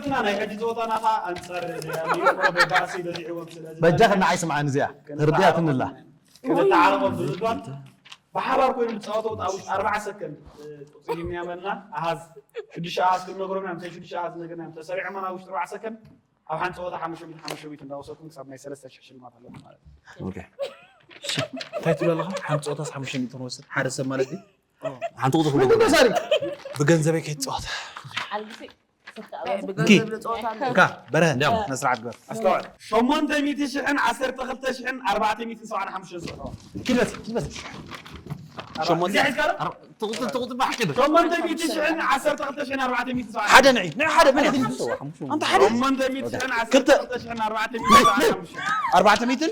እና ናይ ሕጂ ፀወታና ከዓ ኣንፃር ኣሜሪካ በባእሲ በዚዕዎም። ስለዚ በጃ ከናዓይ ስምዓን እዚኣ ርድያትንላ ክንተዓረቆም ዝብልባን ብሓባር ኮይኑ ዝፃወተው ኣብ ውሽጢ ኣርባዓ ሰከንድ ቁፅሪ የሚያመልና ኣሃዝ ሽዱሽተ ኣሃዝ ክንነግሮም ኢና። ምሳይ ሽዱሽተ ኣሃዝ ነገርና እዮም ተሰሪዖም ኣብ ውሽጢ ኣርባዓ ሰከንድ ኣብ ሓንቲ ፀወታ ሓሙሽተ ሚእቲ ሓሙሽተ ሚእቲ እንዳወሰድኩም ክሳብ ናይ ሰለስተ ሽሕ ሽልማት ኣለኩም ማለት እዩ። እንታይ ትብል ኣለኻ? ሓንቲ ፀወታስ ሓሙሽተ ሚእቲ ክንወስድ ሓደ ሰብ ማለት እዩ። ሓንቲ ቁፅሪ ክብሎ ተሳሪ ብገንዘበይ ከይትፀወት ሓልግሲ እንካ በረሀ ስነስርዓት ግበር። ኣስተውዕል። ሸሞንተ ሚእቲ ሽሕን ዓሰርተ ክልተ ሽሕን ኣርባዕተ ሚእትን ሰብዓን ሓሙሽተን ዝሕዋ ኪድ መሲ ኪድ መሲ ሸሞንተ ትቁጥር ትቁጥር ብሓቂ ዶ ሸሞንተ ሚእቲ ሽሕን ዓሰርተ ክልተ ሽሕን ኣርባዕተ ሚእቲ ሰብዓን ሓደ ንዒ ንዒ ሓደ መን እዩ? ኣንተ ሓደ ሸሞንተ ሚእቲ ሽሕን ዓሰርተ ክልተ ሽሕን ኣርባዕተ ሚእቲ ሰብዓን ሓሙሽተን ኣርባዕተ ሚእትን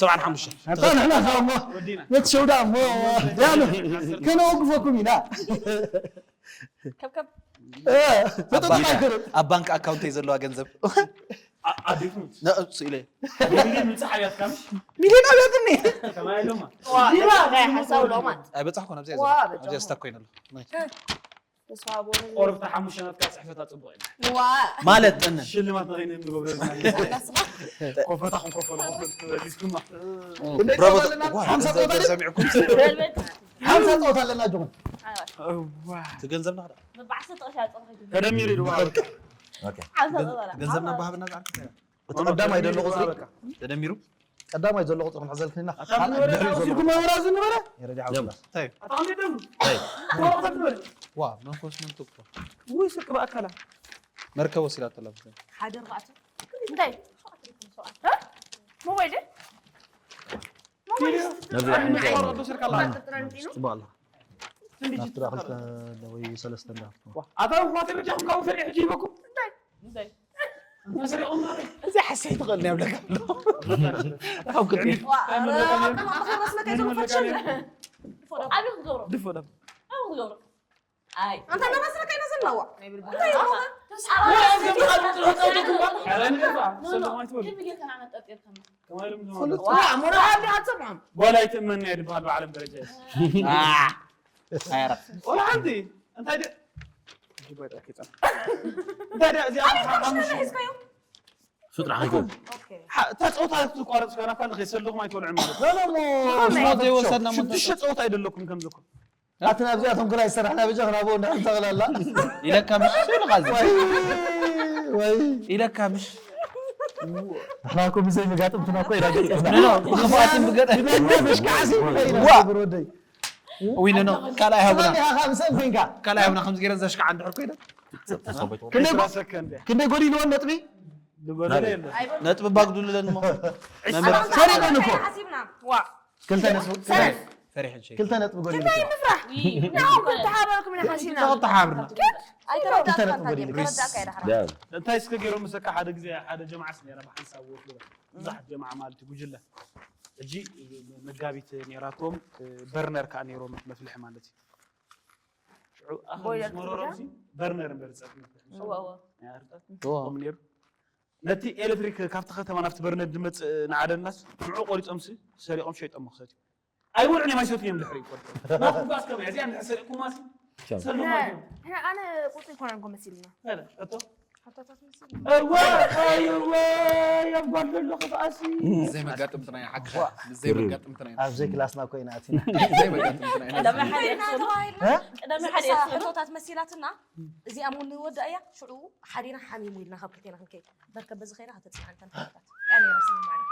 ሰብዓን ሓሙሽተን ኣታ ንሕና እሞ ወዲና ነቲ ሸውዳ እሞ ዳኑ ከነወግፈኩም ኢና ከብከብ ፈጠጥ ኣይኮነን ኣብ ባንክ ኣካውንተይ ዘለዋ ገንዘብ ኣዴኩም ነእሱ ኢለ ሚሊዮን ምንፃሕ ኣብያትካ ምሽ ሚሊዮን ኣብያትኒ ከማይ ኢሎማ ሓሳብ ሎማት ኣይበፃሕኩን ኣብዚያ ዋ፣ ዘለኹ በጃኹም። ኣብዚያ ስታኮይን ኣለኹ ተስፋ ቦነ ቆርብታ ሓሙሽተ ናትካ ፅሕፈት ኣፅቡቕ ኢልና ዋ ሽልማት ንኸይነ ንገብረ ኮፈታ ክንኮፈሉ ዚስኩማ ብራቮ ሓምሳ ጸወታ ሰሚዕኩም ገልበጥ ሓምሳ ፀወታ ኣለና ጆን እቲ ገንዘብና ክዳ ብዓሰርተ ቅርሺ ኣፀርኺ ተደሚሩ ይድዋ ዓምሳ ፀወታ ገንዘብና ባህብና ዛዕርክ እቲ ቀዳማይ ዘሎ ቁፅሪ ተደሚሩ ቀዳማይ ዘሎ ቁፅሪ ክንሕዘልክና ወሲድኩም መራ ዝነበረ የረዲ ሓውላ እንታይ እዩ? ኣታሚደም ዋ መንኮስ መንቶ እኮ ውይ ስቅ ብኣካላ መርከብ ወሲዳቶ ኣላ ሓደ ኣርባዕተ እንታይ ሞባይል ሞባይል ነዚ ሓንቲ ዶ ስርካ ኣላ ፅቡቅ ኣላ ናፍቲ ዳ ክልተ ወይ ሰለስተ እንዳፍቶ ኣታ እኳ ተበጃኹም ካብኡ ፈሪሕ ሕጂ ይበኩም እንታይ እንታይ ሰሪቆም ማለት እዚ ሓሰይ ትቐልኒ ኣብለካ ኣሎ ካብ ቅድሚ ዋ ኧረ፣ ከማን ከይመስለካ እዞም ፈትሸን ድፎ ዶ? ኣበይ ክትገብሮ ድፎ ደም ኣበይ ክትገብሮ ኣይ ኣንታ እናመስለካ ኢና ዘለዋ እንታይ ይብልካ ኖ ኖ ከመይ ጌርካ ንዓመት ጠርጢርካና ሞራል ኣትሰምዖም ጓል ኣይትእመንያ ድበሃል ብዓለም ደረጃ እዩ። ቆልዓ ሓንቲ እንታይ ደ እንታይ ደ እዚኣ ሓሙሽተ ፍጥራ ሓይኮ እታ ፀወታ ትቋረፅ ኮይና እኳ ንኸይሰልኹም ኣይትበልዑ ማለት ዘይወሰድና ሽዱሽተ ፀወታ ኣይደለኩም ከምዝኩም ኣቲ ናብዚኣቶም ግና ይሰራሕና በጃ ክናብኡ እንዳተቕላላ ኢለካ ምሽ ኢልካ እዚ ወይ ወይ ኢለካ ምሽ ንሕና እኮ ብዘይ መጋጥምትና እኮ ኢና ገጢምና ብክፋትን ብገጠ መሽካዕሲ ኢና ዋ! ብር ወደይ ዊንኖ ካልኣይ ሃቡና ስማኒ ኢኻ ካብ ምሰን ኮይንካ ካልኣይ ሃቡና ከምዚ ገይረ ዘሽካዓ እንድሕር ኮይነ ክንደይ ጎ- ክንደይ ጎዲልዎን ነጥቢ ዝጎደለ የለ ነጥቢ ባጉዱልለን እሞ መምህር ሰሪቐን እኮ ሓሲብና ክልተ ነጥቢ ፈሪሕን ሸይ ክልተ ነጥቢ ጎዲሉ ምፍራሕ ንዓኹም ተሓበረኩም ኢና ሓሲብና ተሓብርና ክልተ ነጥቢ ጎዲሉ ተረዳእካ ይዳሕራ ዳብ እንታይ እስከ ገይሮም ምሰካ ሓደ ግዜ ሓደ ጀማዓስ ነረ ብሓንሳብ ወፍሉ ብዙሓት ጀማዓ ማለት እዩ ጉጅለ ሕጂ መጋቢት ነራቶም በርነር ከዓ ነይሮም መፍልሒ ማለት እዩ ሽዑ ኣኸ ቦይለር ምስ መረሮም ሲ በርነር እምበር ዝፀፍ መፍልሒ ምስ እወ እወ ናይ ኣርጣት ከምኡ ነይሩ ነቲ ኤሌክትሪክ ካብቲ ከተማ ናብቲ በርነር ዝመፅእ ንዓደልናስ ንዑ ቆሪፆም ሲ ሰሪቆም ሸይጦም ክሰትዩ ኣይወልዑን እዮም ኣይሰትዩ እዮም ድሕሪ ይቆርጡ ናትኩም ከኣ እስከ እዚኣ እንድሕር ሰሪቕኩማ ሲ ሰልኹም ኣይኮኑ ኣነ ቁርፂ ይኮነን ኮ መሲልና እቶ እወ እወ ኣብ ጓል ዘሎ ክፍኣሲ ዘይ መጋጥምትና እዩ ሓቂ ዘይ መጋጥምትና እዩ ኣብ ዘይ ክላስና ኮይና ኣቲና ዘይ መጋጥምትና እዩ ቀዳማይ ሓደ እያ ትብሉ። ተባሂልና ቀዳማይ ሓደ እያ ትብሉ። ሕቶታት መሲላትና እዚኣ ሞ ንወዳ እያ ሽዑ ሓዲና ሓሚሙ ኢልና ካብ ክልቴና ክንከይድ መርከብ በዚ ኸይዳ ከተፅናዕንተን ፍታት እያ ነይራ ስምማዕና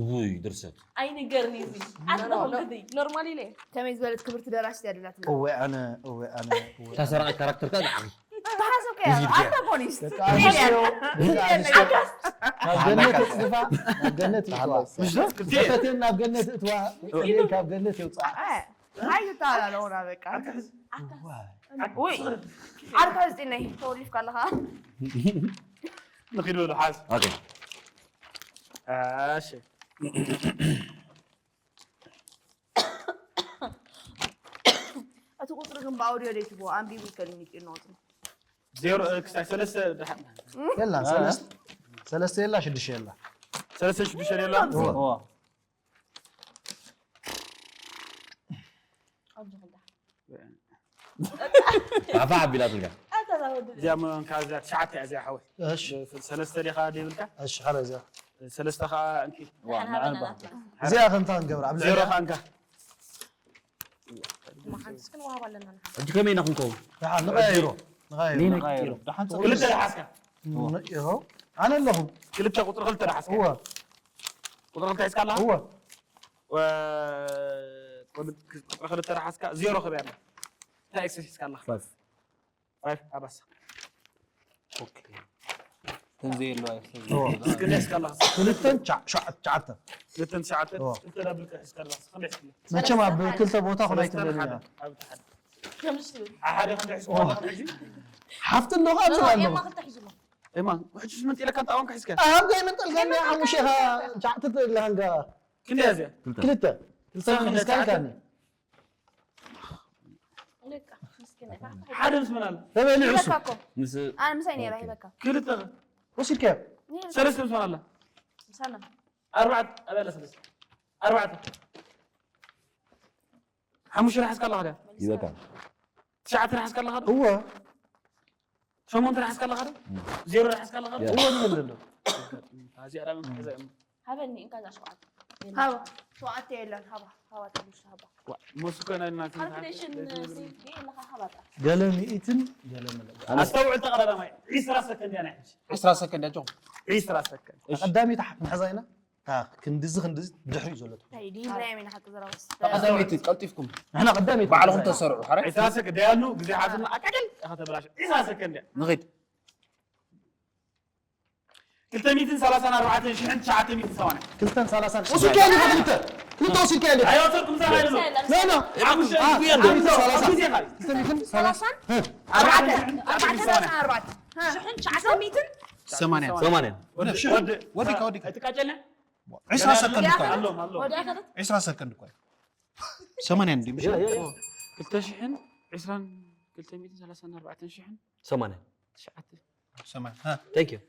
ውይ ድርሰት ኣይንገርኒ እዚ ኣትለኹም ግዲ ኖርማል ኢለ ከመይ ዝበለት ክብርቲ ደራሲት እያ ደላትና እወ ኣነ እወ ኣነ እወ እታ ሰራቒት ካራክተርካ ንዓኺ ተሓሰብከ ኣንታጎኒስት ደቂ ኣንስትዮ ደቂ ኣንስትዮ ናብ ገነት ይፅድፋ ናብ ገነት ይፅዋ ምሽ ዶ ክልቴ ፈቴን ናብ ገነት እትዋ ፈቴን ካብ ገነት የውፅኣ ኣይትተላለውና በቃ ውይ ዓርካ ዝጢነይ ተወሊፍካ ኣለኻ ንኺድ በሉ ሓዝ ኦኬ እሺ እቲ ቁፅሪ ግን ብኣውድዮ ደይትቦ ኣንቢቡ ይከልኒ ቂኖ ዜሮ ክሳይ ሰለስተ ድሓን የላ ሰለስተ ሰለስተ የላ ሽዱሽተ የላ ሰለስተ ሽዱሽተ የላ ኣፋ ኣቢላትልካ እዚኣ መን ካብ እዚኣ ትሽዓተ እያ እዚኣ ሓወይ። እሺ። ሰለስተ ዲኻ ደይብልካ? እሺ፣ ሓደ እዚኣ። ሰለስተ ኸዓ እንኪ። ዋ፣ ደሓን ንዓ ሃበና ንባህ። ናትና። እዚኣ ከምታ ንገብራ፣ ኣብ ዜሮ ልዕሊኣ። ኸዓ እንካ። እማ ሓንቲስ ክንወሃብ ኣለና ንሓ። ሕጂ ከመይ ኢና ክንከውን? ደሓን፣ ንቐያይሮ። ንቐያይሮ። ኔነ ቀይሮ። ደሓን ክልተ ደሓስካ። ንቐያይሮ። ኣነ ኣለኹ። ክልተ ቁፅሪ ክልተ ደሓስካ። እወ። ቁፅሪ ክልተ ሒዝካ ኣለኻ? እወ። ወ-፣ ቁፅሪ ክልተ ደሓስካ፣ ዜሮ ከመይ ኣላ? እንታይ ኤክሰስ ሒዝካ ኣለኻ? ፋይቭ። ፋይቭ ኣባሳ። ኦኬ። እተን ዘየለዋ እየን። እዎ። እስኪ ደስ ካላስ። ክልተን ትሽዓ-፣ ትሽዓ-፣ ትሽዓተን። ክልተን ትሽዓተን። እዎ። ክልተ ዳብል ጥራሕ እስካላስ። ከመይ እስኪ? መቸም ኣብ ክልተ ቦታ ኾን ሰለስተ ኣይትብለኒ ሓደ። እያ። ኣብ ሓደ። ከምዚ ትብል። ሓደ ክንደይ ሒዝካ እዎ። ኣለኻ ሕጂ? ሓፍቲ ኣለኹ፣ ኣብዚ እዎ፣ ኣለኹ። ኤማ ክልተ ሒዙ ኣሎ። ኤማ፣ ሕጂ ስምንት ኢለካ፣ እንታይ ኣዋንካ ሒዝካ? ኣብ ጋይ መንጠል ጋር ኤማ ሓሙሽተ ኢኻ፣ ትሽዓተ ትብለሃንጋ። ክንደይ እያ እዚኣ? ክልተ። ክልተ። ክልተ ንስኻ ሒዝካ ትሽዓተ? ኢልካኒ። በቃ፣ ምስኪን ኢኻ። ሓደ ምስ መን ኣሎ? ተበሊዑ እሱ። ሂበካ እኮ። ምስ ኣነ ምሳይ ነይራ፣ ኦኬ። ሂበካ። ክልተ ኸ? ወሲድካዮ? ነይራ። ሰለስተ ምስ መን ኣላ? ምሳና። ኣርባዕተ፣ ኣበይ ኣላ ሰለስተ? ኣርባዕተ። ሓሙሽተ ረሓስካ ኣለኻ ድያ? ይበቃ። ትሽዓተ ረሓስካ ኣለኻ ዶ? እወ። ሸሞንተ ረሓስካ ኣለኻ ዶ? እም። ዜሮ ረሓስካ ኣለኻ ዶ? ያ። እወ፣ ንብል ኣሎ። እዚኣ ዳመን ከዛ እም። ሃበኒ፣ እንካ እዛ ሸውዓተ። ሃባ። ሸውዓተ የለን፣ ሃባ። ሃባ ትንሽ ሃባ። ዋ፣ ሞስኮ ናይ እናንተ ካልኩሌሽን ዘይትነግርኒ። ዘይትብዬ ኣለኻ፣ ሃባ ጥራሕ። ገለ ሚእትን ገለ መለ-። ኣስተውዕል፣ ተቐዳዳማይ ዒስራ ሰከንድ እያ ናይ ሕጂ። ዒስራ ሰከንድ እያ፣ ጆን። ዒስራ ሰከንድ። እሺ። ቀዳሚት ሓፍ ንሕዛ ኢና። እታ ክንድዚ ክንድዚ ድሕሪኡ ዘሎ ትኹን። እንታይ ድዩ? ኢብራሂም ኢና ሓቂ ዘረባስ። ቀዳመይቲ ቀልጢፍኩም። ንሕና ቀዳመይቲ ባዕልኹም ቀዳመይቲ። ተሰርዑ፣ ሓራይ? ዒስራ ሰከንድ ደያሉ፣ ግዜ ሓዝና፣ ኣቃጭል፣ ኢኻ ተበላሽ። ዒስራ ሰከንድ እያ። ንኺድ። ክልተ ሚእትን ሰላሳን ኣርባዕተን ሽሕን ትሽዓተ ሚእትን ሰማንያን። ክልተን ሰላሳን። ወሲድካዮ ዲኻ ክልተ? ክልተ ወሲድካዮ ዲኻ? ኣይወሰድኩም፣ ምሳኻ ይደሎ። ኖ፣ ኖ። ሓሙሽተ አ፣ ሚእቲ ክልተ ሚእትን ሰላሳን። ግዜኻ እዩ። ክልተ ሚእትን ሰላሳን። ኣርባዕተ። ኣርባዕተ። ኣርባዕተ። ሽሕን ትሽዓተ ሚእትን ሰማንያን። ሰማንያን። ወዲ፣ ወዲ፣ ወዲ፣ ወዲ። ኣይትቃጨልኒ? ዒስራ ሰከንድ እኮ እዩ። ኣሎ፣ ኣሎ። ወዲ ኣይከደት? ዒስራ ሰከንድ እኮ እዩ። ሰማንያን እንድዩ፣ ምሽ? ያ፣ ያ፣ ያ። ክልተ ሽሕን ዒስራን ክልተ ሚእትን ሰላሳን ኣርባዕተን ሽሕን ሰማንያን። ትሽዓተ። ሰማንያ። ሃ። Thank you።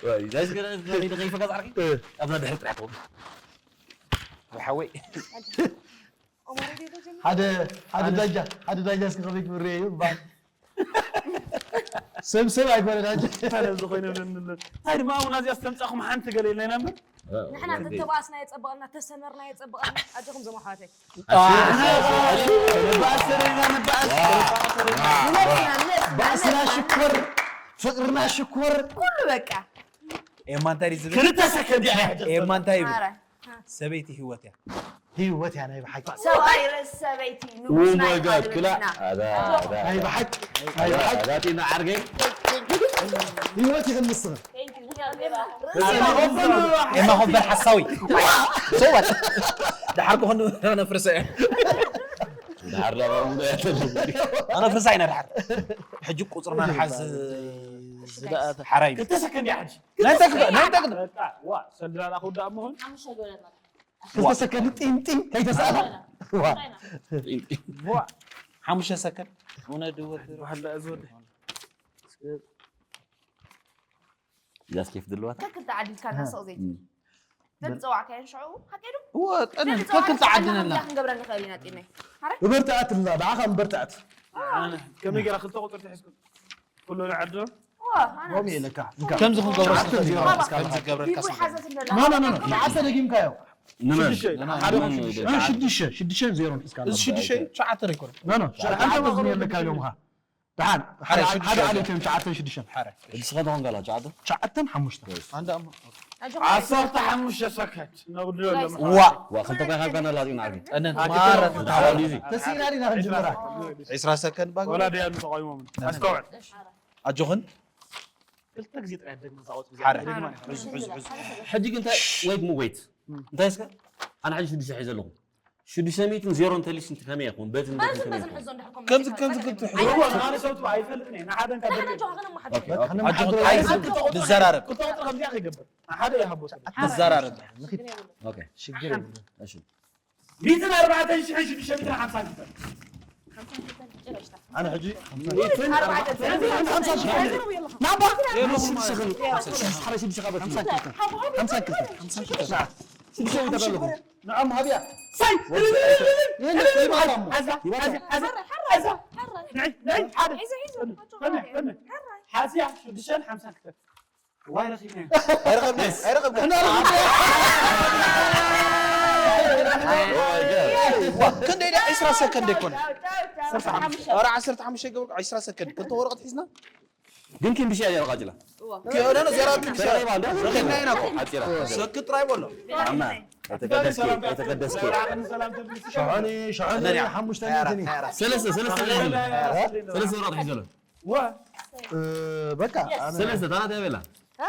ወይ፣ ዛይስ ገለ፣ ገለ፣ ገለ፣ ገለ፣ ገለ፣ ኣብዛ ድሕሪ ጥራሕ ትኸውን። ሓወይ። ሓደ፣ ሓደ ዳጃ፣ ሓደ ዳጃ እስኪ ከመይ ክብሬ እዩ፣ ባል። ሰብ ሰብ ኣይኮነን፣ ኣጀ። እንታይ ነዚ ኮይነ ብለኒ ኣሎ። እንታይ ድማ እውን ኣዚኣ ዝተምጻኹም ሓንቲ ገለ ኢልና ኢና እምበር። ንሕና ተተባእስና የጸበቐልና፣ ተሰመርና የጸበቐልና። ኣጆኹም ዞም ኣሕዋተይ። ንበኣስ ተደሊና ንበኣስ። ንበኣስ ኢና፣ ንበኣስ፣ ባእስና ንበኣስ። ሽኮር፣ ፍቕርና ሽኮር። ኩሉ በቃ። ኤማ እንታይ ድዩ ዝብል? ክልተ ሰከንድ እያ ሕጂ። ኤማ እንታይ ይብል? ኣረ። ሰበይቲ ህይወት እያ። ህይወት እያ ናይ ብሓቂ። ሰብኣይ ርእሲ ሰበይቲ Oh ንጉስና my God፣ ይባል ክላ-፣ ብልና። ኣዛ፣ ኣዛ፣ ናይ ብሓቂ፣ ናይ ኣዛ፣ ብሓቂ። ኣዛ፣ ጢና ዓርገይ። ህይወት ይኽን ንስኻ። Thank you። ኤማ ኾበር ሓሳዊ። ሰውበት። ደሓር ክኾን ነፍርሰ እያ። ደሓር ዳባ ሙሉ እያ ተድርጉ። ኣነፍርሳ ኢና ደሓር። ሕጂ ቁጽርና ንሓዝ። ዝደኣተ። ሓራይ። ክልተ ሰከንድ እያ ሕጂ። ናይ ተክለ፣ ናይ ተክለ። በቃ፣ ዋ፣ ሰልድራና ክውዳእ መሆን። ሓሙሽተ ገበረትና። ክልተ ሰከንድ ጢም ጢም ከይተሳእላ። ዋ። ዋ። ሓሙሽተ ሰከንድ። እውነት ድወት። ዋላ እዚ ወዲ። ያስኬፍ ድልዋታ። ከክልተ ዓዲልካ እናሰቕ ዘይት። እም። ነቲ ጸዋዕካዮን ሽዑ ሓቂዱ? እወ፣ ጠነን፣ ነቲ ጸዋዕካ ከክልተ ዓድነና። እንታይ ክንገብረ ንኽእል ኢና ጢመይ? ሓረ? እበርትዐት እላ፣ ንዓኻ እምበርትዐት። ኣነ፣ ከመይ ገይራ ክልተ ቁጽሪ ትሕዝኩም? ኩሉ ንዓዶ? እወ፣ ኣነ። ሎሚ የለካ፣ እንካ። ከምዚ ክንገብሮ ትሽዓተ ስለ ዜሮ። ባባ። ከምዚ ገብረልካ ቢቡ ስለ ይሓዘት እንደ ኣላ። ኖ፣ ኖ፣ ኖ፣ ኖ፣ ትሽዓተ ደጊምካዮ። ንመን? ሽዱሽተ፣ ንመን? ሓደ ኾይኑ ሽዱሽተ። ሽዱሽተ። ሽዱሽተ፣ ሽዱሽተ ዜሮ ንሒዝካ እዚ ኣለኻ። ሽዱሽተ፣ ትሽዓተ ሬኮርድ። ኖ፣ ኖ፣ ትሽዓተ ሓንቲ ሬኮርድ። ቁጽሪ የለካ ኢሎም ኻ። ደሓን፣ ሓደ ሓደ፣ ሓደ ሽዱሽተ። ዓሌት እዮም፣ ትሽዓተን ሽዱሽተን። ሓደ። እዚ ስኻ ትኾን ጋላ፣ ትሽዓተ? ትሽዓተን ሓሙሽተን። ኣንዳ እሞ። ዓሰርተ ሓሙሽተ ሰከንድ። ነጉድሎ ኣለና። ዋ። ዋ፣ ክልተ ኮይንካ ጋና ላዚና ዓርኪ። ጠነን፣ ኣኪ ማረ ትሎ። ተታወል። ተሲእና ዲና ክንጅምራ? ዒስራ ሰከንድ ባግ። ወላ ደያኑ ተቃዊሞም። ኣስተውዕል። ኣጆኽን። ክልተ ግዜ ጥራይ ደግመ ዛወጥ ግዜ ሓደ። ደግመ። ሕዝ፣ ሕዝ፣ ሕዝ። ሕጂ ግን እንታይ፣ wait፣ ሞ-፣ wait። እንታይ እስከ? ኣነ ሕጂ ሽዱሽተ ሒዘ ኣለኹ። ሽዱሽተ ሚእትን ዜሮን ተሊሱ እንተ ከመይ ይኸውን? በትን በትን በትን በትን ከመይ በትን ይኸውን? ሕዞ እንድሕር ኮም ከምዚ፣ ከምዚ መጺኻ። ክልተ ሕዞ። ኣይፈልጥን እየ፣ ንሓደ እንካ ኣይፈልጥን እየ። ደርድር። ኣነ ሸውሃ ግን እማ ሓድሽ። ኦኬ፣ ኦኬ። ኣጆኹም፣ ኣጆኹም፣ ኣይዞ፣ ኣይዞ፣ ክልተ ቁጽሪ፣ ንዘራረብ። ክልተ ቁጽሪ ከምዚኣ ከይገብር። ንሓደ ይሃቦ። ንዘራረብ። ኦኬ። ሽግር የብሉን። እሺ። ሚእትን ኣርባዕተን ሽሕን ሽዱሽተ ሚእትን ሓምሳን ክልተን። ኣነ ሕጂ ሚእትን ኣርባዕተን ሓምሳን ሽሕን። ናባ። ሓምሳን ክልተን። ሓምሳን ክልተን። ሓምሳን ክልተን። ሽዱሽተ ሚእቲ ኣለኹ። ንዖም ሃብያ። ሳይ! ይህን ይባታሙ። ሓዛ፣ ሓዛ፣ ሓዛ፣ ሓዛ። ንዒ፣ ንዒ፣ ሓደ። ሒዘ፣ ሒዘ። ፈነ፣ ፈነ። ሓዝያ፣ ሽዱሽተን ሓምሳን ክተት። ዋይ፣ ረኺብናዮ። ኣይረኸብናዮ፣ ኣይረኸብናዮ። ክንደይ ደኣ? ዕስራ ሰከንድ ኣይኮነ። ኧረ፣ ዓሰርተ ሓሙሽተ ይገብር፣ ዕስራ ሰከንድ። ክልተ ወረቐት ሒዝና። ግን ኪንብሻ እያ ቃጭላ። እዋ። ኪዮነ ነው፣ ዚያራ ኪንብሻ። ተረባ እንደ ረኺብና ኢና እኮ። ዓፂራ። ሰክ ጥራይ በሎ። ኣማ፣ የተቀደስኪ፣ የተቀደስኪ። ሸሓኒ፣ ሸሓኒ፣ ነሪያ። ሓሙሽተ ሚእቲ። ሰለስተ፣ ሰለስተ፣ ሰለስተ ወረቐት ሒዘ ኣሎ። ዋ። እ፣ በቃ፣ ኣነ ሰለስተ፣ ታራት ያበላ። እ?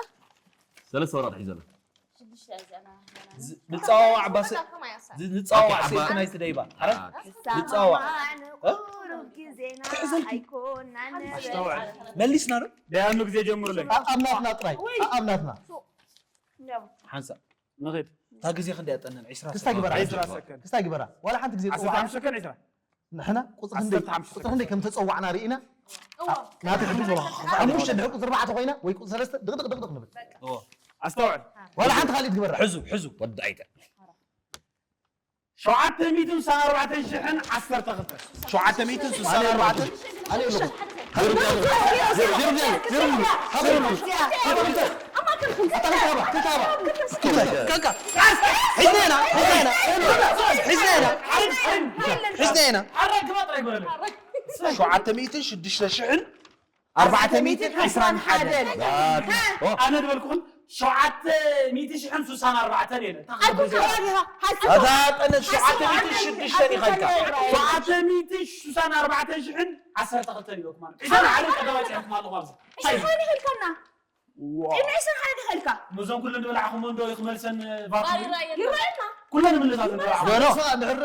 ሰለስተ ወረቐት ሒዘ ኣሎ። ዝ-፣ ንጸዋዋዕ ባሰ-፣ ዝ-፣ ንጸዋዋዕ ኣባ-፣ ስእልቲ ናይቲ ደይባ። ኣረ? ንጸዋዋዕ። እ? ኣስተውዕል። መሊስና ዶ? ደያኑ ግዜ ጀምሩለይ። ኣብ ናትና ጥራይ። ኣብ ናትና። ሓንሳብ። ንኸይድ። እታ ግዜ ክንደይ ኣጠነን? ዕስራ ክስታይ ግበራ። ሰከንድ። ዕስራ ሰከንድ። ክስታይ ግበራ። ዋላ ሓንቲ ግዜ ዓሰርተ ሓሙሽተ ሰከንድ፣ ዕስራ። ንሕና ቁጽሪ ክንደይ፣ ዓሰርተ ሓሙሽተ ቁጽሪ ክንደይ ከም ተጸዋዕና ርኢና። እዋ። ናቲ ሕጂ ዞባ ሓሙሽተ ድሕሪ ቁጽሪ ኣርባዕተ ኮይና ወይ ቁጽሪ ሰለስተ ድቕ ድቕ ድቕ ድቕ ንብል። በቃ። እዎ። ኣስተውዕል። ዋላ ሓንቲ ካልእ ትግበራ። ሕዙ፣ ሕዙ። ወዲ ኣይተ። ሸውዓተ ሚእትን ስሳን ኣርባዕተን ሽሕን ዓሰርተ ክልተ። ሸውዓተ ሚእትን ስሳን ኣርባዕተን። ኣነ የለኹ። ሒዝና ኢና፣ ሒዝና ኢና፣ ሒዝና ኢና፣ ሒዝና ኢና። ሸውዓተ ሚእትን ሽዱሽተ ሽሕን ኣርባዕተ ሚእትን ዕስራን ሓደን። ኣነ ዝበልኩኹም ሸውዓተ ሚእቲ ሽሕን ስሳን ኣርባዕተን እየን። ኣታ ጠነት ሸውዓተ ሚእትን ሽዱሽተን ኢኻ ኢልካ። ሸውዓተ ሚእትን ስሳን ኣርባዕተን ሽሕን ዓሰርተ ክልተን ኢለኩም ማለት። ዕስራን ሓደን ቀዳማይ ጽሑፍኩም ኣለኹም ኣብዚ። ዕስራን ሓደን ኢልካና። ዋ። ጢም ዕስራን ሓደን ኢኻ ኢልካ። ነዞም ኩለን ዝበላዕኹም እንዶ ክመልሰን ቫር ይረኣየና። ኩለን ምልሳት ዝበላዕኹም። ኖ፣ ኖ። ንሳ ንሕራ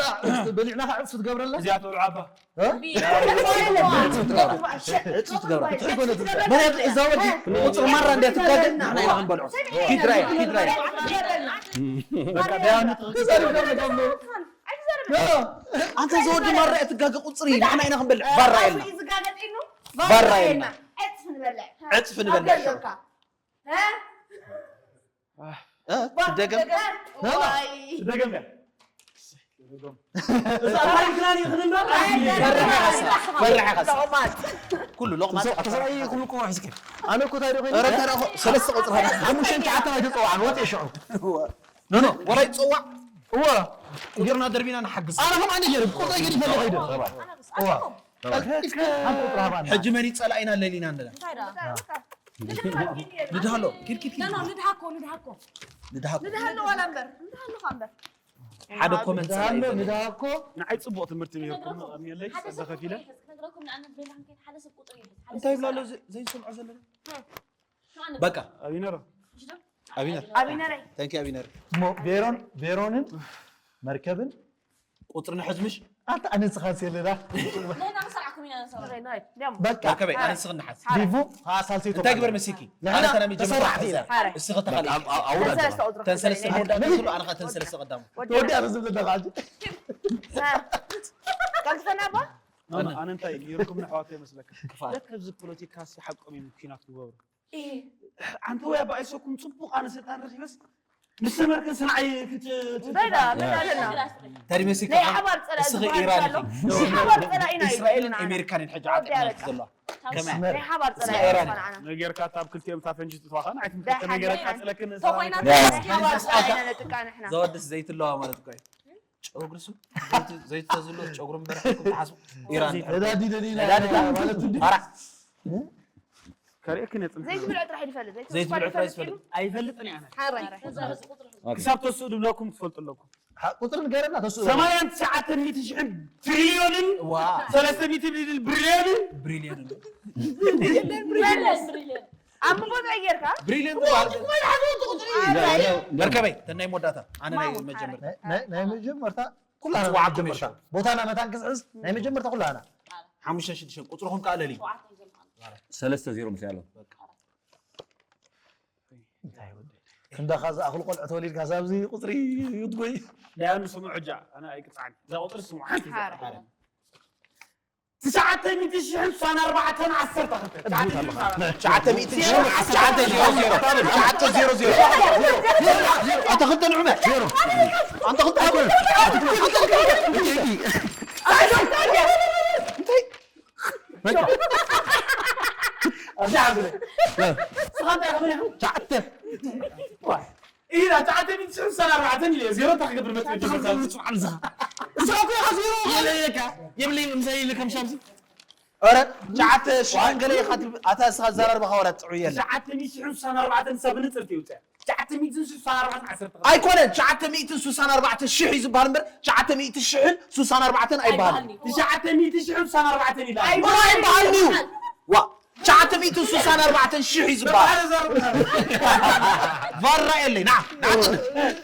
በሊዕና ከዓ ዕሱ ትገብረላ። እዚኣ ትበልዑ ኣባ። እ? ዕጹ ትገብራ። ዕጹ ትገብራ። ትሕጎነ ትብላ። መን እዛ ወዲ ቁጽሪ ማራ እንድያ ትጋገ፣ ንሕና ኢና ክንበልዖ። ኪድ ራይ፣ ኪድ ራይ። በቃ፣ ደያኑ ትኽክል። ተዛሪብና ንገብሮ። ኖ። ኣንተ እዛ ወዲ ማራ እያ ትጋገ ቁጽሪ፣ ንሕና ኢና ክንበልዕ። ባራ የልና። ባራ የልና። ዕጽፍ ንበልዕ። ዕጽፍ ንበልዕ። ኣብ ገዛካ። እ? እ? ትደገም? ና፣ ና። ዋይ። ትደገም እያ። እዛ ታሪክና እኔ ክንንበር? ፈርሐ ኸሳ፣ ፈርሐ ኸሳ። ሎቕማጽ። ኩሉ ሎቕማጽ። ተሰ-፣ ተሰራይ ኩሉ እኮ ሕዝኪ። ኣነ እኮ ታሪኽ ኧረ ተራ እኮ ሰለስተ ቁጽሪ ሃና። ሓሙሽተን ትሽዓተን ኣይተጸዋዕን፣ ወጽእ ሽዑ። ኖ፣ ኖ፣ ወላ ይጸዋዕ። እወ። ቁጽርና ደርቢና ንሓግዝ። ኣነ ከም ኣነ ገይረ፣ ቁጽሪ ገዲፈ ከይደ። እወ። ቀልጢፍኪ ሓንቲ ቁጽሪ ሃባና። ሕጂ መን እዩ ጸላኢና ለሊና እንዳ? እንታይ ደኣ? ንድሃሎ። ኪድ፣ ኪድ፣ ኪድ። ኖ፣ ኖ፣ ንድሃኮ፣ ንድሃኮ። ንድሃኮ። ንድሃሎ ዋላ እምበር። ንድሃሎ እኳ እምበር። ሓደ ኮመንት ንድሃሎ፣ ጸላኢ ንድሃኮ። ንዓይ ጽቡቕ ትምህርቲ ነይርኩም፣ ኣሚየለይ፣ ሓደ ሰብ ጸጋ ከፊለ። ቁጥሪ ይሕዝ፣ ክነግረኩም ንኣነት ቤላ ክንከይድ ሓደ ሰብ ቁጥሪ ይሕዝ፣ ሓደ እንታይ ሰብ ይብላ ኣሎ? ይሰራዕ። ዘ-፣ ዘይሰምዖ ዘለና? በቃ። ኣቢነር። እሺ ዶ? ኣቢነር። ኣቢነረይ። ታንኪ ኣቢነር። እሞ ቤሮን፣ ቤሮንን መርከብን ቁጽሪ ንሕዝ ምሽ? ኣንተ ኣነ ንስኻ ንስለና። ንሕና ክሰርዓኩም ኢና ንሰምዕ። በቃ። መርከበይ፣ ኣነ ንስኺ ንሓዝ። ሓረ። ዲቡ፣ ኸዓ ሳልሰይቲ እንታይ ግበር መሲኪ? ንሕና ኣነ ተና መጀመርያ ተሰራሕቲ ሓዛ። ኢና። ሓረ። እስኺ ተኻሊ። በቃ፣ ኣብ፣ ኣብ፣ ኣውዳት ተን ሰለስተ ቁጽሪ ተን ሰለስተ ተለይ። መወዳእታ ትብሉ፣ ኣነ ኸዓ ተን ሰለስተ ቀዳሙ። ወዲ ተወዲኣ ተዝብል ኣለኻ ሕጂ። ሃ። ቀልጥፈና እባ? ኣነ፣ ኣነ እንታይ ገይርኩም ንኣሕዋተይ መስለካ? ክፋት። ለካ ኣብዚ ፖለቲካ ሲ ሓቆም እዮም ኲናት ክገብሩ። ኣንተ ወይ ኣባ ኣይሰኩም ጽቡቕ ኣነ ስልጣን ረኺበስ ምስ ሰመርከ ሰንዓይ ክት-፣ እንታይ ደኣ፣ ምን ኣለና? ታዲያ መሲካ ናይ ሓባር ጸላኢ እስኺ ዝበሃል ኢራን ኣሎ። ኢኺ። ናይ ሓባር ጸላኢና እዩ እስራኤልን ኢልና። ኣሜሪካን ሕጂ ወዲ ዓጥና ኣለካ። ዘለዋ። ከመይ? ናይ ሓባር ጸላኢ እስራኤል። ንፋን ዓና። ነገርካ እታ ኣብ ክልቲኦም እታ ፈንጂ ትጥፋኻ፣ ንዓይ ትምልከት ደሓን ነገር ደሓን። ካጽለክን ተኾይና እስራኤል። ናይ ሓባር ጸላኢና ነጥቃ ንሕና። ዘወድስ ዘይትለዋ ማለት እኮ እዩ። ጨጉሪ ሱ ዘይት-፣ ዘይተዝሎ ጨጉሪ እምበር ሓኩም ትሓስቡ። ኢራን። ነዳዲ ደሊና ነዳዲ ዳ-፣ ማለት እንዲ። ፋራ። ከርእየክን እየ ጽንሕ ዘይትብልዑ ጥራሕ ይፈልጥ። ዘይትብልዑ ጥራሕ ይፈልጥ። ኣይፈልጥን እየ ኣነ። ሓራይ። ኦኬ። ክሳብ ተስኡ ዝብለኩም ትፈልጡ ኣለኩም። ሓ-፣ ቁጽሪ ንገረና፣ ተስኡ። ሰማንያን ትሽዓተን ሚእቲ ሽሕን ትሪልዮንን ዋ። ሰለስተ ሚእቲ ብሪልዮንን። ብሪልዮን። ብሪልዮን። ኣብ ምቦት ጌርካ? ብሪልዮን ትበሃል። መርከበይ፣ ተናይ መወዳእታ። ኣነ ናይ ማሙ፣ መጀመርታ። ናይ፣ ናይ፣ ናይ መጀመርታ ኩላና ጽዋዕ ናይ መጀመርታ። ኮሚሽን። ቦታና መታን ክስዕዝ ናይ መጀመርታ ኩላና። ሓሙሽተ ሽዱሽተ ቁጽርኹም ከኣ ለሊ። ሰለስተ ዜሮ ምስ ያለው። እንታይ ወዲ? ክንዳኻ ዝኣኽሉ ቆልዑ ተወሊድካ ኣብዚ ቁጽሪ ይትጎይ። ዳያኑ ስሙ ሕጃ፣ ኣነ ኣይቅጽዓን። እዛ ቁጽሪ ስሙ ሓንቲ እዛ። ሓረ። ትሽዓተ ሚእቲ ሽሕን ስሳን ኣርባዕተን ዓሰርተ ክልተ። ትሽዓተ ሚእቲ ሽሕን ትሽዓተ ዜሮ ዜሮ። ትሽዓተ ዜሮ ዜሮ። ኣታ ክልተ ንዑመ። ዜሮ። ኣንታ ክልተ ንዑመ። እንታይ? ኣብዚ ዓብዱ። ስኻ እንታይ ክብል ኢኻ? ትሽዓተ። ኢላ ትሽዓተ ሚእቲ ሽሕን ስሳን ኣርባዕተን ኢለ ዜሮ እንታይ ክገብር መጽእ? ትሽዓተ ሚእቲ ሽሕን ስሳን ኣርባዕተን። እዛ እኮ ኢኻ ዜሮ። የለየካ። የብለይ ምሳይ ኢለ ከም ሻምሲ። ኧረ ትሽዓተ ሽሕን ገለ ኢኻ ትብል። ኣታ እስኻ ኣዘራርባኻ ዋላ ጥዑይ የለን። ትሽዓተ ሚእቲ ሽሕን ስሳን ኣርባዕተን ሰብ ንጽርቲ ይውጽእ። ትሽዓተ ሚእትን ስሳን ኣርባዕተን ዓሰርተ ክልተ። ኣይኮነን፣ ትሽዓተ ሚእትን ስሳን ኣርባዕተን ሽሕ እዩ ዝበሃል እምበር፣ ትሽዓተ ሚእቲ ሽሕን ስሳን ኣርባዕተን ኣይበሃልን። ኣይበሃልን እዩ። ትሽዓተ ሚእቲ ሽሕን ስሳን ኣርባዕተን ኢላ። ኣይበሃልን እዩ። ዋ፣ ትሽዓተ ሚእትን ስሳን ኣርባዕተን ሽሕ እዩ ዝበሃል። ተባህለ ዘርብ። ቫራ የለይ፣ ና፣ ና፣ ትነ።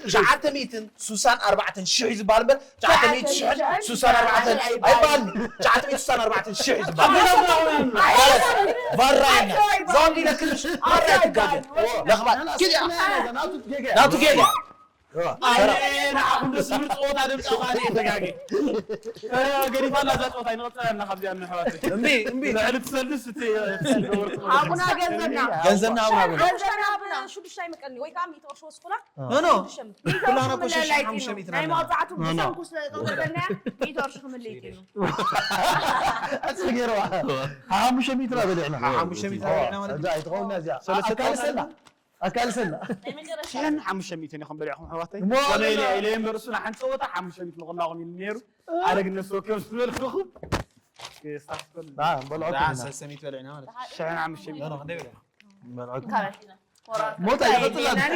ትሽዓተ ሚእትን ስሳን ኣርባዕተን ሽሕ እዩ ዝበሃል እምበር፣ ትሽዓተ ሚእቲ ሽሕን ስሳን ኣርባዕተን ኣይበሃልን። ትሽዓተ ሚእቲ ስሳን ኣርባዕተን ሽሕ እዩ ዝበሃል። ቫራ የለን። ዞም ኢለ ክልሽ፣ ቫራ ኣይትጋገ። ለኽባጥ፣ ኪድ እያ። ናቱ ጌጋ። ኣነ ንዓኹም ደስ ዝብል ጸወታ ደምጻኻ እየ ተጋገ። እ፣ ገዲፋላ እዛ ጸወታ ኣይንቐጽላ ኣለና ካብዚኣ እነሕዋተይ። እምቢ፣ እምቢ። ልዕሊ ትሰልስ እቲ፣ እቲ ዝገበርኩ ኣቡና ገንዘብና። ገንዘብና ኣቡና ገንዘብና። ገንዘብና ኣቡና ሽዱሽተ ኣይመቀኒ ወይ ከዓ ሚእቲ ቅርሺ ወስኹላ። ኖ፣ ኖ። ሽዱሽተ ሚእቲ። ኩላና እኮ ሽዱሽተ ሓሙሽተ ሚእቲ ናይ ነበር። ማውጻዕቱ ኖ፣ ኖ። ብሰንኩ ስለ ዝጠቕሰና ሚእቲ ቅርሺ ክምልእ እዩ። ኣጽሪ ገይርዋ። ሓሙሽተ ሚእቲ ኢና በሊዕና። ሓሙሽተ ሚእቲ ኢና በሊዕና ማለት እዩ። እዛ ኣይትኸውን እዚኣ። ሰለስተ ኣካል ሰላ። ኣካል ሰላ። ናይ መጨረሻ። ሽሕን ሓሙሽተ ሚእትን ኢኹም በሊዕኹም ኣሕዋተይ። እሞ ኮነ ኢለ፣ ኢለ እምበር እሱ ንሓንቲ ጸወታ ሓሙሽተ ሚእቲ ንኹላኹም ኢሉ ነይሩ። ኣነ ግን ነፍሲ ወከፍ ዝበልኩኹም። እስኪ ስታፍ ኮን። ዳ፣ በልዑ ዳ፣ ኮና። ሰለስተ ሚእቲ በሊዕና ማለት እዩ። ሽሕን ሓሙሽተ ሚእትን። ኖ፣ ኖ፣ ክንደይ በሊዕኹም? በልዑ። ካበይ? ሞታ ይቐጽል ኣሎ። የለናን።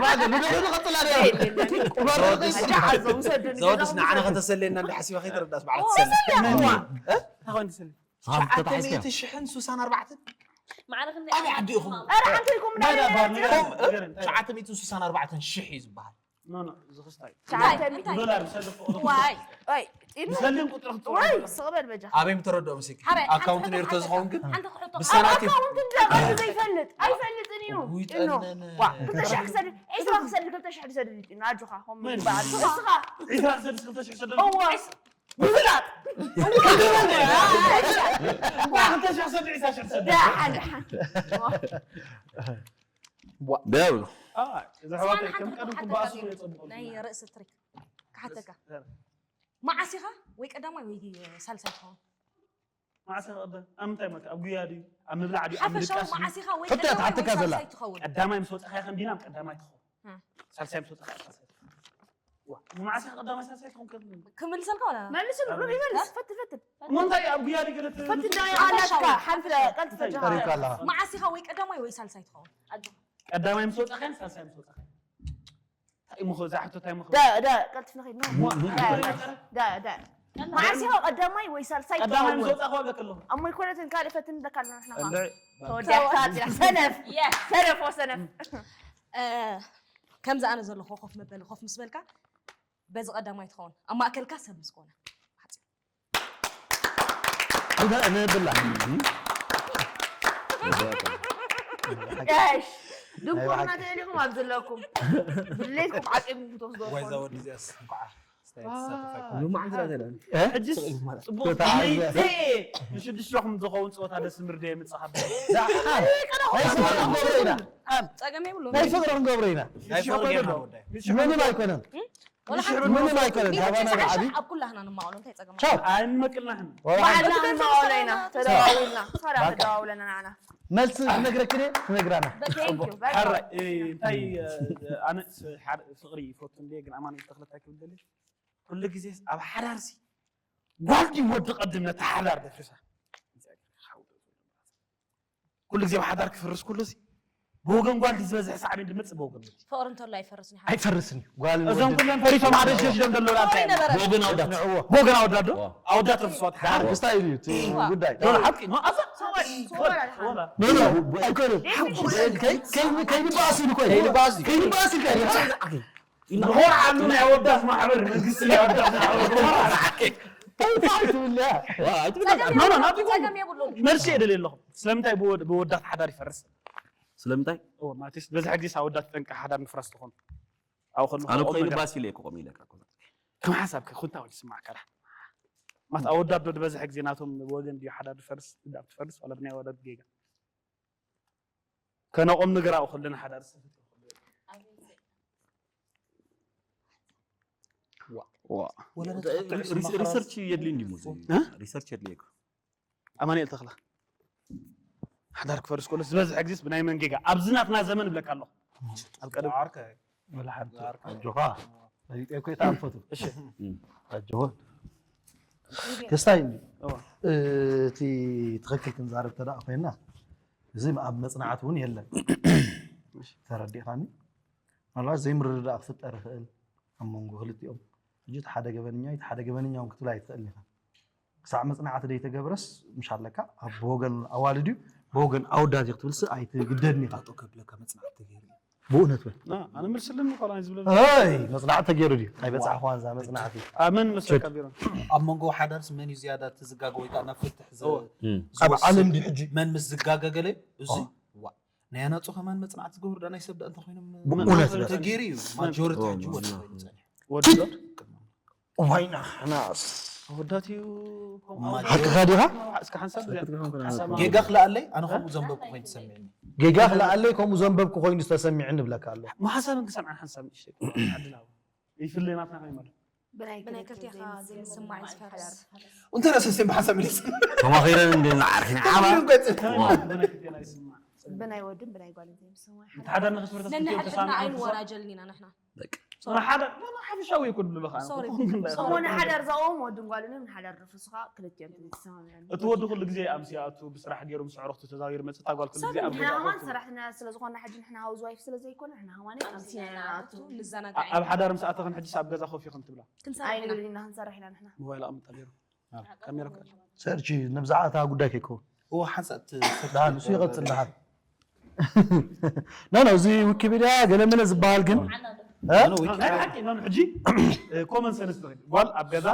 ባዶ፣ ንድሕሪ ይቐጽል ኣሎ። የለናን። ቁማር ዘወድስ፣ ይቐጽል። ኣጃ፣ ዓዞ፣ ውሰዱኒ፣ ዘወድስ ገዛኹም ንዓና ውሰዱኒ። ከተሰልየና እንዲ ሓሲባ ከይተረዳእስ በዓል ኣዎ፣ ትሰልይ። ሰልየና። እ? እንታይ ኮይኑ ትሰልይ? ሃብ ትሽዓተ ሚእቲ ተታሒዝካ። ሽሕን ስሳን ኣርባዕተን? ማዕረ ክንደይ ኣበይ ዓዲ ኢኹም? ኧረ፣ ሓንቲ ኢልኩም መዳ እንዳበለ ባር ንገረኒ፣ ትሸዓተ ሚእቲ ስሳን ኣርባዕተን ሽሕ እዩ ዝበሃል። ኖ፣ ኖ፣ እዚ ክስታይ። ትሽዓተ ሚእቲ። እንታይ? ዶላር ብሰልፍ ቁጥሪ። ዋይ። ዋይ፣ ኢሉ። ብሰልም ቁጥሪ ክትጽውዕ ዋይ፣ ትኽእል። ስቕ በል በጃ። ኣበይ ምተረድኦ ምስኪ? ሓረ፣ ኣካውንት ሓንቲ ነይሩ ክሕቶ ተዝኸውን ግን ኣለና። ሓንቲ ክሕቶ ብሰናት እዩ። ኣካውንት እንታይ እዩ ዘይፈልጥ? ኣይፈልጥን እዩ። ውይ፣ ኢሉ። ጠነነ። ዋ፣ ክልተ ሽሕ ክሰድድ፣ ዒስራ ክሰድድ፣ ክልተ ሽሕ ክሰድድ እዩ። ኣጆኻ፣ ኸም መን? በዓል። እስኻ። ዒስራ ክሰድድ፣ ክልተ ሽሕ ክሰድድ? እወ። ምፍላጥ። ዋ፣ ክልተ ሽሕ ክሰድድ፣ ዒስራ ሽሕ ክሰድድ። ደሓን፣ ደሓን። ደብሉ። ኣይ፣ እዚ ኣሕዋተይ ከም ቀደም ክበኣሱ ሓተካ እየ ጸብቖም። ናይ ርእሲ ትሪክ ክሓተካ። እ። መዓስ ኢኻ ወይ ቀዳማይ ወይ ሳልሳይ ትኸውን? መዓስ ኢኻ ቀዳማይ? ኣብ ምንታይ ማለት? ኣብ ጉያ ድዩ? ኣብ ምብላዕ ድዩ? ኣብ ሓፈሻዊ ምድቃስ ድዩ? መዓስ ኢኻ ወይ ፍትሕ ቀዳማይ ወይ ሓተካ ዘላ። ሳልሳይ ትኸውን? ቀዳማይ ምስ ወጻኻ ኢኻ ቢናም ቀዳማይ ትኸውን። እ። ሳልሳይ ምስ ወጻኻ ኢኻ ሳልሳይ ትኸውን። ዋ፣ መዓስ ኢኻ ቀዳማይ ሳልሳይ ትኸውን ከ? ክምልሰልካ ወላ? መልስሉ፣ ሩብ ይመልስ። ፈትን፣ ፈትን። እሞ እንታይ ኣብ ጉያ ድዩ ገለ ት-፣ ፈትን ዳይ ሓፈሻዊ። ኣለካ፣ ሓንቲ ቀልቲ እንታይ? ተጃሃር። ቀሪብካ ኣለኻ። መዓስ ኢኻ ወይ ቀዳማይ ወይ ሳልሳይ ትኸውን? ኣጆኻ። ቀዳማይ ምስ ወጻኻ ኢኻ፣ ሳልሳይ ምስ ወጻኻ ኢኻ። እንታይ እሞ እዛ ሕቶ እንታይ እሞ ዳ፣ ዳ፣ ቀልጥፍና ኸይድና። ሞ-፣ ዳ፣ ዳ፣ ዳ። መዓስ ኢኻ ቀዳማይ ወይ ሳልሳይ ቀዳማይ ምስ ትኸውን? ወጻ ክብለካ ኣለኹ። እሞ ኣይኮነትን፣ ካልእ ፈትን ንብለካ ኣለና ንሕና ኸዓ። እንድዒ። ተወዲእካ፣ ተወዲእካ። ሰነፍ። የስ። ሰነፍ ወሰነፍ። እ፣ ከምዚ ኣነ ዘለኹ ኮፍ መበሊ ኮፍ ምስ በልካ፣ በዚ ቀዳማይ ትኸውን። ኣብ ማእከልካ ሰብ ምስ ኮነ። ንብላ። ጋሽ፣ ድንቁርና ተደሊኹም ኣብ ዘለኩም። ድሌትኩም ዓቂብኩም ክትወስዱ ወይ ትኾኑ። ዘወዲ እዚኣስ እንኳዕ ኣስተያየት ተሳተፈኩም። ሎማዓንቲ ዳ ተዳሉ። እ? ሕጅስ ጽቡቕ ተታዓዘ። ናይቲ ንሽዱሽተኹም ዝኸውን ጸወታ ደስ ምርደ የምጽእ ካብ። ደሓን። ናይ ስፍራ ክንገብሮ ኢና። ጸገም የብሉን። ናይ ፍቕሪ ክንገብሮ ኢና። ናይ ፍቕሪ ጌርና ወዳይ። ምንም ኣይኮነን። ወላ ሓንቲ ምንም ኣይኮነን። ሚእቲ ተስዓን ዓቢ። ኣብ ኩላህና ንማቐሎ፣ እንታይ ጸገም ኣሎ? ቻው። ኣይንመቅልናህን። ወላ ሓንቲ። ባዕልና ንማቐሎ ኢና። ተደዋዊልና። ሰላም ተደዋውለና ንዓና። መልሲ ክነግረክን እየ፣ ክነግራና። Thank you። በቃ። ሓራይ፣ እ፣ እንታይ፣ እ፣ ኣነ ስ-፣ ሓር-፣ ፍቕሪ ይፈቱ እንድየ፣ ግን ኣማኑኤል ተኽለ እንታይ ክብል ደልየ? ኩሉ ግዜ ኣብ ሓዳርሲ ጓል ድዩ ወዲ ቀድም ነታ ሓዳር ደፍርሳ? ኩሉ ግዜ ኣብ ሓዳር ክፈርስ ከሎ ሲ ብወገን ጓል ዝበዝሕ ሳዕቤን ዝመጽእ ብወገን ወዲ። ፍቕሪ እንተሎ ኣይፈርስን እዩ። ኣይፈርስን እዩ። ጓልን እዞም ወድን ኩሎም ፈሪሶም ሓደ ሸሽ ደም ደሎ ላታ። ኣይነበረን። ብወገን ኣወዳት። ንዕዎ። ብወገን ኣወዳት ዶ? ዋ። ኣወዳት ተፍስዋ ተሓዳር። ዳርክ ስታይል እዩ እቲ ዋ። ጉዳይ። ዶሎ ሓቂ ነው። ኣዛ ሰዋይ። ሰዋይ። ሰዋይ። ኖ፣ ኖ፣ ኣይኮነን። ከይ-፣ ከይ-፣ ከይንባእስ ኢሉ ኮይኑ። ከይንባእስ እዩ። ከይንባእስ ኢልካ እዩ። ንኾርዓሉ ናይ ኣወዳት ማሕበር መንግስቲ ናይ ኣወዳት ማሕበር ንኾርዓሉ። እንታይ ትብል እያ? ዋ፣ ኣይትብል። ጸገም ኖ፣ ኖ፣ የብሉን። ናብቲ ጸገም የብሉን። መልሲ የደልየ ኣለኹ። ስለምንታይ ብወ-፣ ብወዳት ሓዳር ይፈርስ? ስለምንታይ? እዎ፣ ማለት በዚ ሕጊስ ኣወዳት ጠንቂ ሓዳር ምፍራስ ትኾኑ። ኣብኡ ከለኹ ኣነ ቁም ኮይኒ ነገር ባስ ኢለ እኮ ቆም ኢለካ እኮ። ከም ሓሳብ ከ ኩንታ ወይ ስማዕ ከራ። ማለት ኣወዳት ዶ ዝበዝሐ ግዜ ናቶም ወገን ድዩ ሓዳር ዝፈርስ፣ ትዳር ትፈርስ ዋላ ብናይ ኣወዳት ጌጋ? ከነቆም ንግራኡ ከለና ሓዳር ዝፈርስ ሪሰርች የድልዩ እንዲ ሙዚ ሪሰርች የድልየካ። ኣማኒኤል ተኽላ ሓዳር ክፈርስ ከሎ ዝበዝሐ ግዜስ ብናይ መን ጌጋ ኣብዚ ናትና ዘመን እብለካ ኣለኹ። ኣብ ቀደም ወላ ሓንቲ ኣጆኻ ፈሊጠ እኮ ይተኣንፈቱ እሺ ኣጆኻ ክስታይ እንዲ እወ። እቲ ትኽክል ክንዛረብ ተደኣ ኮይና እዚ ኣብ መፅናዕቲ እውን የለን ተረዲእኻኒ ምናልባት ዘይምርድዳእ ክፍጠር ይኽእል ኣብ መንጎ ክልቲኦም ሕጂ እቲ ሓደ ገበነኛ እቲ ሓደ ገበነኛ እውን ክትብል ኣይትኽእል ኢኻ ክሳዕ መፅናዕቲ ደይተገብረስ ምሽ ኣለካ ኣብ ብወገን ኣዋልድ እዩ ብወገን ኣወዳት እዩ ክትብልሲ ኣይትግደድን ኢኻ ጠጠው ከብለካ መፅናዕቲ ተገይሩ እዩ። ብእውነት በል ና ኣነ መልስልኒ ቆላ እዩ ዝብለኒ ኣይ መፅናዕቲ ተገይሩ ድዩ ኣይበፃሕኳን እዛ መፅናዕቲ ኣብ መን መስለካ ቢሮ ኣብ መንጎ ሓዳርስ መን እዩ ዝያዳ እቲ ዝጋገ ወይ ከዓ ናብ ፍትሕ ዝ- እወ። ኣብ ዝወስድ? ዓለም ድዩ ሕጂ መን ምስ ዝጋገ ገለ እዚ ኦ። ዋ ናይ ኣናፁ ከማን መፅናዕቲ ዝገብሩ ዳ ናይ ሰብ ዳ እንተኮይኖም ብእውነት በል ተገይሩ እዩ ማጆሪቲ ሕጂ ወዲ ኮይኑ ፀኒሑ ወዲ ዶ ዋይና ሓናስ ወዳት እዩ ማጆሪቲ ሓቅኻ ዲኻ እስከ ሓንሳብ እዚኣ ሓሳብ ጌጋ ክለኣለይ ኣነ ከምኡ ዘንበብኩ ኮይኑ ተሰሚዕኒ ጌጋ ክለኣለይ ከምኡ ዘንበብኩ ኮይኑ ዝተሰሚዕኒ ንብለካ ኣሎ መሓሳብን ክሰምዓን ሓንሳብ ንእሽተይ ዓድና ይፍለይ ናትና ከመይ ማለት ብናይ ክልቴኻ ዘይምስማዕ ዝፈርስ እንተ ረሰስም ብሓሳብ ኢለስ ተማኺረን እንደ ንዓርኪን ዓባ ከመይ ማለት ብናይ ክልቴና ይስማዕ ብናይ ወድን ብናይ ጓልን ዘይምስማዕ እቲ ሓዳር ንክስብር ነንሕድሕድና ኣይንወራጀልን ኢና ንሕና ሓደ ሓፈሻዊ ይኩን ብልኻ ሶሪ ሰሞን ሓዳር ዛኦም ወድን ጓልን እዮም ንሓዳር ርፍስኻ ክልቲኦም ተዘይተሰማሚዖም እቲ ወዲ ኩሉ ግዜ ኣምሲ ኣቱ ብስራሕ ገይሩ ምስ ዕረኽቱ ተዛዊሩ መፅእ እታ ጓል ኩሉ ግዜ ኣብ ገዛ ንሕና ኮፍ ከማን ኢሉ። ሰራሕትና ስለዝኾና ሕጂ ንሕና ሃውዝ ዋይፍ ስለዘይኮነ ንሕና ከማን ኣምሲና ንኣቱ ንዘናጋዕ ኣብ ሓዳር ምስ ኣተኽን ሕጂ ኣብ ገዛ ኮፍ ኢኽን ትብላ ኣይንብልን ኢና ክንሰርሕ ኢና ንሕና ሞባይል ኣቕምጥ ገይሩ ካሜራ ክእል ሰርች ነብዛዕታ ጉዳይ ከይከውን እዎ ሓንሳእ እቲ ደሓን እሱ ይቐፅል ደሓን ና ና እዚ ዊኪፒድያ ገለመለ ዝበሃል ግን እ? ናይ ሓቂ መም ሕጂ ኮመን ሰንስ ትኽእል ጓል ኣብ ገዛ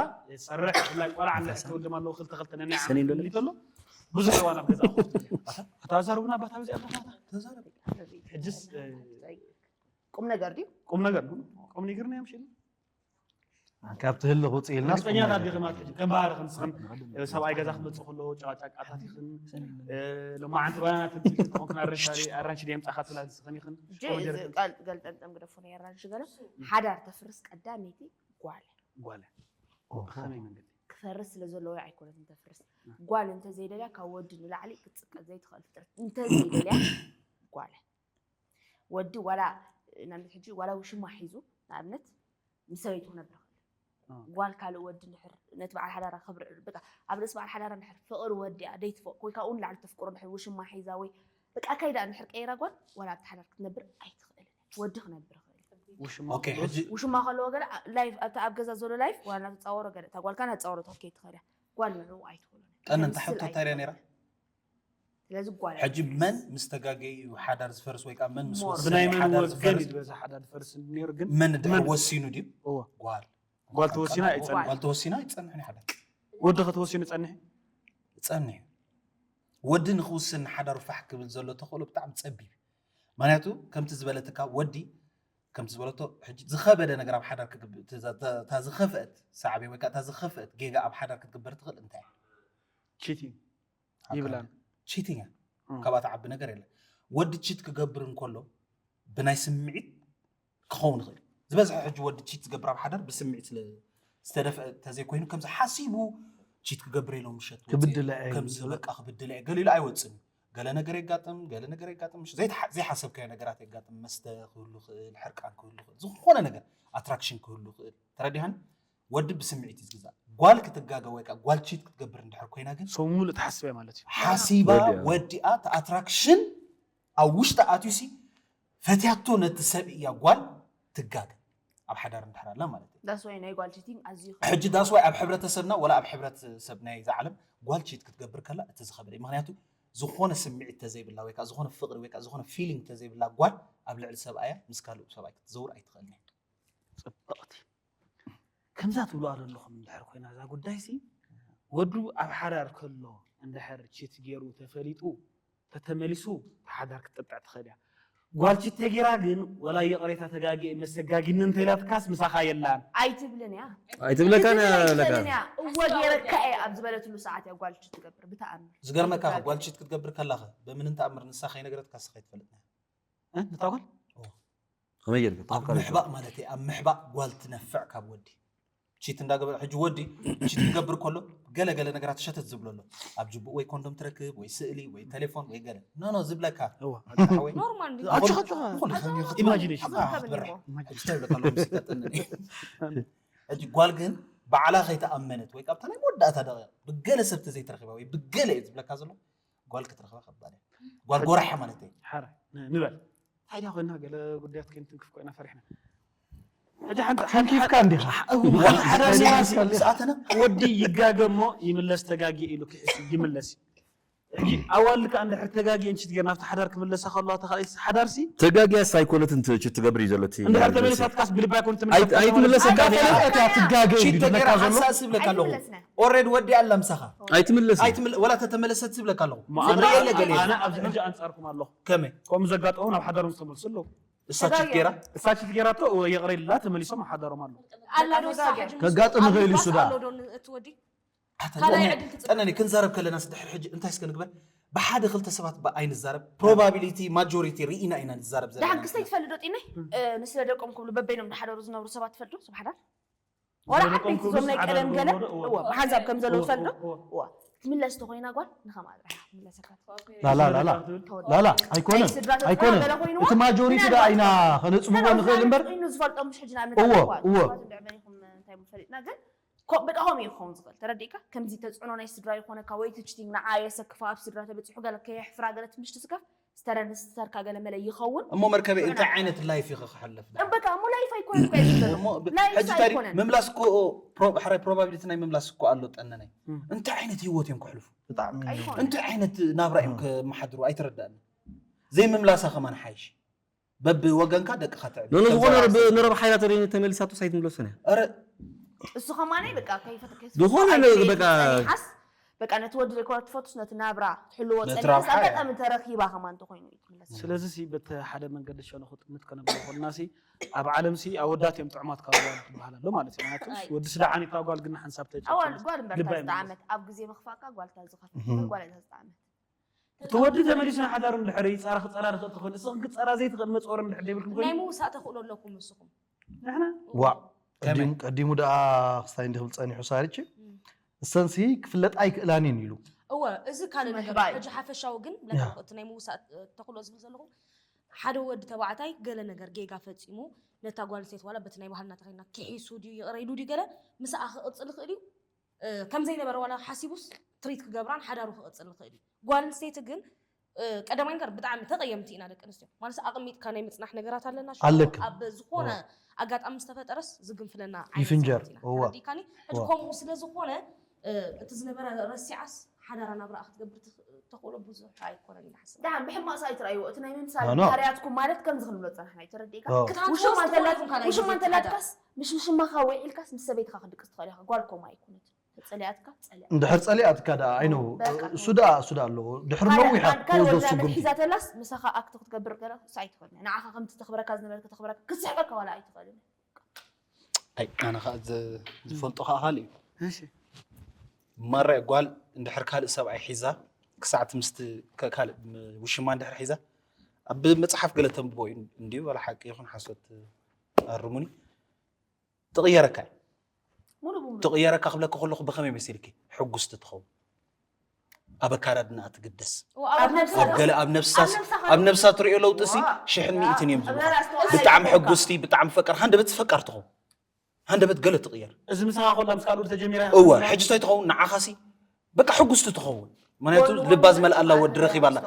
ሰርሕ ብፍላይ ቆልዓ ኣለካ ትወልድም ኣለዉ ክልተ ክልተ ነናይ ዓመት ተሎ ብዙሕ እዋን ኣብ ገዛ ኮፍ ትብል እያ። ኣታ ዛረቡና ኣባታ በዚኣ ኣለካ ሕጅስ ቁም ነገር ድዩ ቁም ነገር ቁም ነገር ናይ ምሽል ካብ ትህልኽ ውፅእ ኢልና ርግፀኛታት ዲኺ ማለት ሕጂ ከም ባህርኽን ንስኽን ሰብኣይ ገዛ ክመፅእ ከሎ ጨቃጫቃታት ኢኽን ሎማዓንቲ ባናና ተምፂልክን ተኾንክን ኣራንሽ ድየ ምፃኻ ትብላ ንስኽን ኢኽን ገልጠምጠም ግደፉ ናይ ኣራንሽ ገለ ሓዳር ተፍርስ ቀዳመይቲ ጓል ጓል ብኸመይ መንገዲ ክፈርስ ስለ ዘለዎ ኣይኮነትን ተፍርስ ጓል እንተዘይደልያ ካብ ወዲ ንላዕሊ ክትፅቀ ዘይትኽእል ፍጥረት እንተዘይደልያ ጓል ወዲ ዋላ ንኣብነት ሕጂ ዋላ ውሽማ ሒዙ ንኣብነት ምስ ሰበይቱ ክነብር ይኽእል ጓል ካልእ ወዲ ንድሕር ነቲ በዓል ሓዳራ ክብሪ በቃ ኣብ ርእሲ በዓል ሓዳራ ንድሕር ፍቕሪ ወዲኣ ደይትፈ ወይ ካብኡ ንላዕሊ ተፍቅሮ ንድሕር ውሽማ ሒዛ ወይ በቃ ኣካይዳ ንድሕር ቀይራ ጓል ዋላ ኣብቲ ሓዳር ክትነብር ኣይትኽእልን ወዲ ክነብር ይኽእል ውሽማ ኦኬ ሕጂ ውሽማ ከለዎ ገለ ላይፍ ኣብቲ ኣብ ገዛ ዘሎ ላይፍ ዋላ እናተፃወሮ ገለ እታ ጓልካ እናተፃወረቶ ክትከይድ ትኽእል እያ ጓል ንዕኡ ኣይትኽእሉን ጠን እንታይ ሕቶ እንታይ ርያ ነይራ ስለዚ ጓል ሕጂ መን ምስ ተጋገዩ ሓዳር ዝፈርስ ወይ ከዓ መን ምስ ሞር። ወሰነ ብናይ መን ሓዳር ወገን ዝፈርስ እዩ ዝበዛ ሓዳር ዝፈርስ ነይሩ ግን መን ድሕር መን- ወሲኑ ድዩ እዎ ጓል ጓል ተወሲና ኣይፀንሕን ጓል ተወሲና ይፀንሕን ሓዳር ወዲ ከተወሲኑ ፀንሕ ፀንሕ እዩ ወዲ ንክውስን ሓዳሩ ፋሕ ክብል ዘሎ ተኽእሎ ብጣዕሚ ፀቢብ እዩ ምክንያቱ ከምቲ ዝበለትካ ወዲ ከምቲ ዝበለቶ ሕጂ ዝኸበደ ነገር ኣብ ሓዳር ክግብ- እታ ዝኸፍአት ሳዕቤ ወይ ከዓ እታ ዝኸፍአት ጌጋ ኣብ ሓዳር ክትግበር ትኽእል እንታይ ቺቲንግ ይብላን ቺቲንግ እም። ካብኣ ትዓቢ ነገር የለን ወዲ ቺት ክገብር እንከሎ ብናይ ስምዒት ክኸውን ይኽእል እዩ ዝበዝሐ ሕጂ ወዲ ቺት ዝገብር ኣብ ሓዳር ብስምዒት ስለ ዝተደፍአ ተዘይኮይኑ ከምዚ ሓሲቡ ቺት ክገብር ኢሎ ምሸት ወፂኡ ክብድለ እየ ከምዚ ዝብል። በቃ ክብድለ እየ ገሊሉ ኣይወፅን እዩ ገለ ነገር የጋጥም ገለ ነገር የጋጥም ምሽ ዘይተሓ- ዘይሓሰብካዮ ነገራት የጋጥም መስተ ክህሉ ይኽእል ሕርቃን ክህሉ ይኽእል ዝኾነ ነገር ኣትራክሽን ክህሉ ይኽእል ተረዲሃን ወዲ ብስምዒት እዩ ዝግዛእ ጓል ክትጋገ ወይ ከዓ ጓል ቺት ክትገብር እንድሕር ኮይና ግን ሰው ሙሉእ ተሓስበ ማለት እዩ ሓሲባ ወዲኣ። ወዲኣ እቲ ኣትራክሽን ኣብ ውሽጢ ኣትዩሲ ፈትያቶ ነቲ ሰብ እያ ጓል ትጋገ ኣብ ሓዳር እንድሕር ኣላ ማለት እዩ ዳስ ወይ ናይ ጓል ቺቲንግ ኣዝዩ ሕጂ ዳስዋይ ኣብ ሕብረተሰብና ወላ ኣብ ሕብረተሰብ ናይ ዝዓለም ጓል ቺት ክትገብር ከላ እቲ ዝኸበደ እዩ ምክንያቱ ዝኾነ ስምዒት ተዘይብላ ወይ ከዓ ዝኾነ ፍቅሪ ወይ ከዓ ዝኾነ ፊሊንግ ተዘይብላ ጓል ኣብ ልዕሊ ሰብኣያ ምስ ካልእ ሰብኣይ ክትዘውር ኣይትኽእልን እያ ፅብቕቲ ከምዛ ትብሉ ኣለኹም እንድሕር ኮይና እዛ ጉዳይ ሲ ወዱ ኣብ ሓዳር ከሎ እንድሕር ቺት ገይሩ ተፈሊጡ ተተመሊሱ ሓዳር ክትጥጥዕ ትኽእል እያ ጓል ቺት ተጌራ ግን ወላ ይቕሬታ ተጋጊ መሰጋጊኒ እንተኢላትካስ ምሳኻ የላን። ኣይትብልን እያ ኣይትብለካን ኣይትብልን ለካ እያ እወ ገይረካ እየ ኣብ ዝበለትሉ ሰዓት እያ ጓል ቺት ትገብር ብተኣምር ዝገርመካ ጓል ቺት ክትገብር ከላኸ በምንም ተኣምር ንሳ ከይነገረትካ ንስኻ ኣይትፈልጥን እ? ንታ ጓል ከመይ ጌርካ ኣብ ምሕባእ ማለት እዩ ኣብ ምሕባእ ጓል ትነፍዕ ካብ ወዲ ቺት እንዳገበረ ሕጂ ወዲ ቺት ክገብር ከሎ ገለ ገለ ነገራት ሸተት ዝብሎ ኣሎ ኣብ ጅቡእ ወይ ኮንዶም ትረክብ ወይ ስእሊ ወይ ቴሌፎን ወይ ገለ ኖ ኖ ዝብለካ ሓወይ ኖርማል እንዲ ኣቦ- ኣጆኻ ዝኾነ ዝኾነ ይኸውን ኢማጂኔሽን። ይኸውን። ኣፍርሕ። ሕጂ እንታይ ይብለካ ኣለኹ ምስ ይቀጥልኒ ሕጂ ጓል ግን ባዕላ ከይተኣመነት ወይ ካብታ ናይ መወዳእታ ደቂቕ ብገለ ሰብ ተዘይተረኺባ ወይ ብገለ እዩ ዝብለካ ዘሎ ጓል ክትረኽባ ከባድ እያ ጓል ጎራሓ ማለት እዩ ሓረ ንበል እንታይ ድያ ኮይና ገለ ጉዳያት ከይንትንክፍ ኮይና ፈሪሕና ሕጂ ሓንቲ ተንኪፍካ እንዲኻ ሓዳር ምስኣተና ወዲ ይጋገ እሞ ይምለስ ተጋጊ ኢሉ ክሕስ ይምለስ እዩ። ሕጂ ኣዋልድ ከዓ እንድሕር ተጋጊ እንቺ ትገር ናብቲ ሓዳር ክምለሳ ከለዋ ተኻልኣይ ሓዳርሲ ተጋጊያስ ኣይኮነትን ት- ችት ትገብር እዩ ዘሎ እቲ እንድሕር ተመሊሳትካስ ብልባ ይኮን ኣይት- ኣይትመለሰካ ፈለጥ እያ ትጋገ እዩ ቺት ዝብለካ ተገይራ ዘሎ ሓንሳእ ዝብለካ ኣለኹ ኣይትምለስና ኦሬድ ወዲ ኣላ ምሳኻ ኣይትምለስ ኣይትምለ- ወላ ተተመለሰት ዝብለካ ኣለኹ ፍቕሪ የለ ገለ የለ። ኣነ ኣብዚ ሕጂ ኣንፃርኩም ኣለኹ ከመይ ከምኡ ዘጋጠሙ ናብ ሓዳሮም ዝተመልሱ ኣለዉ እሳ ችት ገይራ እሳ ችት ገይራቶ ይቕረ ኢላ ተመሊሶም ኣብ ሓዳሮም ኣለዉ ኣላ ዶ እዛ ሕጂ ምስ- ከጋጥም ኣብ ይኽእል እዩ ልባስ ሱዳ። ኣሎ ዶ ን- እቲ ወዲ ካልኣይ ዕድል ትጽበ ጠነኒ ክንዛረብ ከለና ስድሕር ሕጂ እንታይ እስከ ንግበር ብሓደ ክልተ ሰባት ብ- ኣይንዛረብ ፕሮባቢሊቲ ማጆሪቲ ርኢና ኢና ንዛረብ ዘለና ደሓን ክስተ ይትፈልጥ ዶ ጢነይ ንስለ ደቆም ክብሉ በበይኖም ንሓደሩ ዝነብሩ ሰባት ትፈልጡ ስብ ሓዳር ዋላ ዓበይቲ እዞም ናይ ቀደም ገለ እዎ ብሓንሳብ ከም ዘለዉ ትፈልጥ ዶ እዎ ትምለስ ተኮይና ጓል ንኸምኣ ጥራሕ ክትምለሰካ ላላ ላላ ላላ ኣይኮነን ኣይኮነን እቲ ማጆሪቲ ዳ ኢና ከነፅብቦ ንኽእል እምበር ኮይኑ ዝፈልጦም ምሽ ሕጂ ንኣብነት እዎ፣ ኣለዋ። እዎ። ሰባት እንድዕ መን ኢኹም እንታይ ምፈሊጥና ግን ኮ- በቃ ከምኡ እዩ ክኸውን ዝኽእል ተረዲእካ ከምዚ ተፅዕኖ ናይ ስድራ ይኾነካ ወይ ትችቲንግ ንዓ የሰክፋ ኣብ ስድራ ተበፂሑ ገለ ከየሕፍራ ገለ ትምሽ ትስከፍ ስተረን ስተርካ ገለ መለ ይኸውን እሞ መርከበይ እንታይ ዓይነት ላይፍ ኢኸ ክሓልፍ ዳ በቃ እሞ ላይፍ ኣይኮነን እኮ እዩ ዝብለሉ። እሞ ብ- ላይፍ ሕጂ እንታይ ኣይኮነን። ምምላስ እኮ ፕሮ- ሕራይ ፕሮባቢሊቲ ናይ ምምላስ እኮ ኣሎ ጠነነይ እንታይ ዓይነት ህይወት እዮም ክሕልፉ ኣይኮነን። እንታይ ዓይነት ናብራ እዮም ከመሓድሩ ኣይተረዳእኒ ዘይምምላሳ ከማን ሓይሽ በብወገንካ ደቅኻ ትዕብ ኖ ዝኾነ ንረብ ሓይላ ተመሊሳቶስ ኣይትምለሱን እያ ኧረ እሱ ከማነይ በቃ ከይፈተከስ ዝኾነ በቃ ሓስ በቃ ነቲ ወዲ ዘይኮነ ትፈቱስ ነቲ ናብራ ትሕልዎ ነቲ ፀኒሓስ ረብሓ እያ። ኣጋጣሚ ተረኺባ ከማን ተኾይኑ እዩ ትምለስ። ስለዚ ሲ በቲ ሓደ መንገዲ ሸነኹ ጥምት ከነብሎ ኮልና ሲ ኣብ ዓለም ሲ ኣወዳት እዮም ጥዑማት ካብ ኣዋልድ ትበሃል ኣሎ ማለት እዩ ምክንያቱ ወዲ ስለ ዓኒካ ጓል ግን ሓንሳብ ኣዋል ተጨ ጓል እምበር ልባ እታ ይመለስ። ዝጠዓመት ኣብ ግዜ ምኽፋእካ ጓልታ ዝኸፍእ ጓል እታ ዝጠዓመት እቲ ወዲ ተመሊሱ ንሓዳሩ እንድሕር ይፃራ ክፀራ ንኽእል ትኽእል እስኽን ክፀራ ዘይትኽእል መፅወር እንድሕር ዘይብልኩም ናይ ኮይኑ ምውሳእ ተኽእሎ ኣለኩም ንስኹም ንሕና ዋ ቀዲሙ ቀዲሙ ደኣ ክስታይ እንዲ ክብል ፀኒሑ ሳሪች እሰንሲ ክፍለጥ ኣይክእላን እየን ኢሉ እወ እዚ ካልእ ነገር ምሕባእ። ሕጂ ሓፈሻዊ ግን ለካ እቲ ናይ ምውሳእ ተኽእሎ ዝብል ዘለኹ ሓደ ወዲ ተባዕታይ ገለ ነገር ጌጋ ፈፂሙ ነታ ጓል ኣንስተይቲ ዋላ በቲ ናይ ባህልና ተኸይና ክሒሱ ድዩ ይቕረ ኢሉ ድዩ ገለ ምስኣ ክቕፅል ይኽእል እዩ እ፣ ከም ዘይነበረ ዋላ ሓሲቡስ ትሪት ክገብራን ሓዳሩ ክቕፅል ይኽእል እዩ ጓል ኣንስተይቲ ግን እ፣ ቀዳማይ ነገር ብጣዕሚ ተቐየምቲ ኢና ደቂ ኣንስትዮ ማለት ኣቕሚጥካ ናይ ምፅናሕ ነገራት ኣለና ሽዑ ኣለካ። ኣብ ዝኾነ ኣጋጣሚ ዝተፈጠረስ ዝግንፍለና ዓይነት ይፍንጀር፣ ሰባት ኢና። እወ። ተረዲእካኒ ሕጂ እወ። ከምኡ ስለ ዝኾነ እ፣ እቲ ዝነበረ ረሲዓስ ሓዳራ ናብራ ክትገብር ትኽ- ተኽእሎ ብዙሕ ኣይኮነን ኢለ ሓስብ ደሓን ብሕማቕ ሳይት ርኣይዎ እቲ ናይ ምምሳል ኖ፣ ኖ። ባህርያትኩም ማለት ከምዚ ክንብሎ ዝፀናሕና እዩ ተረዲእካ ኦ። ክትሓስቡ ውሽማ ትኽእሉ እንተላ- ኢኹም ካልኣይ ውሽማ ግዜ እንተላትካስ ምስ ውሽማኻ ውዒልካስ ምስ ሰበይትካ ክድቅስ ትኽእል ኢኻ ጓል ከምኡ ኣይኮነትን ተፀሊኣትካ ፀሊኣ እንድሕር ፀሊኣትካ ደኣ ኣይነው በቃ። እሱ ደኣ እሱ ደኣ ኣለዎ ድሕሪ ነዊሕ እያ ካልእ ተወስዶ ወላ ስጉምቲ ሒዛተላስ ምሳኻ ኣክት ክትገብር ገለ እሱ ኣይትኽእልን ንዓኻ ከምቲ ተኽብረካ ዝነበርካ ተኽብረካ ክስሕቀካ ዋላ ኣይትኽእልን ኣይ ኣነ ከዓ ዝ- ዝፈልጦ ከዓ ካልእ እዩ እሺ ማራ ጓል እንድሕር ካልእ ሰብኣይ ሒዛ ክሳዕቲ ምስቲ ከ- ካልእ ም- ውሽማ እንድሕር ሒዛ ኣብ መፅሓፍ ገለ ተንብቦ እዩ እንድዩ ዋላ ሓቂ ይኹን ሓሶት ኣርሙኒ ትቕየረካ እዩ ሙሉ ብሙሉ ትቕየረካ ክብለካ ከለኹ ብኸመይ መሲልኪ ሕጉስቲ ትኸውን ኣብ ኣካዳድና ትግደስ ኣብ ነብሳ ኣብ ገለ ኣብ ነብሳ ኣብ ነብሳ ኣብ ነብሳ ትሪኦ ለውጢ ሲ ሽሕን ሚእትን እዮም ዝብሉ ብጣዕሚ ሕጉስቲ ብጣዕሚ ፈቀር ሃንደበት ፈቀር ትኸውን ሃንደበት ገለ ትቕየር እዚ ምሳኻ ኮላ ምስ ካልኡ ተጀሚራ እወ ሕጂ እንታይ ትኸውን ንዓኻሲ በቃ ሕጉስቲ ትኸውን ምክንያቱ ልባ ዝመልኣላ ወዲ ረኺባ ኣላ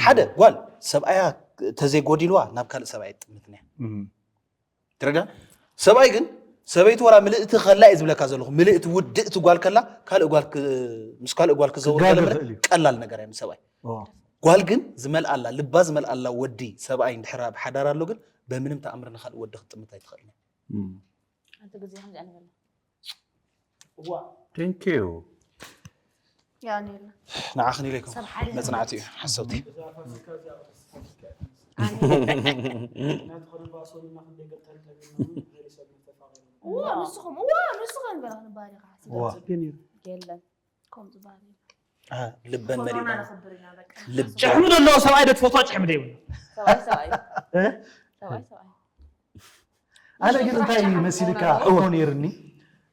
ሓደ ጓል ሰብኣያ ተዘይጎዲልዋ ናብ ካልእ ሰብኣይ ጥምትና ትረዳ ሰብኣይ ግን ሰበይቲ ወላ ምልእቲ ከላ እዩ ዝብለካ ዘለኹ ምልእቲ ውድእቲ ጓል ከላ ካልእ ጓል ክ- ምስ ካልእ ጓል ክዘውር ክጋገ ከሎ ምንም ይኽእል እዩ። ቀላል ነገር እያ ምስ ሰብኣይ ኦ፣ ጓል ግን ዝመልኣላ ልባ ዝመልኣላ ወዲ ሰብኣይ እንድሕር ኣብ ሓዳር ኣሎ ግን በምንም ተኣምር ንካልእ ወዲ ክትጥምት ኣይትኽእልን እም። ሓንቲ ግዜ ከምዚ ኣንበላ Thank you ያ ነይርና ንዓኽን ኢለይኩም ሰብ ሓደ መፅናዕቲ እዩ ሓሰውቲ ኣነ ናቲ ከነባእሶ ድማ ክንደይ ገጠር ቀቢልና ውን ገሊሶም ተፋቒሮም እዋ ንስኹም እዋ ንስኹም ገለ ክንባል ኢኻ ሓሲብ እዋ። ጽጌ ነይሩ የለን ከምኡ ዝበሃል የለን። አ፣ ልበን ኮሮና መሪዳ ነኽብር ኢና በቃ ልብ ጭሕሙ ዘለዎ ሰብኣይ ዶ ትፈትዋ ጭሕሚ ደይብሉ ሰብኣይ ሰብኣይ እ? ሰብኣይ ሰብኣይ ኣነ ግን እንታይ መሲልካ እወ። እኮ ነይርኒ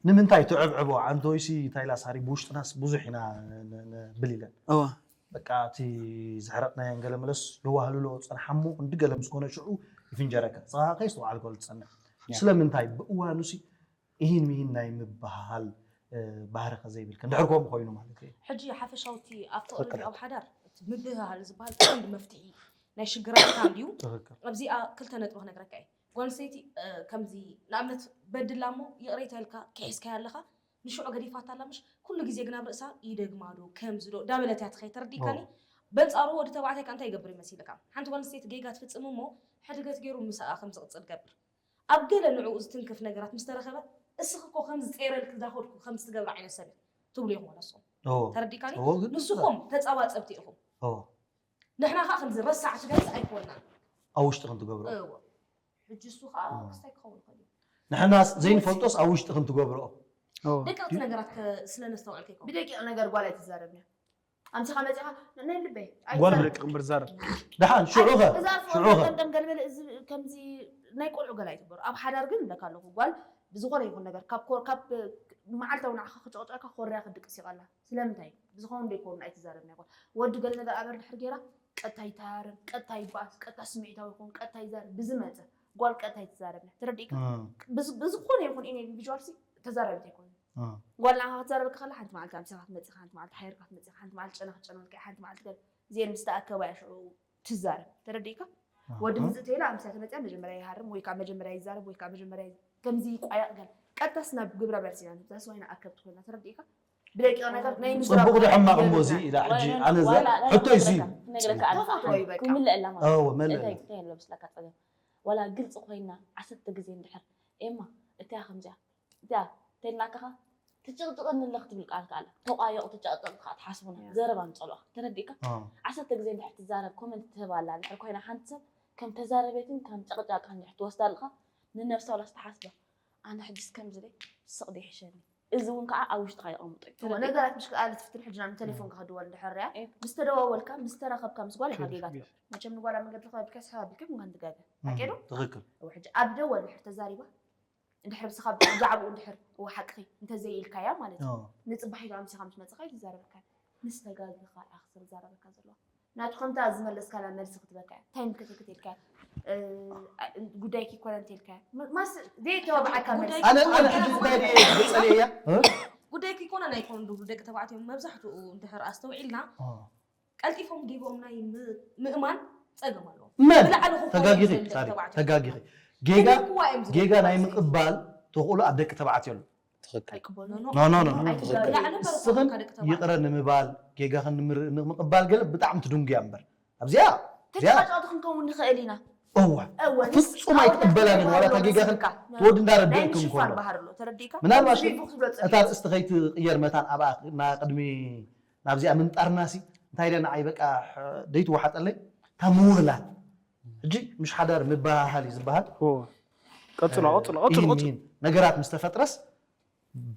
ንምንታይ ትዕብዕቦ ኣንተ ወይሲ እንታይ ኢላ ሳሪ ብውሽጥናስ ብዙሕ ኢና ን- ን- ንብል ኢለን እወ በቃ እቲ ዝሕረቕናየን ገለ መለስ የዋህልሎ ፀንሓሞ እንዲ ገለ ምስ ኮነ ሽዑ ይፍንጀረካ ፀኻ ከይስተውዓልኮ ዝፀንሕ ስለምንታይ ብእዋኑሲ ኢሂን ሚሂን ናይ ምበሃል እ፣ ባህሪ ከዘይብልካ እንድሕር ከምኡ ኮይኑ ማለት እዩ ሕጂ ሓፈሻውቲ ኣብ ፍቕሪ ድዩ ኣብ ሓዳር እቲ ምብህሃል ዝበሃል ቀንዲ መፍትሒ ናይ ሽግራት ካብ ድዩ ትኽክል ኣብዚኣ ክልተ ነጥቢ ክነግረካ እየ ጓል ኣንስተይቲ እ፣ ከምዚ ንኣብነት በድላ እሞ ይቕሬታ ኢልካ ክሒዝካያ ኣለኻ ንሽዑ ገዲፋታ ኣላ ምሽ ኩሉ ግዜ ግን ኣብ ርእሳ ይደግማ ዶ ከምዚ ዶ ዳበለት እያ ትኸይ ተረዲእካኒ በንጻሩ ወዲ ተባዕታይ ከ እንታይ ይገብር ይመሲልካ ሓንቲ ጓል ኣንስተይቲ ጌጋ ትፍጽም እሞ ሕድገት ገይሩ ምስኣ ከም ዝቕጽል ገብር ኣብ ገለ ንዕኡ ዝትንክፍ ነገራት ምስ ተረኸበ እስኺ እኮ ከምዚ ጸይረልኪ ዳኸድኩ ከምዚ ትገብሪ ዓይነት ሰብ እየ ትብሉ ኢኹም ንስኹም ኦ፣ ተረዲካኒ ኦ፣ ግን ንስኹም ተጻባጸብቲ ኢኹም ኦ፣ ንሕና ከዓ ከምዚ ረሳዕቲ ገጽ ኣይኮንና ኣብ ውሽጥኽን ትገብሮ እዎ ሕጂ እሱ ከዓ ክስታይ ክኸውን ይኽእል እዩ ንሕና ዘይንፈልጦስ ኣብ ውሽጥኽን ትገብርኦ እወ። ደቀቕቲ ነገራት ከ- ስለ ነስተውዕል ከይከውን ብደቂቕ ነገር ጓል ኣይትዛረብን እያ ኣምሲኻ መፂኻ ናይ ልበይ ጓል ኣይትዛረብ። ብደቂ እምበር ዝዛረብ ደሓን ሽዑኸ እዛ ኣርፎ ሽዑኸ ቀምቀም ገልበለ እዚ ከምዚ ናይ ቆልዑ ገላ ይትበሩ ኣብ ሓዳር ግን እብለካ ኣለኹ ጓል ብዝኾነ ይኹን ነገር ካብ ኮ- ካብ መዓልታዊ ንዓኻ ክጨቕጨቕካ ኮርያ ክድቅስ ይቐላ ስለምንታይ ብዝኸውን ደይኮኑ ኣይትዛረብ ናይ ጓል ወዲ ገለ ነገር ኣበር ድሕር ገይራ ቀጥታ ይተሃረም ቀጥታ ይበኣስ ቀጥታ ስምዒታዊ ይኹን ቀጥታ ይዛረብ ብዝመፀ ጓል ቀጥታ ይትዛረብ ናይ ተረዲእካ እም፣ ብዝ- ብዝኾነ ይኹን ኢንዲቪዥዋል ሲ ተዛራቢት ኣይኮነ እም፣ ጓል ንዓኻ ክትዛረበካ ከላ ሓንቲ መዓልቲ ኣምሲኻ ክትመፅእ ሓንቲ መዓልቲ ሓይርካ ክትመፅእ ሓንቲ መዓልቲ ጨና ክትጨነልካ ሓንቲ መዓልቲ ገለ እዚአን ምስ ተኣከባ እያ ሽዑ ትዛረብ ተረዲእካ ወዲ እም። ምዝእ ተይላ ኣምስያ ተመፅያ መጀመርያ ይሃርም ወይ ከዓ መጀመርያ ይዛረብ ወይ ከዓ መጀመርያ ከምዚ ይቋየቕ ገለ ቀጥታስ ናብ ግብረ መልሲ ኢና ንብዛስ ወይና ኣከብቲ ኮይና ተረዲእካ ብደቂቕ ነገር ናይ ፅቡቕ ዶ ሕማቕ እሞ እዚ ኢላ ሕጂ ኣነ ዘ ሕቶ ይሲ ተፋትወይ በቃ እዎ መለ እንታይ እንታይ ኣሎ ምስለካ ፀገም ዋላ ግልፂ ኮይና ዓሰርተ ግዜ እንድሕር ኤማ እቲያ ከምዚኣ እቲያ ተድናካኻ ትጭቕጭቕኒ ኣለኽ ትብል ቃል ከኣላ ተቋየቑ ትጨቕጭቕ ከዓ ትሓስቡና ዘረባ ምፀልኦ ተረዲእካ ዓሰርተ ግዜ እንድሕር ትዛረብ ኮመንት ትህብ ኣላ እንድሕር ኮይና ሓንቲ ሰብ ከም ተዛረቤትን ከም ጨቕጫቃ እንድሕር ትወስዳ ኣለኻ ንነብሳ ዋላ ዝተሓስበ ኣነ ሕጅስ ከምዚ ደይ ስቕ ደይ ሕሸኒ እዚ እውን ከዓ ኣብ ውሽጥካ የቐምጦ እዩ ተረዲእካ ነገራት ምሽ ኣለ ትፍትን ሕጂ ናብ ቴሌፎን ክኸድወል እንድሕር ያ እየ። ምስ ተደዋወልካ ምስ ተራኸብካ ምስ ጓል ኢኻ ጌጋ ትገብር መቸም ንጓላ መንገዲ ኸቢልካ ስሓ ቢልካ ምኳን ትጋገ ኣኬዶ ትኽክል ሕጂ ኣብ ደወል ድሕር ተዛሪባ እንድሕር ብስኻ ብዛዕባኡ እንድሕር እወ ሓቅኺ እንተዘይኢልካያ ማለት እዩ ኦ፣ ንፅባሒቱ ኣምሲኻ ምስ መፅኻ ይትዛረበካ ምስ ተጋግኻ ኢኻ ክዛረበካ ዘለዋ ናቱ ከምታ ዝመለስካላ መልሲ ክትበካ እያ እንታይ ምልክት ክትልካ ጉዳይኪ ይኮነ እንተልካ ማስ ዘይተባብዓካ መልሲ ኣነ ኣነ ሕጂ እንታይ ድየ ዝጸልየ እያ ጉዳይ ከይኮነ ናይ ኮንዱ ደቂ ተባዕትዮ መብዛሕትኡ እንድሕር ኣስተውዒልና ኦ፣ ቀልጢፎም ጌግኦም ናይ ም- ምእማን ጸገም ኣለዎም መን ብላዕሊ ክኾኑ ተጋጊኺ ይኽእል ደቂ ሳሪ ተባዕትዮ። ተጋጊኺ ጌጋ ተጋግዋ እዮም ዝብሉ ጌጋ ናይ ማለት እዩ። ምቕባል ተኽእሎ ኣብ ደቂ ተባዕትዮ ኣሎ ትኽክል ኣይቅበሉ ኖ፣ ኖ። ኖ ኖ ኖ ኣይትጋገ። ትኽክል ብላዕሊ እምበር እስኽን እኮ ደቂ ተባዕትዮ። ይቕረ ንምባል ጌጋኽን ንምር- ንምቕባል ገለ ብጣዕሚ ትድንጉያ እምበር ኣብዚኣ እዚኣ ተጨቃጫቕቲ ክንከውን ንኽእል ኢና እወ እወ ፍጹም ኣይትቕበላን ዋላ እታ ጌጋኽን ትወዲ ናይ እንዳረድእክን ምሽፋን ከሎ ባህር ኣሎ ተረዲእካ ምናልባት እዚ ይፉ ክትብሎ እታ ርእስቲ ከይትቕየር መታን ኣብኣ ና ቅድሚ ናብዚኣ ምምጣርናሲ እንታይ ኢለ ንዓይ በቃ ደይትወሓጠለይ እታ ምውህላል ሕጂ ምሽ ሓዳር ምበሃሃል እዩ ዝበሃል ኦ፣ ቀጽሎ ቀጽሎ ቀጽሎ ይህን ቀጽሎ ይህን ነገራት ምስ ተፈጥረስ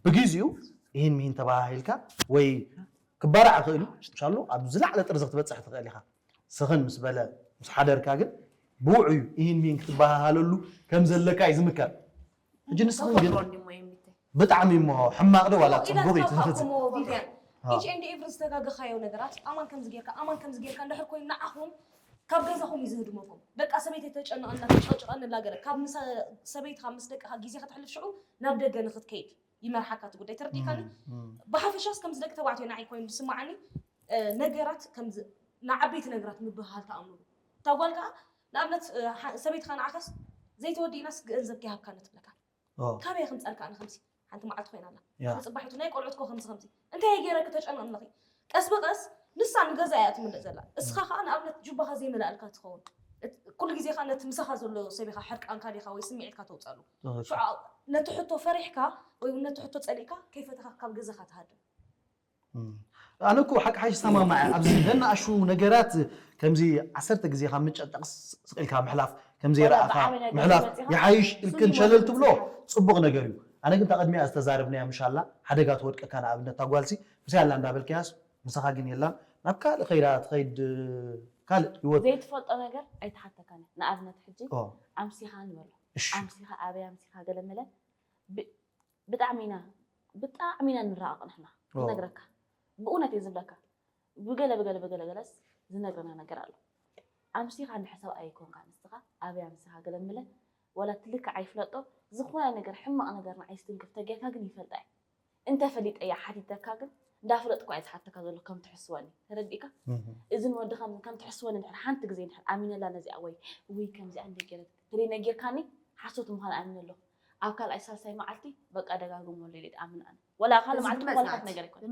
ብግዜኡ ይህን ሚሂን ተባሃሂልካ ወይ ክባራዕ ክእል እዩ እንሻሉ ኣብ ዝላዕለ ጥርዚ ክትበፅሕ ትኽእል ኢኻ ስኽን ምስ በለ ምስ ሓደርካ ግን ብውዑዩ ይህን ሚሂን ክትበሃሃለሉ ከም ዘለካ እዩ ዝምከር ሕጂ ንስኽን ግን ተፈጥሮ እንዲሞ የሚታይ ብጣዕሚ እሞ ሕማቕ ዶ ዋላ ኢላ ፅቡቕ እዩ ትኸፋ ትዝፍፅ እሞ ቪቪያን አዎ። ኢች ኤንድ ኤቭሪ ዝተጋገኻዮ ነገራት ኣማን ከምዚ ጌርካ ኣማን ከምዚ ጌርካ እንድሕር ኮይኑ ንዓኹም ካብ ገዛኹም እዩ ዝህድመኩም በቃ ሰበይቲ ተጨንቐና ተጨቅጭቐኒ ላገለ ካብ ምሰ- ሰበይትኻ ምስ ደቅኻ ግዜ ከተሕልፍ ሽዑ ናብ ደገ ንክትከይድ ይመርሓካ እቲ ጉዳይ ተረዲእካኒ ብሓፈሻስ ከምዚ ደቂ ተባዕትዮ ንዓይ ኮይኑ ዝስማዓኒ እ፣ ነገራት ከምዚ ንዓበይቲ ነገራት ምብህሃል ተኣምኑሉ እታ ጓል ከዓ ንኣብነት እ፣ ሓ- ሰበይትኻ ንዓኻስ ዘይተወዲእናስ ገንዘብ ከይሃብካኒ ትብለካ ኦ፣ ካበይ ከምፀልካ ኣነ ከምዚ ሓንቲ መዓልቲ ኮይና ኣላ ያ። ንፅባሒቱ ናይ ቆልዑት ኮ ከምዚ ከምዚ እንታይ ገይረ ክተጨንቕ ኣለኺ ቀስ ብቐስ ንሳ ንገዛ እያ ትምልእ ዘላ እስኻ ከዓ ንኣብነት ጁባኻ ዘይመላእልካ ትኸውን እት- ኩሉ ግዜ ከዓ ነቲ ምሳኻ ዘሎ ሰቢኻ ሕርቃንካ ዲኻ ወይ ስምዒትካ ተውፅኣሉ ትኽክል። ሽዑ ነቲ ሕቶ ፈሪሕካ ወይ እውን ነቲ ሕቶ ፀሊእካ ከይፈተኻ ካብ ገዛኻ ትሃድም እም። ኣነ እኮ ሓቂ ሓይሽ ሰማማዐ ኣብዚ ነናእሹ ነገራት ከምዚ ዓሰርተ ግዜ ካብ ምጨጠቕ ስቕ ኢልካ ምሕላፍ፣ ከም ዘይረኣኻ ምሕላፍ ይሓይሽ ኢልክን ሸለል ትብሎ ጽቡቕ ነገር እዩ። ኣነ ግን እታ ቅድሚኣ ዝተዛረብናያ ምሻላ ሓደጋ ትወድቀካ፣ ንኣብነት እታ ጓልሲ ምሳይ ኣላ እንዳበልካያስ ምሳኻ ግን የላን፣ ናብ ካልእ ከይዳ ትኸይድ፣ ካልእ ህይወት ዘይትፈልጦ ነገር ኣይትሓተካን። ንኣብነት ሕጂ ኣምሲኻ ንበሎ፣ ኣምሲኻ ኣበይ ኣምሲኻ ገለ መለ ብጣዕሚ ኢና ብጣዕሚ ኢና ንራቐቕ ንሕና። ክነግረካ ብእውነት እየ ዝብለካ። ብገለ ብገለ ብገለ ገለስ ዝነግረና ነገር ኣሎ። ኣምሲኻ እንድሕር ሰብኣይ ኣይኮንካ ንስኻ ኣበይ ኣምሲኻ ገለ ምለ፣ ዋላ እቲ ልክዕ ኣይፍለጦ፣ ዝኾነ ነገር ሕማቕ ነገር ንዓይ ስትንክፍ ተጌርካ ግን ይፈልጣ እየ። እንተፈሊጠያ ሓቲተካ ግን እንዳፈለጥኩ እየ ዝሓተካ ዘሎ ከም ትሕስወኒ። ተረዲእካ? እዝን ወድኻን ከም ትሕስወኒ እንድሕር ሓንቲ ግዜ እንድሕር ኣሚነላ ነዚኣ ወይ ውይ ከምዚኣ እንደ ገይረት ተለይ ነጊርካኒ ሓሶት ምዃን ኣሚነ ኣለኹ። ኣብ ካልኣይ ሳልሳይ መዓልቲ በቃ ደጋግሞ ሌሊት ኣምን ኣነ ወላ ካልእ መዓልቲ ኮልካት ነገር ኣይኮነ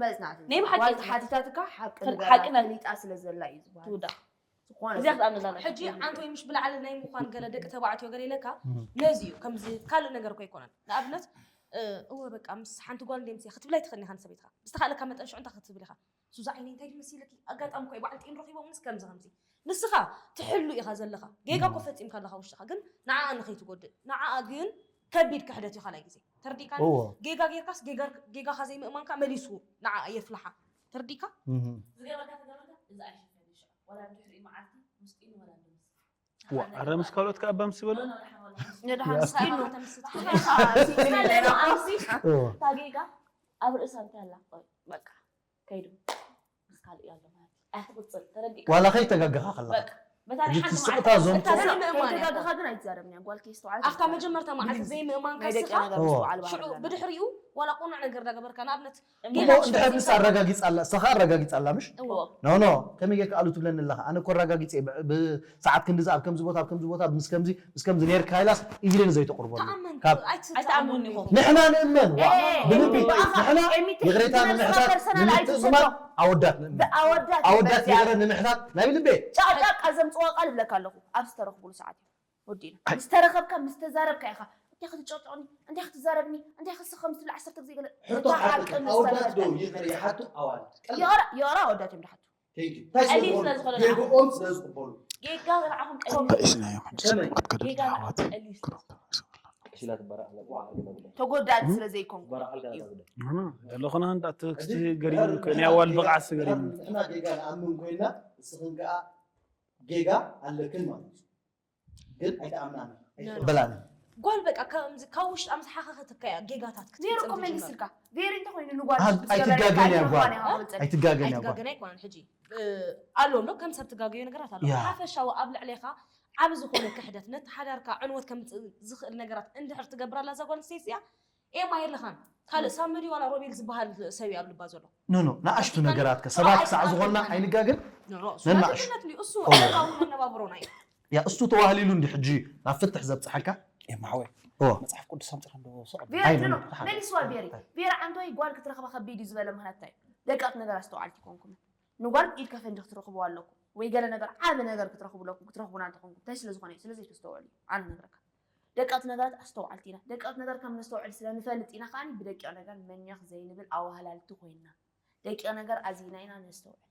ናይ ብሓቂ ሓቲታትካ ሓቂ ሓቂ ፈሊጣ ስለ ዘላ እዩ ዝበሃል ትውዳእ። ዝኾነ እዚኣ ክትኣምንላ ኣለካ። ሕጂ ኣንተ ወይ ምሽ ብላዕሊ ናይ ምዃን ገለ ደቂ ተባዕትዮ ገለ ኢለካ ነዚ እዩ። ከምዚ ካልእ ነገር እኮ ኣይኮነን። ንኣብነት እወ በቃ ምስ ሓንቲ ጓል እንደ ምፅያ ክትብላ ይትኽእል ኢኻ ንሰበይትካ ብዝተኻእለካ መጠን ሽዑ እንታይ ክትብል ኢኻ ሱዛ ዓይነይ እንታይ ድመሲለኪ ኣጋጣሚ እኮ በዓል ጢን ረኺቦምንስ ከምዚ ከምዚ ንስኻ ትሕሉ ኢኻ ዘለኻ ጌጋ እኮ ፈፂምካ ኣለኻ ውሽጥኻ ግን ንዓኣ ንኸይትጎድእ ንዓኣ ግን ከቢድ ክሕደት እዩ ካልኣይ ግዜ ተርዲእካ ጌጋ ጌርካስ ጌጋኻ ዘይምእማንካ መሊሱ ንዓኣ የፍልሓ ተርዲእካ ዝገበርካ ተገበርካ እዚ ኣይሽፈን ሽዑ ወላ ድሕሪ መዓልቲ ምስ ጢኑ ወላ ድምስ ዋ ኣረ ምስ ካልኦት ከኣ ባምሲ በሎ ታጌጋ ኣብ ርእሳ እንታይ ኣላ በቃ ከይዱ ምስ ካልእ ያለ ማለት ኣይትቕፅል ተረዲእካ ዋላ ከይተጋገኻ ከለኻ በቃ በታ ናይ ሓንቲ ትስቕታ መዓልቲ ዞም እታ ዘይምእማን እያ። ተጋግኻ ግን ኣይትዛረብን እያ ጓል ኬስተውዓል ኣብታ መጀመርታ መዓልቲ ዘይምእማን ናይ ደቂ ካስኻ ነገር ምስትውዓል ባህሪ ሽዑ ኣለና። ብድሕሪኡ ዋላ ቁኑዕ ነገር ዳገበርካ ንኣብነት እሞ እንድሕር ንስ ኣረጋጊፃ ኣላ ሰኻ ኣረጋጊፃ ኣላ ምሽ እዎ ኖ ኖ ከመይ ጌርካ ኣሉ ትብለኒ ኣለኻ ኣነ እኮ ኣረጋጊፀ ብሰዓት ክንዲ ዝኣብ ከምዚ ቦታ ኣብ ከምዚ ቦታ ምስ ከምዚ ምስ ከምዚ ነርካ ኢላስ ኢግልን ዘይተቕርበሉ ተኣመን ካብ ኣይትኣመን ኢኹም ንሕና ንእመን ዋ ኤ፣ ብልቢ ብኣኻ ንሕና ኤሚቲ ይቕሬታ ክትመልሶ ንምሕታት ፐርሰናል ንምትእዝማን ኣይትውሰዶ። ኣወዳት ንእመን ኣወዳት ኣወዳት በዚኣ ይቕረ ንምሕታት ናይ ብልቤ ጫቕጫቕ ካብ ዘምፅዋ ቃል ይብለካ ኣለኹ ኣብ ዝተረኽቡሉ ሰዓት እዩ ወዲና ምስ ተረኸብካ ምስ ተዛረብካ ኢኻ እንታይ ክትጨቅጨቕኒ እንታይ ክትዛረብኒ እንታይ ክስኸ ምስ ትብል ዓሰርተ ግዜ ገለ ሕቶ እታ ሓቂ ሓቂ ምስ ኣወዳት ዶ ተረኸብካ ይቕረ ይሓቱ ኣዋልድ ቀላል የቕራ የቕራ ኣወዳት እዮም ድሓቱ Thank you። እንታይ ቀሊል ስለዝኾነ ስለ ዝኾነ ጌግኦም ስለ ዝቕበሉ ጌጋ ንዓኹም ቀሊል ተኢስናዮም ሕጂ ከመይ? ሰብኣት ከደልና ጌጋ ንዓኹም ኣሕዋት ቀሊል ክረኽቡ ተባሂሱ ኣለና ተጎዳእቲ ስለ ዘይኮንኩ በረቓል ጋር እዩ። ተጉደ ገለ ኾነ እንዳ ትክስቲ ገሪሙ ናይ ኣዋል ብቕዓት ገሪሙ ንሕና ጌጋ ንኣምን ኮይና ንስኽን ከዓ ጌጋ ኣለክን ማለት እዩ ግን ኣይተኣምናን በላኒ ጓል በቃ ከምዚ ካብ ውሽጢ ኣምስሓኸኸትካ እያ ጌጋታት ዜሮ እኮ ክትፍፅም ትጅምር መሊስልካ ቬሪ እንተኮይኑ ንጓል ኣይ- ኣይትጋገን እያ ጓል። ኣይትጋገን እያ ጓል ኣይኮነን ሕጂ ኣሎ ዶ ከም ሰብ ትጋገዮ ነገራት ኣሎ ያ። ሓፈሻዊ ኣብ ልዕሌኻ ዓብ ዝኾነ ክሕደት ነቲ ሓዳርካ ዕንወት ከምፅእ ዝኽእል ነገራት እንድሕር ትገብር ኣላ እዛ ጓል ኣንስተይቲ እዚኣ ኤማ የለኻን ካልእ ሳመዲ ዋላ ሮቤል ዝበሃል ሰብ እዩ ኣብ ልባ ዘሎ ኖ ኖ ንኣሽቱ ነገራት ከ ሰባት ክሳዕ ዝኾንና ኣይንጋገን ኖ፣ ኖ፣ እሱ ነናእሽ። ናትነት እዩ። እሱ እዎ። እታዊ መነባብሮና እዩ ያ እሱ ተዋህሊሉ እንዲ ሕጂ ናብ ፍትሕ ዘብፅሐካ ኤማወይ ኦ መፅሓፍ ቅዱስ ኣምፅኻ ዶ ስቕ ቬሪ ኣይ፣ ኖ ኖ፣ ኖ፣ መሊስዋ ቬሪ ቬሪ ዓንተወይ ጓል ክትረኽባ ከቢድ እዩ ዝበለ ምክንያት እንታይ እዩ ደቂ ኣት ነገር ኣስተውዓልቲ ይኮንኩም ንጓል ኢድ ከፈንጂ ክትረኽብዋ ኣለኩም ወይ ገለ ነገር ዓቢ ነገር ክትረኽቡ ኣለኩም ክትረኽቡና እንተኾንኩም እንታይ ስለ ዝኾነ እዩ ስለ ዘይተስተውዕሉ እዩ ኣነ ነግረካ ደቂ ኣት ነገራት ኣስተውዓልቲ ኢና ደቂ ኣት ነገር ከም ነስተውዕል ስለ ንፈልጥ ኢና ከዓኒ ብደቂቕ ነገር መኛኽ ዘይንብል ኣዋህላልቲ ኮይንና ደቂቕ ነገር ኣዚና ኢና ነስተውዕል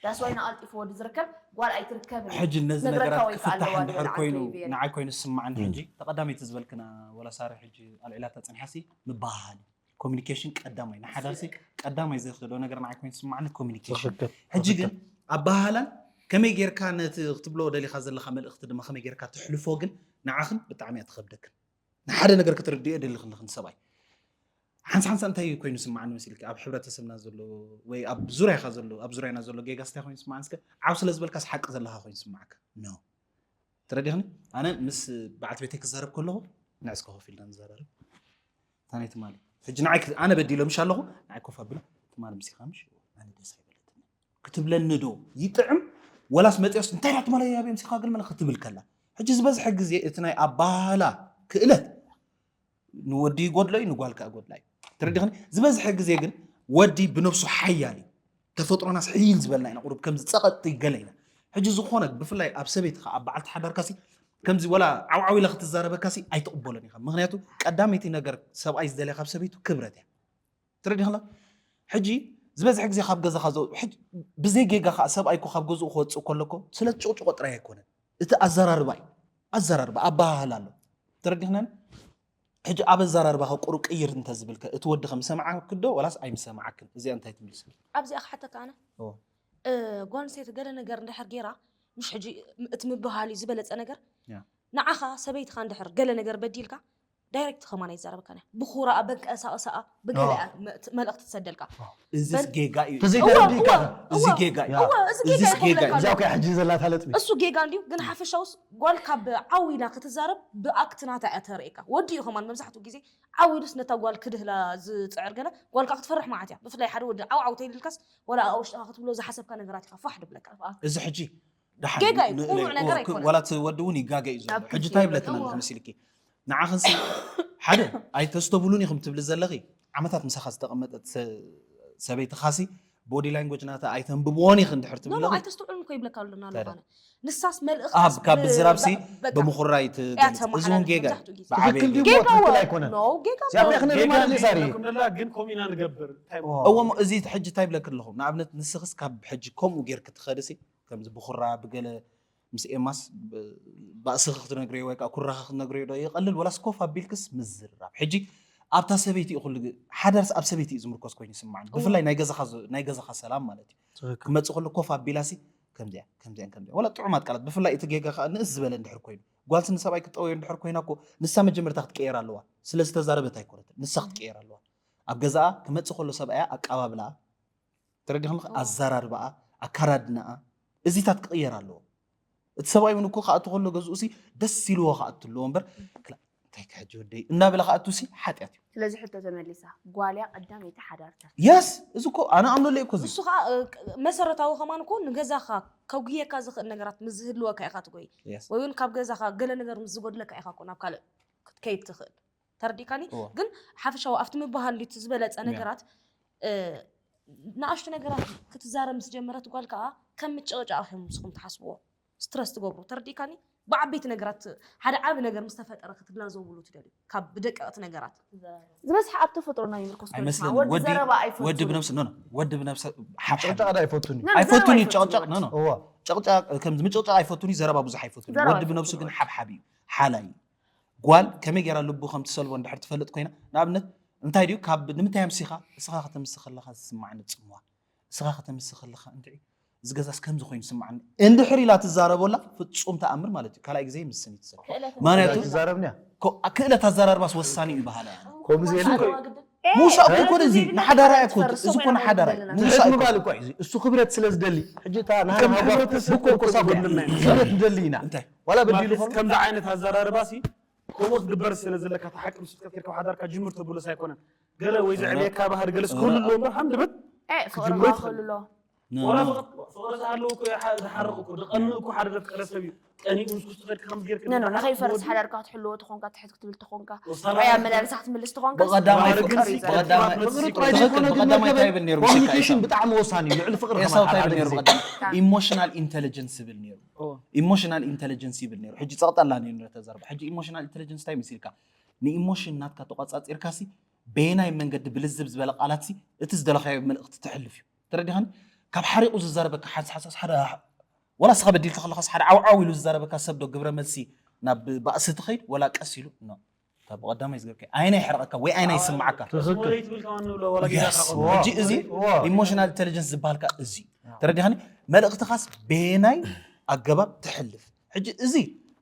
ዳስዋይ ንኣልጢፉ ወዲ ዝርከብ ጓል ኣይትርከብን ሕጂ ነዚ ነግረካ ነገራት ወይ ከዓ ክፍታሕ ኣለዋ እንድሕር ዝብል ኮይኑ ዓንተወይ ቬሪ ንዓይ ኮይኑ ዝስማዓኒ ሕጂ ተቐዳመይቲ ዝበልክና ወላ ሳሪ ሕጂ ኣልዒላታ ፀኒሓሲ ምበሃሃል እዩ ኮሚኒኬሽን ቀዳማይ ንሓዳርሲ ቀዳማይ ዘኽእሎ ነገር ንዓይ ኮይኑ ዝስማዓኒ ኮሚኒኬሽን ትኽክል ሕጂ ግን ኣበሃህላን ከመይ ጌርካ ነቲ ክትብሎ ደሊኻ ዘለኻ መልእኽቲ ድማ ከመይ ጌርካ ትሕልፎ ግን ንዓኽን ብጣዕሚ እያ ትኸብደክን ንሓደ ነገር ክትርድዮ የደሊ ክልኽን ሰብኣይ ሓንሳ ሓንሳ እንታይ ኮይኑ ስማዓኒ መሲልኪ ኣብ ሕብረተሰብና ዘሎ ወይ ኣብ ዙርያኻ ዘሎ ኣብ ዙርያና ዘሎ ጌጋስ እንታይ ኮይኑ ስማዓኒ እስከ ዓብ ስለ ዝበልካስ ሓቂ ዘለኻ ኮይኑ ስማዓካ ኖ ተረዲኽኒ ኣነ ምስ በዓልቲ ቤተይ ክዛረብ ከለኹ ንዕስከ ኮፍ ኢልና ንዘራረብ ታነይ ትማሊ ሕጂ ንዓይ ኣነ በዲሎምሽ ኣለኹ ንዓይ ኮፍ ኣብሎ ትማሊ ምሲኻ ምሽ ኣነ ደስ ኣይበለትኒ ክትብለኒ ዶ ይጥዕም ወላስ መፅኦስ እንታይ ዳ ትማሊ ኣብዮም ሲኻ ግን ክትብል ከላ ሕጂ ዝበዝሐ ግዜ እቲ ናይ ኣባህላ ክእለት ንወዲ ይጎድሎ እዩ ንጓል ከዓ ጎድላ እዩ ተረዲኽኒ ዝበዝሐ ግዜ ግን ወዲ ብነብሱ ሓያል እዩ ተፈጥሮናስ ሕይል ዝበልና ኢና ቁሩብ ከምዚ ፀቐጥቲ ገለ ኢና ሕጂ ዝኾነ ብፍላይ ኣብ ሰበይትኻ ኣብ በዓልቲ ሓዳርካሲ ከምዚ ወላ ዓውዓው ኢላ ክትዛረበካሲ ኣይትቕበሎን ኢኻ ምክንያቱ ቀዳመይቲ ነገር ሰብኣይ ዝደልያ ካብ ሰበይቱ ክብረት እያ ትረዲኽላ ሕጂ ዝበዝሕ ግዜ ካብ ገዛኻ ዘው- ሕጅ- ብዘይ ጌጋ ከዓ ሰብኣይ እኮ ካብ ገዝኡ ክወፅእ ከለኮ ስለ ጭቕጭቆ ጥራይ ኣይኮነን። እቲ ኣዘራርባ እዩ። ኣዘራርባ ኣበሃህላ ኣሎ። ተረዲኽናን? ሕጂ ኣብ ኣዘራርባኻ ቁሩብ ቅይር እንተዝብልከ እቲ ወዲ ከምሰምዓክዶ ወላስ ኣይምሰምዓክን? እዚኣ እንታይ ትምልስ? ኣብዚኣ ክሓተካ ኣነ ጓል ኣንስተይቲ ገለ ነገር እንድሕር ገይራ፣ ምሽ ሕጂ እቲ ምብሃል እዩ ዝበለፀ ነገር። ንዓኻ ሰበይትኻ እንድሕር ገለ ነገር በዲልካ፣ ዳይሬክት ከማን ኣይዛረበካን እያ። ብኹራኣ በንቀሳቕሳኣ ብገለ መልእኽቲ ትሰደልካ። እዚስ ጌጋ እዩ። ተዘይተረዲእካ እዚ ጌጋ እዩ። እዚስ ጌጋ እዩ። እዚኣ ከይ ሕጂ ዘላታ ለጥቢ። እሱ ጌጋ እንድዩ፣ ግን ሓፈሻውስ ጓል ካብ ዓው ኢላ ክትዛረብ ብኣክት ናታ እያ ተርእየካ። ወዲ እዩ ከማን መብዛሕትኡ ግዜ ዓው ኢሉስ ነታ ጓል ክድህላ ዝፅዕር ገለ ጓል ከዓ ክትፈርሕ መዓት እያ። ብፍላይ ሓደ ወዲ ዓው ዓው ተይልልካስ ወላ ኣብ ውሽጥኻ ክትብሎ ዝሓሰብካ ነገራት ኢኻ ፋሕ ድብለካ። እዚ ሕጂ ደሓን ጌጋ እዩ፣ ንእለዮ። ቅኑዕ ነገር ኦ፣ ክ- ኣይኮነን። ዋላ እቲ ወዲ እውን ይጋገ እዩ ዘሎ። ኣብ ሕጂ ክልቲኡ እንታይ ይብለክን ዘሎ ኣሎ መሲልኪ? ንዓኽንሲ ሓደ ኣይተስተብሉን ኢኹም ትብሊ ዘለኺ፣ ዓመታት ምሳኻ ዝተቐመጠት ሰ- ሰበይትኻሲ ቦዲ ላንጉጅ ናታ ኣይተንብብዎን ኢኺ እንድሕር ኖ ኖ ትብለኺ ኣይተስተውዕሉን እኮ ይብለካ ኣሎ ናለ ታዲያ? ኮነ ንሳስ መልእኽቲ ኣብ ካብ ብዝራብሲ ብምኹራይ ትገልፅ። እዚ እውን ጌጋ እዩ። ብዓበየ ትክክል ድዩ? ጌጋ ትክክል ኣይኮነን። ኖ ጌጋ እዚኣ ጌጋ ክንርኢ ጌጋ ማለት እዩ ሳሪ። ጌጋ ግን ኮሚና ንገብር እንታይ እዎ እሞ እዚ ሕጂ እንታይ ብለክ ኣለኹ ንኣብነት ንስኽስ ካብ ሕጂ ከምኡ ጌርክ ትኸድሲ ከምዚ ብኹራ ብገለ ምስ ኤማስ ባእስኺ ክትነግርዮ ወይ ከዓ ኩራኺ ክትነግርዮ ዶ ይቐልል ወላስ ኮፍ ኣቢልክስ ምዝርራብ ሕጂ ኣብታ ሰበይቲ እዩ ኩሉ ሓዳርስ ኣብ ሰበይቲ እዩ ዝምርኮስ ኮይኑ ይስማዓኒ ብፍላይ ናይ ገዛኻ ሰላም ማለት እዩ ክመፅእ ከሎ ኮፍ ኣቢላሲ ከምዚኣ ከምዚኣን ከምዚኣ ወላ ጥዑማት ቃላት ብፍላይ እቲ ጌጋ ከዓ ንእስ ዝበለ እንድሕር ኮይኑ ጓልሲ ንሰብኣይ ክትጠወዮ እንድሕር ኮይና እኮ ንሳ መጀመርታ ክትቀየር ኣለዋ ስለ ዝተዛረበት ኣይኮነትን ንሳ ክትቀየር ኣለዋ ኣብ ገዛኣ ክመፅእ ከሎ ሰብኣያ ኣቀባብላ ተረዲኽኒ ኣዘራርባኣ ኣካዳድናኣ እዚታት ክቕየር ኣለዎ እቲ ሰብኣይ እውን እኮ ክኣቱ ከሎ ገዝኡ ሲ ደስ ኢልዎ ክኣቱ ኣለዎ እምበር ክላ እንታይ ክሕጂ ወደይ እናበለ ክኣቱ ሲ ሓጢኣት እዩ ስለዚ ሕቶ ተመሊሳ ጓልያ ቀዳመይቲ ሓዳር ተፍ የስ እዚ እኮ ኣነ ኣምነለይ እኮ እዚ ንሱ ከዓ እ፣ መሰረታዊ ከማን እኮ ንገዛኻ ከጉየካ ዝኽእል ነገራት ምስ ዝህልወካ ኢኻ ትጎይ የስ ወይ እውን ካብ ገዛኻ ገለ ነገር ምስ ዝጎድለካ ኢኻ እኮ ናብ ካልእ ክትከይድ ትኽእል ተረዲእካኒ እወ። ግን ሓፈሻዊ ኣብቲ ምበሃል ድዩ እቲ ዝበለፀ ያ። ነገራት እ፣ ንኣሽቱ ነገራት ክትዛረብ ምስ ጀመረት ጓል ከዓ ከም ምጭቕጫቕ እዮም ንስኹም ትሓስብዎ ስትረስ ትገብሩ ተረዲእካኒ ብዓበይቲ ነገራት ሓደ ዓቢ ነገር ምስ ተፈጠረ ክትላዘብሉ ትደልዩ ካብ ብደቀቕቲ ነገራት ዝበዝሐ ኣብ ተፈጥሮና ይምርኮስ ኮይኑ ኣይመስለንን ወዲ ወዲ ዘረባ ወዲ ኣይፈቱን ብነብሱ ኖ ኖ ወዲ ብነብሰ ሓብሓብ ጭቅጫቅ ዳ ኣይፈቱን እዩ። ኖ፣ ኖ፣ ዘረባ ጨቅጫቅ ኣይፈቱን። ኖ ኖ ኖ ጨቅጫቅ ከምዚ ምጭቅጫቅ ኣይፈቱን እዩ ዘረባ ብዙሕ ኣይፈቱን እዩ። ዘረባ ወዲ ብነብሱ ኣይፈቱን። ግን ሓብሓብ እዩ ሓላይ እዩ። ጓል ከመይ ገይራ ልቡ ከም ትሰልቦ እንድሕር ትፈልጥ ኮይና ንኣብነት እንታይ ድዩ ካብ ንምንታይ ኣምሲኻ እስኻ ከተምሲ ከለኻ ዝስማዓኒ ጽምዋ እስኻ ከተምሲ ከለኻ እንድዒ እዚ ገዛስ ከምዚ ኮይኑ ይስማዓኒ እንድሕር ኢላ ትዛረቦላ ፍጹም ተኣምር ማለት እዩ ካልኣይ ግዜ ምስን ይትሰል ክእለት ማንያቱ ትዛረብንያ ኮ- ክእለት ኣዘራርባስ ወሳኒ እዩ በሃላ እያ ከምኡ ዘይልና ምውሳእ እኮ ኮነ እዚ ንሓዳራ እኮ እዚ እኮ ንሓዳራ እዩ ምውሳእ ትሕት እኮ ምባል እኮ እዩ እሱ ክብረት ስለ ዝደሊ ሕጂ እታ ንሃና ከም ሃጓፍ ህብረተሰብ ብኮ ኮሳ እኮ ጎድልና ኢና። ክብረት ንደሊ ኢና እንታይ ዋላ በዲሉ ማለት ከሎ ከምዚ ዓይነት ኣዘራርባ ሲ ከምኡ ክትግበር ስለ ዘለካ እቲ ሓቂ ምስ ፍትቀት ጌርካ ሓዳርካ ጅምር ተብሎስ ኣይኮነን ገለ ወይ ዘዕብየካ ባህሪ ገለስ ክህሉ ኣለዎ እምበር ሓምድ በት ኤ፣ ፍቕሪ ክጅምሮ ከኣ ይትኽእል። ክህሉ ኣለዎ። ኖ፣ ወላ ኖ። ፍቕሪ ፍቕሪ ዝሃለዉ እኮ ይሓ- ዝሓርቕ እኮ ዝቐንእ እኮ ሓደ ዘፍቀረ ሰብ እዩ ቀኒኡ ምስ ክስቱ ከድካ ከምዚ ጌርክ ኖ፣ ኖ፣ ንኸይፈርስ ሓዳርካ ክትሕልዎ ተኾንካ፣ ትሕት ክትብል ተኾንካ፣ ወሳላ ጥዑይ ኣመላልሳ ክትምልስ ተኾንካ፣ ባህሪ ጥዑይ ግን ኣመላልሳ ሲ ክትምልስ። ፍቕሪ ጥራይ ዘይኮነ ግን መገዲ ኮሚኒኬሽን ብጣዕሚ ወሳኒ እዩ። ልዕሊ ፍቕሪ ኤሳው እንታይ ይብል ነይሩ ብቐዳማይ? ኢሞሽናል ኢንተለጀንስ ይብል ነይሩ። ኢሞሽናል ኢንተለጀንስ ይብል ነይሩ። ሕጂ ጸቕጠላ ነይሩ ተዛርባ። ሕጂ ኢሞሽናል ኢንተለጀንስ እንታይ መሲልካ? ንኢሞሽን ናትካ ተቋጻጺርካ ሲ በየናይ መንገዲ ብልዝብ ዝበለ ቃላት ሲ እቲ ዝደለኻዮ መልእኽቲ ተሕልፍ እዩ። ተረዲኻኒ? ካብ ሓሪቑ ዝዛረበካ ሓንሳብ ሓደ ወላ እስኻ በዲልካ ከለኻስ ሓደ ዓውዓው ኢሉ ዝዛረበካ ሰብ ዶ ግብረ መልሲ ናብ ባእሲ ትኸይድ ወላ ቀስ ኢሉ ኖ እታ ብቐዳማይ ዝገብከ ኣይና ይሕረቐካ ወይ ኣይና ይስምዓካ ትኽክል ሕጂ እዚ ኢሞሽናል ኢንቴሊጀንስ ዝበሃልካ እዚ ተረዲኻኒ መልእኽትኻስ በየናይ ኣገባብ ትሕልፍ ሕጂ እዚ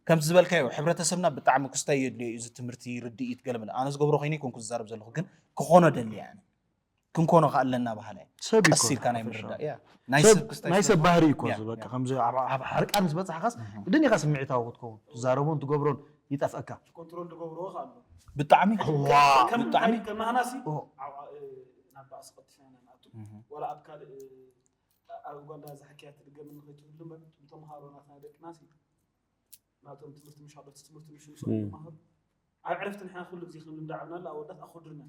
ከምቲ ዝበልካዮ ሕብረተሰብና ብጣዕሚ ክስታይ የድልዮ እዩ እዚ ትምህርቲ ርድኢት ገለ መለ ኣነ ዝገብሮ ኮይነ ይኮንኩ ዝዛረብ ዘለኹ ግን ክኾኖ ደሊ ኣነ ክንኮኖ ከ ኣለና በሃላይ ሰብ እዩ ቀስ እኮ ኢልካ ናይ ሓፈሻዊ። ምርዳእ ያ ናይ ሰብ ሰብ ክስታይ ናይ ሰብ ስለ ባህሪ እዩ እኮ ያ፣ እዚ በቃ ያ። ከምዚ ኣብ ኣብ ሕርቃን ምስ በጻሕካስ ግድን ኢኻ ስምዒታዊ ክትከውን ትዛረቦን ትገብሮን ይጠፍአካ ኮንትሮል ዝገብርዎ ከ ኣሎ ብጣዕሚ ዋ ከም ብጣዕሚ ከም ናህናሲ ኦ። ኣብ- እ፣ ናብ ባእሲ ቀልጢፍና ኢና ንኣቱ ወላ ኣብ ካልእ ኣብ ጓንዳ ዝሓክያ ትድገም ንኸይትህሉ እምበር እቶም ተምሃሮ ናትና ደቅና ሲ ናቶም ትምህርቲ ምሽ ኣሎ እቲ ትምህርቲ ምሽ ምስ ተምሃሩ ኣብ ዕረፍቲ ንሕና ኩሉ ግዜ ከም ልምዲ ዓብና ኣወዳት ኣኹድርና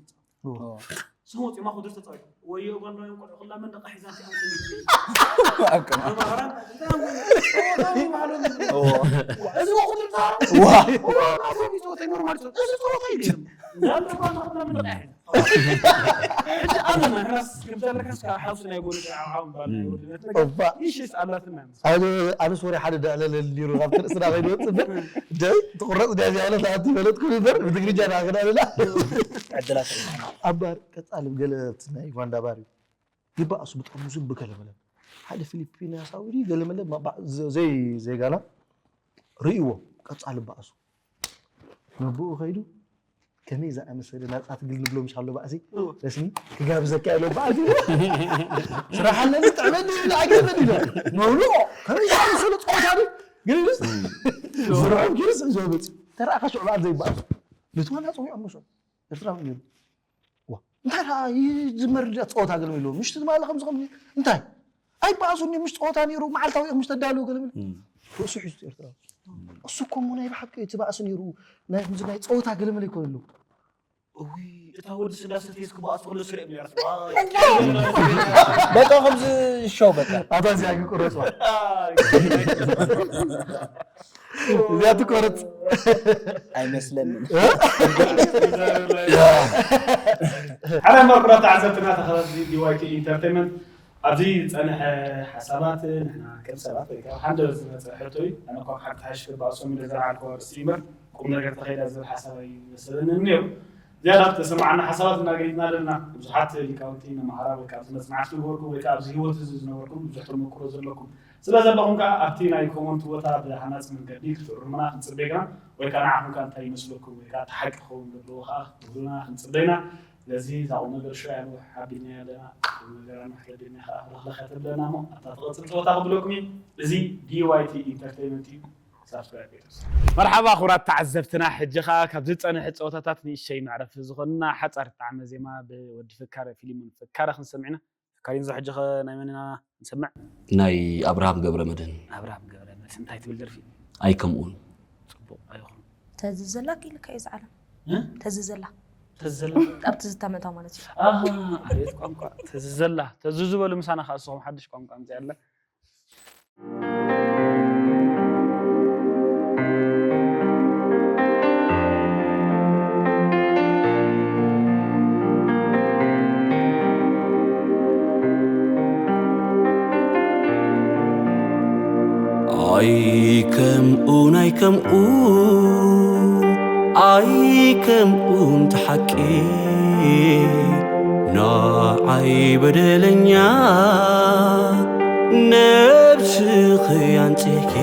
ንፃወት ስሞት እዮም ኣኹድር ተፃወት ወዮ ጓንዳ እዮም ቆልዑ ክላ መንደቃ ሒዛ እንታይ ኣንተ ኣብ ቀማ ተምሃራን እንታይ ኣንተ ይባህሉ እዚ ወኹ ተምሃሩ ዋ ኖርማል ፆት እዚ ፆት ኣይደለም እንዳምረባ ናኹላ መንደቃ ሒዛ ሕጂ ኣነ ንሕናስ ከምታ ኣለካስ ካብ ሓውሲ ናይ ጎኒ ዓብዓብ ምባል ናይ ወድነት ነገር እባ ይሽስ ኣላትና ኣነ ኣነስ ወረ ሓደ ደዕለለል ዲሩ ካብ ትርእስና ከይድወፅእ እምበር ደ ትቁረፅ ድያ እዚኣ በለት ኣቲ በለትኩ እምበር ብትግርኛ ናክዳልና ዕድላት ኣባር ቀፃሊ ገለ ናይ ዩጋንዳ ባር እዩ ይበኣሱ ብጥርሙዝን ብገለመለን ሓደ ፊሊፒንያሳዊ ድዩ ገለመለ ዘይ ዜጋና ርእይዎ ቀፃሊ በኣሱ ነብኡ ከይዱ ከመይ ዝኣመሰለ ናፃ ትግል ንብሎ ምሽ ኣሎ ባእሲ ረስሚ ክጋብዘካ ኢሎ ባእሲ ስራሕ ኣለኒ ጥዕመኒ ይብል ኣገመኒ ኢሎ መብልኦ ከመይ ዝኣመሰለ ፀወታ ዶ ግልስ ስርሖም ኪርስ እዞ መፅኡ ተረኣኻ ሽዑ በኣል ዘይበኣሱ ነቲ ዋና ፀዊዖም መሾ ኤርትራዊ ነይሩ እንታይ ደኣ ይዝመር ድኣ ፀወታ ገለ ኢሎ ምሽቲ ትማሊ ከምዚ ከምዚ እንታይ ኣይበኣሱኒ ምሽ ፀወታ ነይሩ መዓልታዊ እዮም ምሽ ተዳልው ገለ ብል ርእሱ ሒዙ ኤርትራዊ እሱ እኮ እሞ ናይ ብሓቂ እቲ ባእሲ ነይሩ ናይ ከምዚ ናይ ፀወታ ገለመለ ይኮን ኣለዉ እውይ እታ ወዲ ስላሰ ቴስ ክበኣስ ከሎ ስሪዕ ነይራ በቃ ከምዚ ሸው በቃ ኣታ እዚኣ ግን ቁረፅዋ እዚኣ ትቆረፅ ኣይመስለንን ሓደ መርኩራ ተዓዘብትና ተኸታተልቲ ዲዋይቲ ኢንተርቴንመንት ኣብዚ ዝፀንሐ ሓሳባት ንሕና ከም ሰባት ወይ ከዓ ሓደ ዝመፀ ሕቶ እዩ ኣነ እኳ ሓንቲ ሓሽ ክባእሶም ኢለ ዝረዓልኮ ኣርእስቲ ይምበር ቁም ነገር ተኸይዳ ዝብል ሓሳብ ኣይመሰለንን ነይሩ ዝያዳ ተሰማዕና ሓሳባት እናገኝና ኣለና ብዙሓት ሊቃውንቲ ንመሃራ ወይ ከዓ ኣብዚ መፅናዕቲ ዝነበርኩም ወይ ከዓ ኣብዚ ህይወት እዚ ዝነበርኩም ብዙሕ ተመክሮ ዘለኩም ስለ ዘለኹም ከዓ ኣብቲ ናይ ኮመንት ቦታ ብሃናፂ መንገዲ ክትእርሙና ክንፅበ ኢና ወይ ከዓ ንዓኹም ከዓ እንታይ ይመስለኩም ወይ ከዓ እቲ ሓቂ ክኸውን ዘለዎ ከዓ ክትብሉና ክንፅበ ኢና ስለዚ እዛ ቁም ነገር ሾ ያሉ ሓቢልና ኣለና ቁም ነገር ኣንሕለደና ከዓ ለኽለኸ ተብለና እሞ ኣብታ ትቐፅል ፀወታ ክብለኩም እዩ እዚ ዲዋይቲ ኢንተርቴይመንት እዩ ሳብስክራይብ ቤተሰብ መርሓባ ክቡራት ተዓዘብትና ሕጂ ከዓ ካብ ዝፀንሕ ፀወታታት ንእሸይ መዕረፊ ዝኾንና ሓፃር ጣዕመ ዜማ ብወዲ ፍካረ ፊሊሞን ፍካረ ክንሰምዕና ፍካሪንዞ ሕጂ ኸ ናይ መን ኢና ንሰምዕ ናይ ኣብርሃም ገብረ መድህን ኣብርሃም ገብረ መድህን እንታይ ትብል ደርፊ ኣይከምኡን ፅቡቅ ኣይኹን ተዝዘላ ክኢልካ እዩ ዝዓለም ተዝዘላ ተዝዘላ ኣብ ትዝታ ምእታው ማለት እዩ ኣሃ ኣቤት ቋንቋ ተዝዘላ ተዝዝበሉ ምሳና ከዓ እስኹም ሓድሽ ቋንቋ ኣምፅኣለ ኣይከምኡን ኣይከምኡን ኣይከምኡን ተሓቂ ንዓይ በደለኛ ነብስኺ ኣንጺሕኪ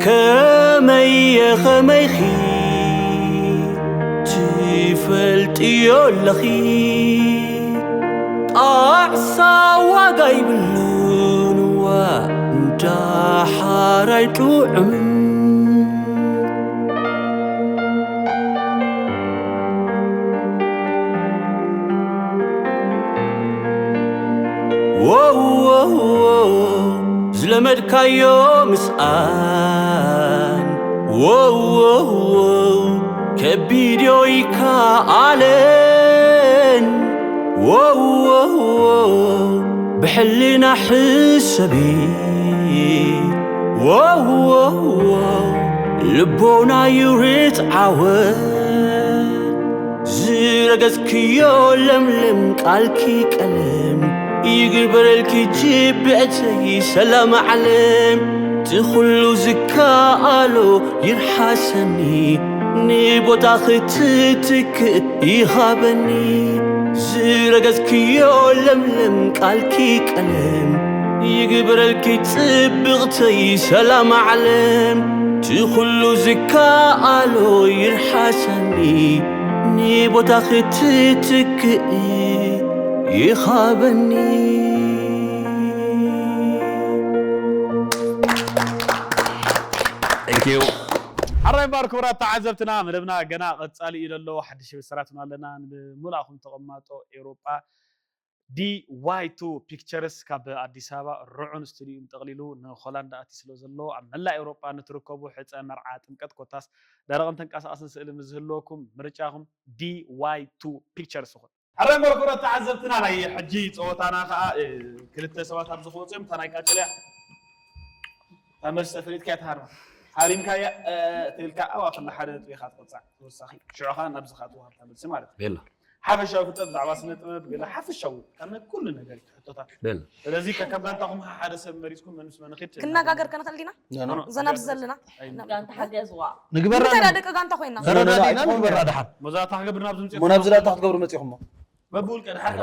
ከመየ ከመይኺ ትፈልጥዮ ኣለኺ ጣዕሳ ዋጋ ይብሉን ዋ እንዳሓራይ ጥዑም ዝለመድካዮ ምስኣን ከቢድዮ ይከኣለን ብሕልና ሕሰቢ ልቦናዩ ርትዓወት ዝረገጽክዮ ለምለም ቃልኪ ቀለም ይግበረልኪ ጅብዕተይ ሰላም ዓለም ትኹሉ ዝከኣሎ ይርሓሰኒ ንቦታ ክትትክእ ይሃበኒ ዝረገጽክዮ ለምለም ቃልኪ ቀለም ይግበረልኪ ጽብቕተይ ሰላም ዓለም ትኹሉ ዝከኣሎ ይርሓሰኒ ንቦታ ክትትክእ ይኻበኒ ሓራይ ባር ክቡራት ተዓዘብትና መደብና ገና ቀጻሊ እዩ ዘሎ ሓድሽ ብስራት ኣለና ንምሉእኹም ተቐማጦ ኤውሮጳ ዲ ዋይ ቱ ፒክቸርስ ካብ ኣዲስ ኣበባ ርዑን ስቱዲዩን ጠቕሊሉ ንሆላንድ ኣትዩ ስለ ዘሎ ኣብ መላእ ኤውሮጳ ንትርከቡ ሕፀ መርዓ ጥምቀት ኮታስ ደረቕን ተንቀሳቐስን ስእሊ ምስ ዝህልወኩም ምርጫኹም ዲ ዋይ ቱ ፒክቸርስ ይኹን። ሕራይ መርኮረ ተዓዘብትና ናይ ሕጂ ፀወታና ከዓ ክልተ ሰባት ኣብዚ ክወፅኦም እታ ናይ ቃጭልያ እታ መልሲ ተፈሊጥካ እያ ተሃርማ ሃሪምካያ ትብልካ ኣዋ ከላ ሓደ ነጥቢ ኢኻ ትቆፃዕ ተወሳኺ ሽዑ ከዓ ናብዚ ከዓ ትወሃብ እታ መልሲ ማለት እዩ። ሓፈሻዊ ፍልጠት ብዛዕባ ስነ ጥበብ ገለ ሓፈሻዊ ካብ ናይ ኩሉ ነገር እዩ ሕቶታት። በል። ስለዚ ከከም ጋንታኹም ሓደ ሰብ መሪጽኩም መን ምስ መን ኺድ ክነጋገር ከንኽእል ዲና? ኖ፣ ኖ። ዘና ብዘልና ኣይ፣ ጋንታ ሓገዝዋ። ንግበራ እንታይ ደቂ ጋንታ ኮይና? ተረዳዲና ንግበራ ድሓን መዛታ ክገብር ናብ ዝምጽእ ሞናብ ዝዳታ ክትገብሩ መፂኹሞ በብውልቀ ድሓር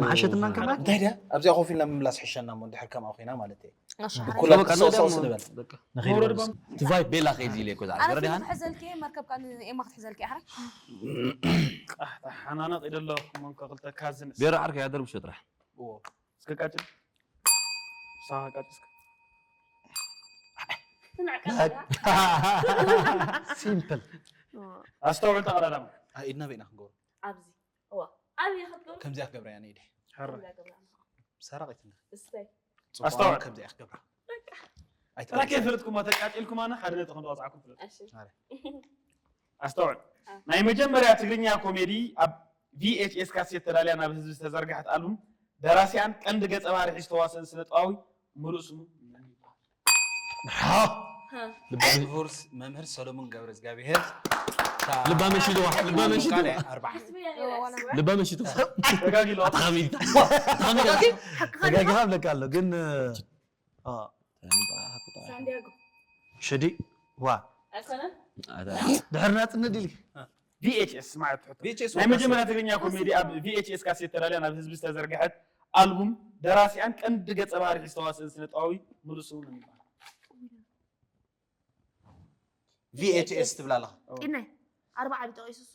መሓሸትና ከማን እንታይ ድያ ኣብዚኣ ኮፍ ኢልና ምምላስ ሕሸና እሞ እንድሕር ከምኣ ኮይና ማለት እዩ ኣሻ ኩላ ክትሰቕሰቕስ ንበል ወረድ ባም ትቫይ ቤላ ከይድ ኢለ እኮ ዝዓል ኣነ ረዲሃን ክትሕዘልኪ መርከብ ካን ኤማ ክትሕዘልኪ ሓራይ ሓናነቕ ኢለ ኣለኹ መንኮ ክልተ ካዝንስ ቤራ ዓርከይ ኣደርብሾ ጥራሕ እስከ ቃጭል ሳኻ ቃጭል እስከ ሲምፕል ኣስተውዕል ጠቕላላማ ኢድና በይና ክንገብሩ ኣብዚ እዋ ኣብየ ክትገብሩ ከምዚኣ ክገብራ እያ ንኢደ ሓራ ሰራቂት እንደ እስተይ ኣስተውዕል። ከምዚኣ ክገብራ ጥራሕ ከይፈለጥኩም ተቃጢልኩም ኣነ ሓደ ነጥብ ከም ዝወፅዓኩም ፍለጥ እሺ ኣስተውዕል ናይ መጀመርያ ትግርኛ ኮሜዲ ኣብ ቪኤችኤስ ካሴት ተዳልያ ናብ ህዝቢ ዝተዘርግሐት ኣልቡም ደራሲያን ቀንዲ ገጸ ባህሪ ሒዝ ተዋሰን ስነ ጥባዊ ሙሉእ ስሙ መን ይበሃል? መምህር መምህር ሰሎሞን ገብረ እግዚኣብሔር ልባ መሽድዋ ልባ መሽድዋ ኣርባዓ ልባ መሽድዋ ተጋጊሎ ኣታ ኻሚልካ ኣታ ኻሚልካ ተጋጊኻ ብለካ ኣሎ ግን ሳንዲያጎ ሽዲ ዋ ኣይኮነን ድሕር ናፅነት ድልኪ ቪኤችኤስ ማለት ትሕቶ ቪኤችኤስ ናይ መጀመርያ ትግርኛ ኮሜዲ ኣብ ቪኤችኤስ ካሴት ተዳልያ ናብ ህዝቢ ዝተዘርግሐት ኣልቡም ደራሲያን ቀንዲ ገጸ ባህሪ ሒዝ ተዋስእን ስነ ጥባዊ ሙሉእ ስሙ መን ይበሃል? ቪኤችኤስ ትብላ ኣለኻ ቂናይ ኣርባዓ ቢጠቂሱ እሱ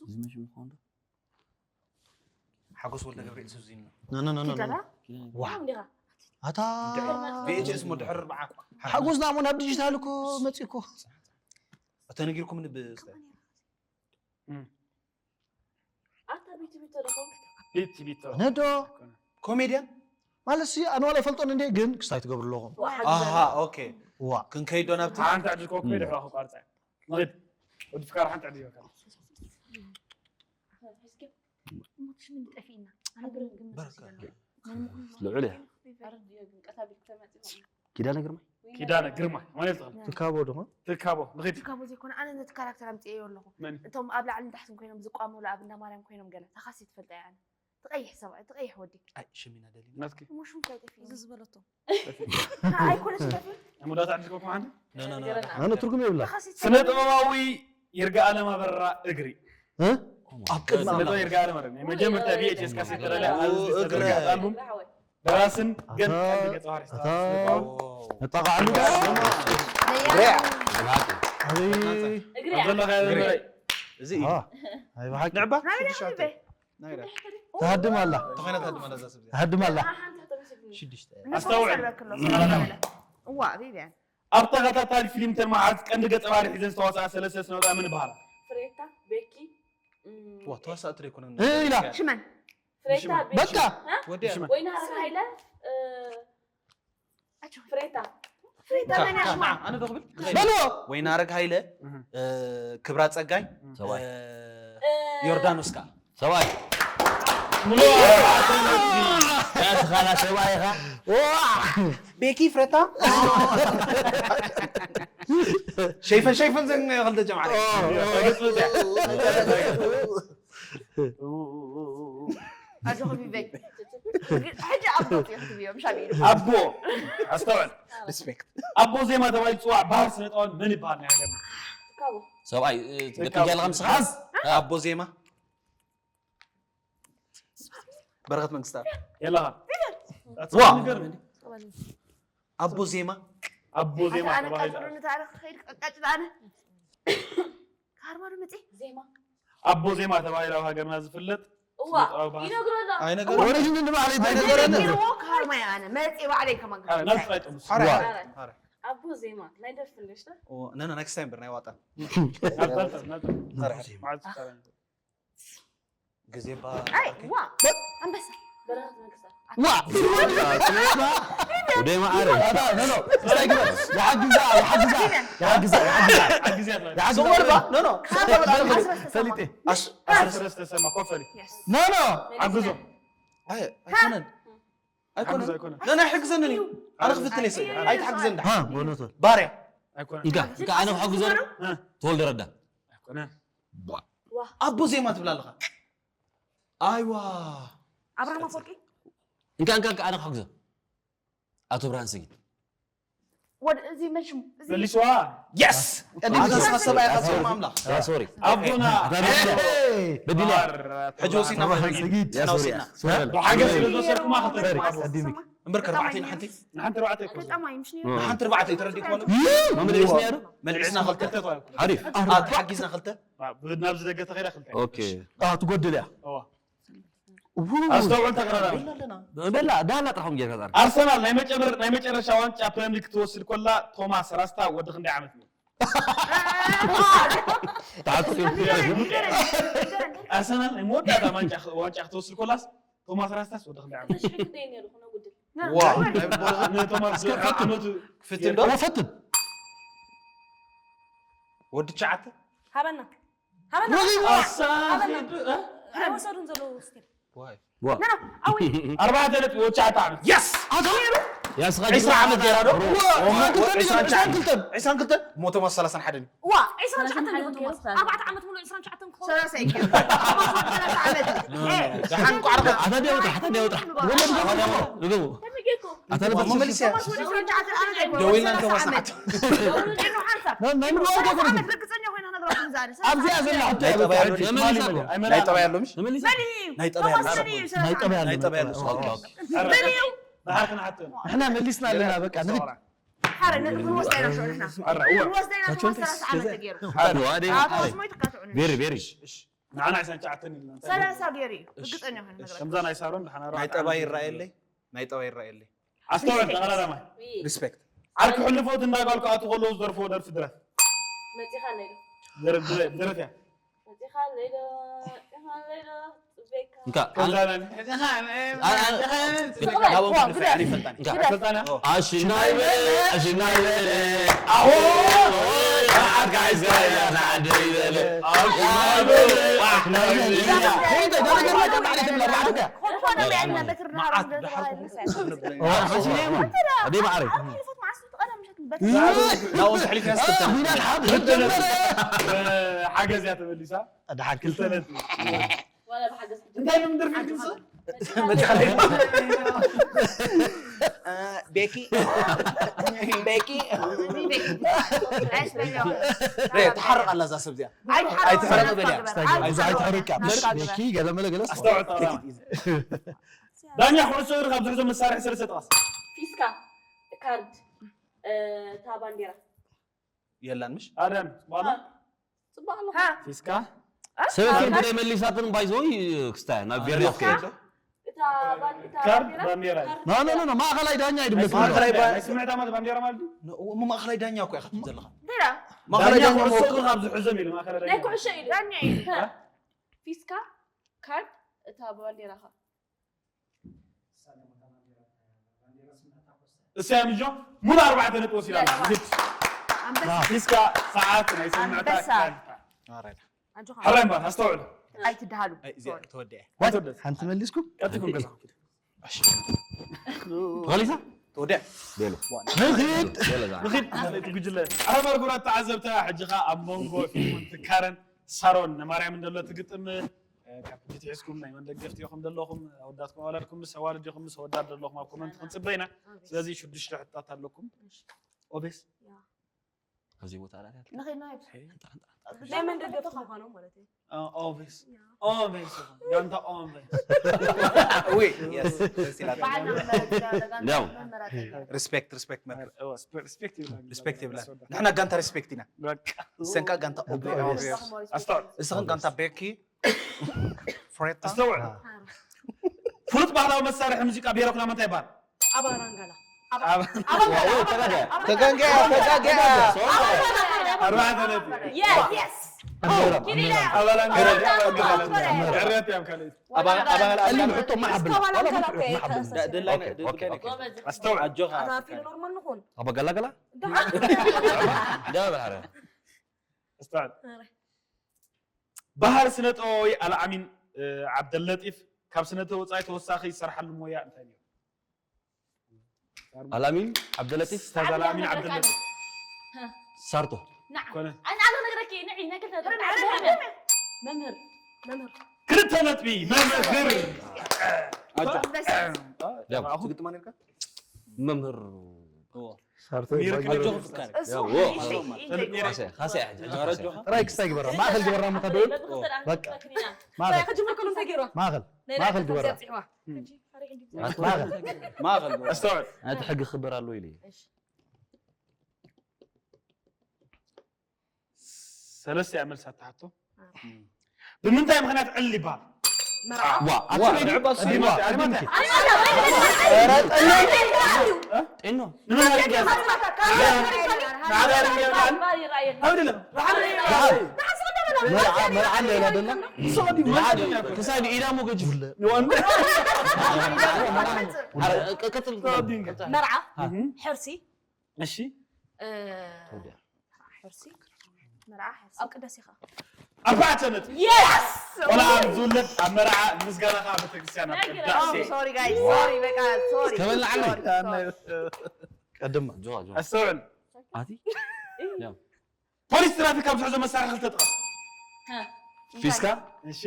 ሓጎስ ወልደ ገብርኤል ሱዚን ነው ኖ ኖ ኖ ኖ ኪዳና ዋ እንዲኻ ኣታ ቪኤችኤስ ሞ ድሕሪ ኣርባዓ ሓጎስና እሞ ናብ ዲጂታል እኮ መፂ እኮ ተነጊርኩም ንብስተ ኣታ ቢቲ ቢቶ ደኸው ቢቲ ቢቶ ነዶ ኮሜድያን ማለት ሲ ኣነ ዋላ ይፈልጦን እንዴ ግን ክስታይ ትገብሩ ኣለኹም ኣሃ ኦኬ ዋ ክንከይዶ ናብቲ ሓንቲ ዕድል ኮኩ ድሕራ ክቋርፃ ንድ ወዲ ፍቃር ሓንቲ ዕድል ይወካ ሞትሽ ምን ጠፊእና ኣነ ግን ግምት በረካ ልዑል እያ ኣረድዮ ግን ቀታቢል ክተመፅእ ኪዳነ ግርማ ኪዳነ ግርማ ማለት ተኸል ትካቦ ድማ ትካቦ ንኽድ ትካቦ ዘይኮነ ኣነ ነቲ ካራክተር ኣምፅኤዮ ኣለኹ መን እቶም ኣብ ላዕሊ ንታሕትን ኮይኖም ዝቋመሉ ኣብ እንዳማርያም ኮይኖም ገለ ተኻሲ ትፈልጣ እያ ኣነ ትቐይሕ ሰብኣይ ትቐይሕ ወዲ ኣይ ሽሚና ደሊና ናትኪ እሞ ሽም እንታይ ጠፊ እዚ ዝበለቶ ኣይኮነሽ ጠፊ ሙዳት ዕድል ኮኩ ሓንቲ ኖ ኖ ኖ ኣነ ትርጉም የብላ ተኻሲ ስነ ጥበባዊ ይርጋ ኣለም ኣበራ እግሪ ኣብ ቅድሚ ስነ ጥበብ ይርጋ ኣለም ኣበራ ናይ መጀመርታ ቪኤችኤስ ካሴት ተዳለ ኣብ ዝተዘርግሐት ኣልቡም ደራስን ገን ቀንዲ ገጸ ባህሪ ነጣቃ ዓሉ ነያ ኣበይ እግሪ ኣብ ዘለኻዮ ዘመረይ እዚ አ ኣይ ብሓቂ ንዕባ ትሃድም ኣላ ተኾይና ተሃድም ኣላ እዛ ሰብ እዚኣ ትሃድም ኣላ ሽዱሽተ ኣስተውዕል እዋ ቢቢያን ኣብ ተኸታታሊ ፊልም ተመሓዝ ቀንዲ ገጸ ባህሪ ሒዘን ዝተዋስኣ ሰለስተ ስነወፃ ምን ይበሃላ ፍሬታ ቤኪ ዋ ተዋሳእቲ ደይኮነ እ ኢላ ሽመን ፍሬታ ቤኪ በቃ እ? ወዲያ ወይና ሓይለ እ፣ ፍሬታ ፍሬታ መን ያሽማ ኣነ ዶ ክብል በልዎ ወይናረግ ሃይለ እ፣ ክብራ ፀጋይ ሰብኣይ እ፣ ዮርዳኖስ ከዓ ሰብኣይ ያስኻላ ሰብኣይ ኢኻ ቤኪ ፍረታ ሸይፈን ሸይፈን ዘን ክልተ ጀምዓ ኣጆኹ ቢበይ ሕጂ ኣቦ ክትብዮም ሻብ ኢሉ ኣቦ ኣስተውዕል ሪስፔክት ኣቦ ዜማ ተባሂሉ ዝፅዋዕ ባህር ስነ ጥበብ መን ይበሃል ናይ ሃገርና ትካቦ ሰብኣይ ደቂ ጃልኻ ምስኻ ኣቦ ዜማ በረኸት መንግስታት የለኻ ዋ ነገር ኣቦ ዜማ ኣቦ ዜማ ኣነ ተባሂሉ ቀጥሉ ንታሪክ ከይድ ቀጭ ኣነ ካርማ ዶ መፂ ዜማ ኣቦ ዜማ ተባሂሉ ኣብ ሃገርና ዝፍለጥ እዋ ይነግሮ ኣሎ ኣይነገረ ወሪድኒ ንባዕለይ እንታይ ኣይነገረን ነጊርዎ ካርማ እየ ኣነ መፂ ባዕለይ ከማን ናብ ጥራይ ጥምስ ሓረ ሓረ። ሓረ ኣቦ ዜማ ናይ ደርፊ እንደሽታ ነና ነክስት ታይም ብርናይ ዋጣ ናብ ጠርጠር ናብ ሓረ ማዕዝ ተራ ግዜ ባ ኣይ ዋ ኣንበሳ በረኸት መንግስታ ዋ ወደይ መዓረ ኖ ኖ ስታይ ግበ ይሓግዛ ይሓግዛ ይሓግዛ ይሓግዛ ኣግዝያት ዝቕበል ባ ኖ ኖ ፈሊጤ ኣስረስ ተሰማ ኮፈሊ ኖ ኖ ዓግዞ ኣይኮነን ኣይኮነን ዓግዞ ኣይኮነን ኖ ኖ ኣይሕግዘንን እዩ ኣነ ክፍትን ይስእል ኣይትሓግዘን ዳ ሃ በእውነቱ ባርያ ኣይኮነን እንካ እንካ ኣነ ክሕግዞ ተወልደ ረዳ ኣይኮነን ኣቦ ዜማ ትብላ ኣለኻ ኣይዋ ኣብርሃም ኣፈወርቂ እንካ እንካ እንካ ኣነ ክሕግዞ ኣቶ ብርሃን ሰጊድ ወድ እዚ መሽሙ እዚ መልስዋ የስ ኣዛ ሰብኣይ ካብ ሰብማ ኣምላኽ ሶሪ ኣቦና በዲለ ሕጂ ወሲና ማለት እዩ። ሕጂ ወሲና ብሓገዝ ስለ ዝወሰድኩማ ክልተ ቀዲምክ እምበር ከርባዕተ ንሓንቲ ንሓንቲ ኣርባዕተ ይኮ ተጠማይ ምሽ ነይሩ ንሓንቲ ኣርባዕተ ተረዲእኩማ መመለስና ያሉ መልዕልና ክልተ ሓሪፍ ናብ ዝደገ ተኸይዳ ክልተ ኦኬ ትጎድል እያ እዋ ኣስተውዕል ተቐራራቢ በላ ዳና ጥራሖም ጌርካ ጻር ኣርሰናል ናይ መጨመር ናይ መጨረሻ ዋንጫ ፕሪምየር ሊግ ክትወስድ ኮላ ቶማስ ራስታ ወዲ ክንደይ ዓመት ነው? ኣርሰናል ናይ መወዳእታ ዋንጫ ዋንጫ ክትወስድ ኮላስ ቶማስ ራስታስ ወዲ ክንደይ ዓመት? ሽሕግደይ ነይሩ ክነጉድል ዋ ናይ ቦሎ ንቶማስ ዓመቱ ክፍትን ዶ ፈትን ወዲ ትሽዓተ ሃበና ሃበና ኣሳኺዱ ኣይወሰዱን ዘለዉ ስቲል ዋይ ና ኣዊ ኣርባዕተ ነጥቢ ወዲ ትሽዓተ ዓመት የስ ያስኻ ዒስራ ዓመት ገይራ ዶ ዒስራን ክልተን ሞቶ ማስ ሰላሳን ሓደን እዩ ዋ ዒስራን ትሽዓተን ሰላሳን ይኾን ሓደን ቶማስ ገይሩ። ኣርባዕተ ዓመት ሙሉእ ዒስራን ትሽዓተን ክኸውን ሰላሳ ይገይሩ ደሓን ቋዕርኸ ኣታ ደውጥራ ኣታ ደውጥራ ወለም ንገቡ ተመጌኮ ኣታ ደውጥራ መመልስያ ቶማስ ወዲ ዒስራን ትሽዓተ ዓመት ኣይኮነን ደዊልና ሰላሳ ንቶማስ ዓመት ንሓቱ ደዊልና ንሓንሳብ ናይ ምንድን ሰላሳ ኣይኮነን ዓመት ርግፀኛ ኮይና ነግራኩም ዛሬ ኣብዚኣ ዘላ ሕቶ ናይ ጠባይ ኣሎ ሕጂ ምሽ ትማሊ ማለት መሊያ እዩ። ናይ ጠባይ ኣሎ ምሽ መመሊሳ ናይ ጠባይ ኣሎ ቶማስ መን እዩ ናይ ጠባይ ኣሎ ናይ ጠባይ ኣሎ ኦኬ፣ ኦኬ። ዳሓር ክንሓቶ ንሕና መሊስና ኣለና በቃ ንግድ ሓረ ነጥቢ ክንወስዳ ኢና ሾ ንሕና ክንወስዳ ኢና ቶማስ ሰላሳ ዓመት ተገይሩ ሓደ ዋደ ኣቶ ቶማስ ሞይትካ ትዕኑ ቬሪ ቬሪ ንዓና ዒስራን ትሽዓተን ኢልና ሰላሳ ገይሩ እዩ ርግፀኛ ኮይነ ነግራኩም ከምዛ ናይ ሳሮን ዳሓር ናይ ጠባይ ይረኣየለይ ናይ ጠባይ ይረኣየለይ ኣስተውዕል ተቐዳዳማይ ሪስፔክት ዓርኪ ሕልፎት እንዳጓል ክኣቱ ከለዉ ዝደርፍዎ ደርፊ ድረፍ መፂኻ ኣለይ ዶ ድረፍ ድረፍ እያ መፂኻ ኣለይ ዶ መፂኻ ኣለይ ዶ ፅበካ እንካ ከምዛ ናይ ናብኦም ክልፈ ኣነ ይፈልጣኒ ኣይፈልጣና ኣሽናይ በለ ኣሽናይ በለ ኣዎ ኣዓት ጋይስ ጋያ ንዓደይ በለ ኣሽናይ በለ ኣሽናይ በለ ኮንኮነ መዐልና በትሪ ናሃሮም መዓት ብሓርኩ ዘተባሃለ ኩፍ ንብለኒ ኣደይ ማዕረይ ሓሊፎት መዓስ ቀዳም ምሸት ንበት ናብኦም ተሕሊፍያ ስትልተነ ዊና ልሓብ ጀመረ ሓገዝ እያ ተመሊሳ ድሓር ክልተ ክልተ ነጥቢ ዋላ ብሓገዝ እንታይ ንምድር ፊልም ቤኪ ቤኪ ትሓርቕ ኣላ እዛ ሰብ እዚኣ ኣይትሕረቕ በልያ ብዙ ኣይትሕረቅ እያ ቤኪ ገለ መለ ገለ ኣስተውዕል ተቐዳማይ ዳኛ ኩዕሶ እግሪ ካብ ዝሕዞ መሳርሒ ሰለስተ ጥቐስ ፊስካ ካርድ እታ ባንዴራ የላን ምሽ ኣዳም ባላ ፅቡቅ ኣሎ ፊስካ ሰበይቲ እንተ መሊሳትን ባይዘወይ ክስታ ናብ ቬርያ እታ ባን- እታ ካርድ ባንዴራ ባንዴራ እዩ። ካርድ ኖ ኖ ኖ ማእኸላይ ዳኛ ይድመት ማእኸላይ ባ- ናይ ስምዒት ዓመት ባንዴራ ማለት ድዩ እሞ ማእኸላይ ዳኛ እኮ ኢኻ ትብል ዘለኻ እንተዳ ማእኸላይ ዳኛ ዳኛ ኩዕሶ መወከል እግሪ ካብ ዝሕዞም ኢሉ ማእኸላይ ናይ ዳኛ ኩዕሾ ኢሉ ዳኛ እዩ ፊስካ ካርድ እታ ባንዴራኻ እሰያ ምጆ ሙሉ ኣርባዕተ ነጥቢ ወሲዳ ኣላ። ግድ ኣንበሳ ፊስካ ሰዓት ናይ ስምዕታ ኣንበሳ። ካርታ ኣራዳ ኣጆኻ ሕራይ እምበር ኣስተውዕሉ ኣይትደሃሉ ኣይ፣ እዚኣ ተወዲኣ ተወደስ ሓንቲ መሊስኩም ቀጥኩም ገዛኹም ኪድ ተኸሊሳ ተወዲኣ ቤሎ ንኺድ ቤሎ ዛ ንኺድ እቲ ጉጅለ ኣረባር ጉራት ተዓዘብታ ሕጂ ኸ ኣብ መንጎ ፊልሙን ትካረን ሳሮን ንማርያም እንደሎ ትግጥም ካብ ሕጂ ትሒዝኩም ናይ መን ደገፍቲ ኢኹም ዘለኹም ኣወዳትኩም ኣዋላድኩም ምስ ኣዋልድ ኢኹም ምስ ኣወዳት ዘለኹም ኣብ ኮመንት ክንፅበ ኢና ስለዚ ሽዱሽተ ሕታት ኣለኩም ኦቤስ ኣብዚ ቦታ ኣላት ንኺድና ናይ መን ደገፍቲ ምዃኖም ማለት እዩ ኦቤስ ኦቤስ ጋንታ ኦቤስ ዊ የስ ደስ ኢላታ በዓልና መመረፅና እንዲያው። መመራፅና ሪስፔክት ሪስፔክት መምህር ሪስፔክት ይብላ ሪስፔክት ይብላ ንሕና ጋንታ ሪስፔክት ኢና በቃ ሰንካ ጋንታ ኦቤ ኣስተውዕል እስኽን ጋንታ ቤኪ ፍሬታ ኣስተውዕል ፍሉጥ ባህላዊ መሳርሒ ሙዚቃ ብሄረ ኩናማ እንታይ ይበሃል ኣባራንጋላ ተጋጊያ ተጋጊያ ኣርባዕተ ነጥቢ የስ ኪሊዳ ኣባላንጋላ ዕርያት ያም ካልእት ኣባል ኣባል ኣሊ ሕቶ ማሓብል ኣባላንጋላ ደላይ ጎበዝ ኣስተውዕል ኣጆኻ ኣታ ፊሎ ኖርማል ንኹን ኣባ ገላገላ ዳ እንዳ በላረ ኣስተውዕል ባህር ስነ ጥበባዊ ኣልኣሚን ዓብደለጢፍ ካብ ስነ ወፃኢ ተወሳኺ ዝሰርሓሉ ሞያ እንታይ እዩ ኣላሚን ዓብደለጢፍ ስታዝ ኣልኣሚን ዓብደለጢፍ ሳርቶ ንዓ ኮነ ኣነ ኣነ ነግረኪ ንዒ ናይ ክልተ መምህር መምህር ክልተ ነጥቢ መምህር ኣጆ ደም ትግጥማ ነርካ መምህር ሚር ኣጆ ፍካር ያው ካሰ ካሰ ጥራይ ክስታይ ግበራ ማእኸል ግበራ ምኸደውል በቃ ማእኸል ማእኸል ግበራ ማእኸል ማእኸል ኣስተውዕል ናይቲ ሕጊ ክኽበር ኣለዎ ኢለ ሰለስተ እያ መልሲ ኣትሓቶ ብምንታይ ምክንያት ዕል ይበሃል ዋ ኣትበይ ንዕባ ቀዲማ ቀዲማ ኧረ ጠኖ መርዓ መርዓ እንዳ ኢላ ደላ ክሳይ ኢዳ ሞ ገጅፍ ቀጽል መርዓ ሕርሲ እሺ ሕርሲ መርዓ ሕርሲ ኣብ ቅዳሴ ኸ ኣርባዕተ ነጥቢ የስ ቆልዓ ዝውለድ ኣብ መርዓ ምስጋናኻ ቤተክርስትያን ኣብ ቅዳሴ ሶሪ ጋይ ሶሪ በቃ ሶሪ ተበላዕና። ሶሪ፣ ሶሪ። ቀድማ ጆ ጆ ኣስተውዕል ኣቲ ፖሊስ ትራፊክ ካብ ዝሕዞ መሳርሒ ክልተ ጥቐስ ፊስካ እሺ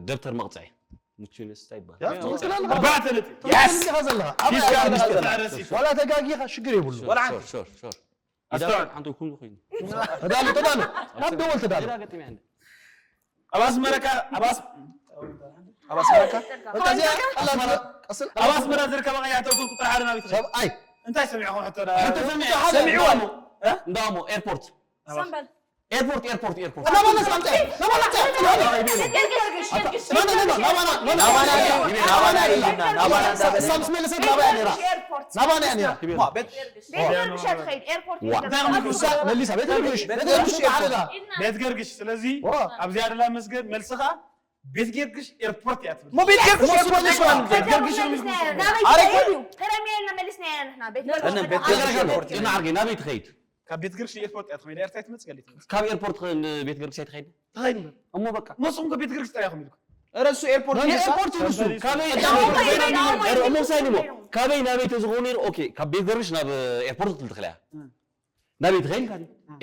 ደብተር መቕፅዒ ምቹ ንስታ ይባል ትኽክል ኣለኻ ኣርባዕተ ነጥቢ ትኽክል ኢኻ ዘለኻ ኣበይ ፊስካ ኣላ ሚስጥር መሳርሒ ዋላ ተጋጊኻ ሽግር የብሉ ወላ ሓንቲ ሶር ሶር ሶር ኣስተውዕል ሓንቲ ኩሉ ኮይኑ ተዳሎ ተዳሎ ናብ ደወል ተዳሎ ግራ ገጥም ያለ ኣብ ኣስመረካ ኣብ ኣስ- ኣብ ኣስመረካ በቃ እዚኣ ቀላል ቀስል ኣብ ኣስመራ ዝርከባ ቀያሕቲ ቁፅሪ ሓደ ናበይ ትኸይድ ሰብኣይ እንታይ ሰሚዕኹም ሕቶ ሰሚዕዋ እንዳሞ ኤርፖርት ሰምበል ኤርፖርት ኤርፖርት ኤርፖርት ናባና ሳምፀ ናባና ሳምፀ ናባና ናባና ናባና ናባና ናባና ሳምስ መለሰት ናባያ ነራ ናባና ነራ ቤት ገርግሽ ትኸይድ ኤርፖርት መሊሳ ቤት ገርግሽ ቤት ገርግሽ ተዓለላ ቤት ገርግሽ ስለዚ ኣብዚኣ ደላ መስገን መልስኻ ቤት ገርግሽ ኤርፖርት እያ ትብል ሞ ቤት ገርግሽ ኤርፖርት ይባል ቤት ገርግሽ ነው የሚሉት። ከረሜልና መሊስና ኢና ንሕና ቤት እነ ቤት ገርግሽ ኤርፖርት ና ዓርገ ናበይ ትኸይድ ካብ ቤት ገርግሽ ኤርፖርት እያ ትኸይድ ኤርትራ ትመጽእ ገሊት ካብ ኤርፖርት ን- ቤት ገርግሽ ኣይትኸይድ ትኸይድ እምበር እሞ በቃ ንስኹም ከቤት ገርግሽ ጥራይ ኢኹም ኢልኩም ኧረ እሱ ኤርፖርት ናይ ይሳ ኤርፖርት ኢሉ እሱ ካበይ እሞ ሳይድ እሞ ካበይ ናበይ ተዝኸውን ነይሩ ኦኬ ካብ ቤት ገርግሽ ናብ ኤርፖርት ክትብል ትኽእል እያ ናበይ ትኸይድ ኢልካ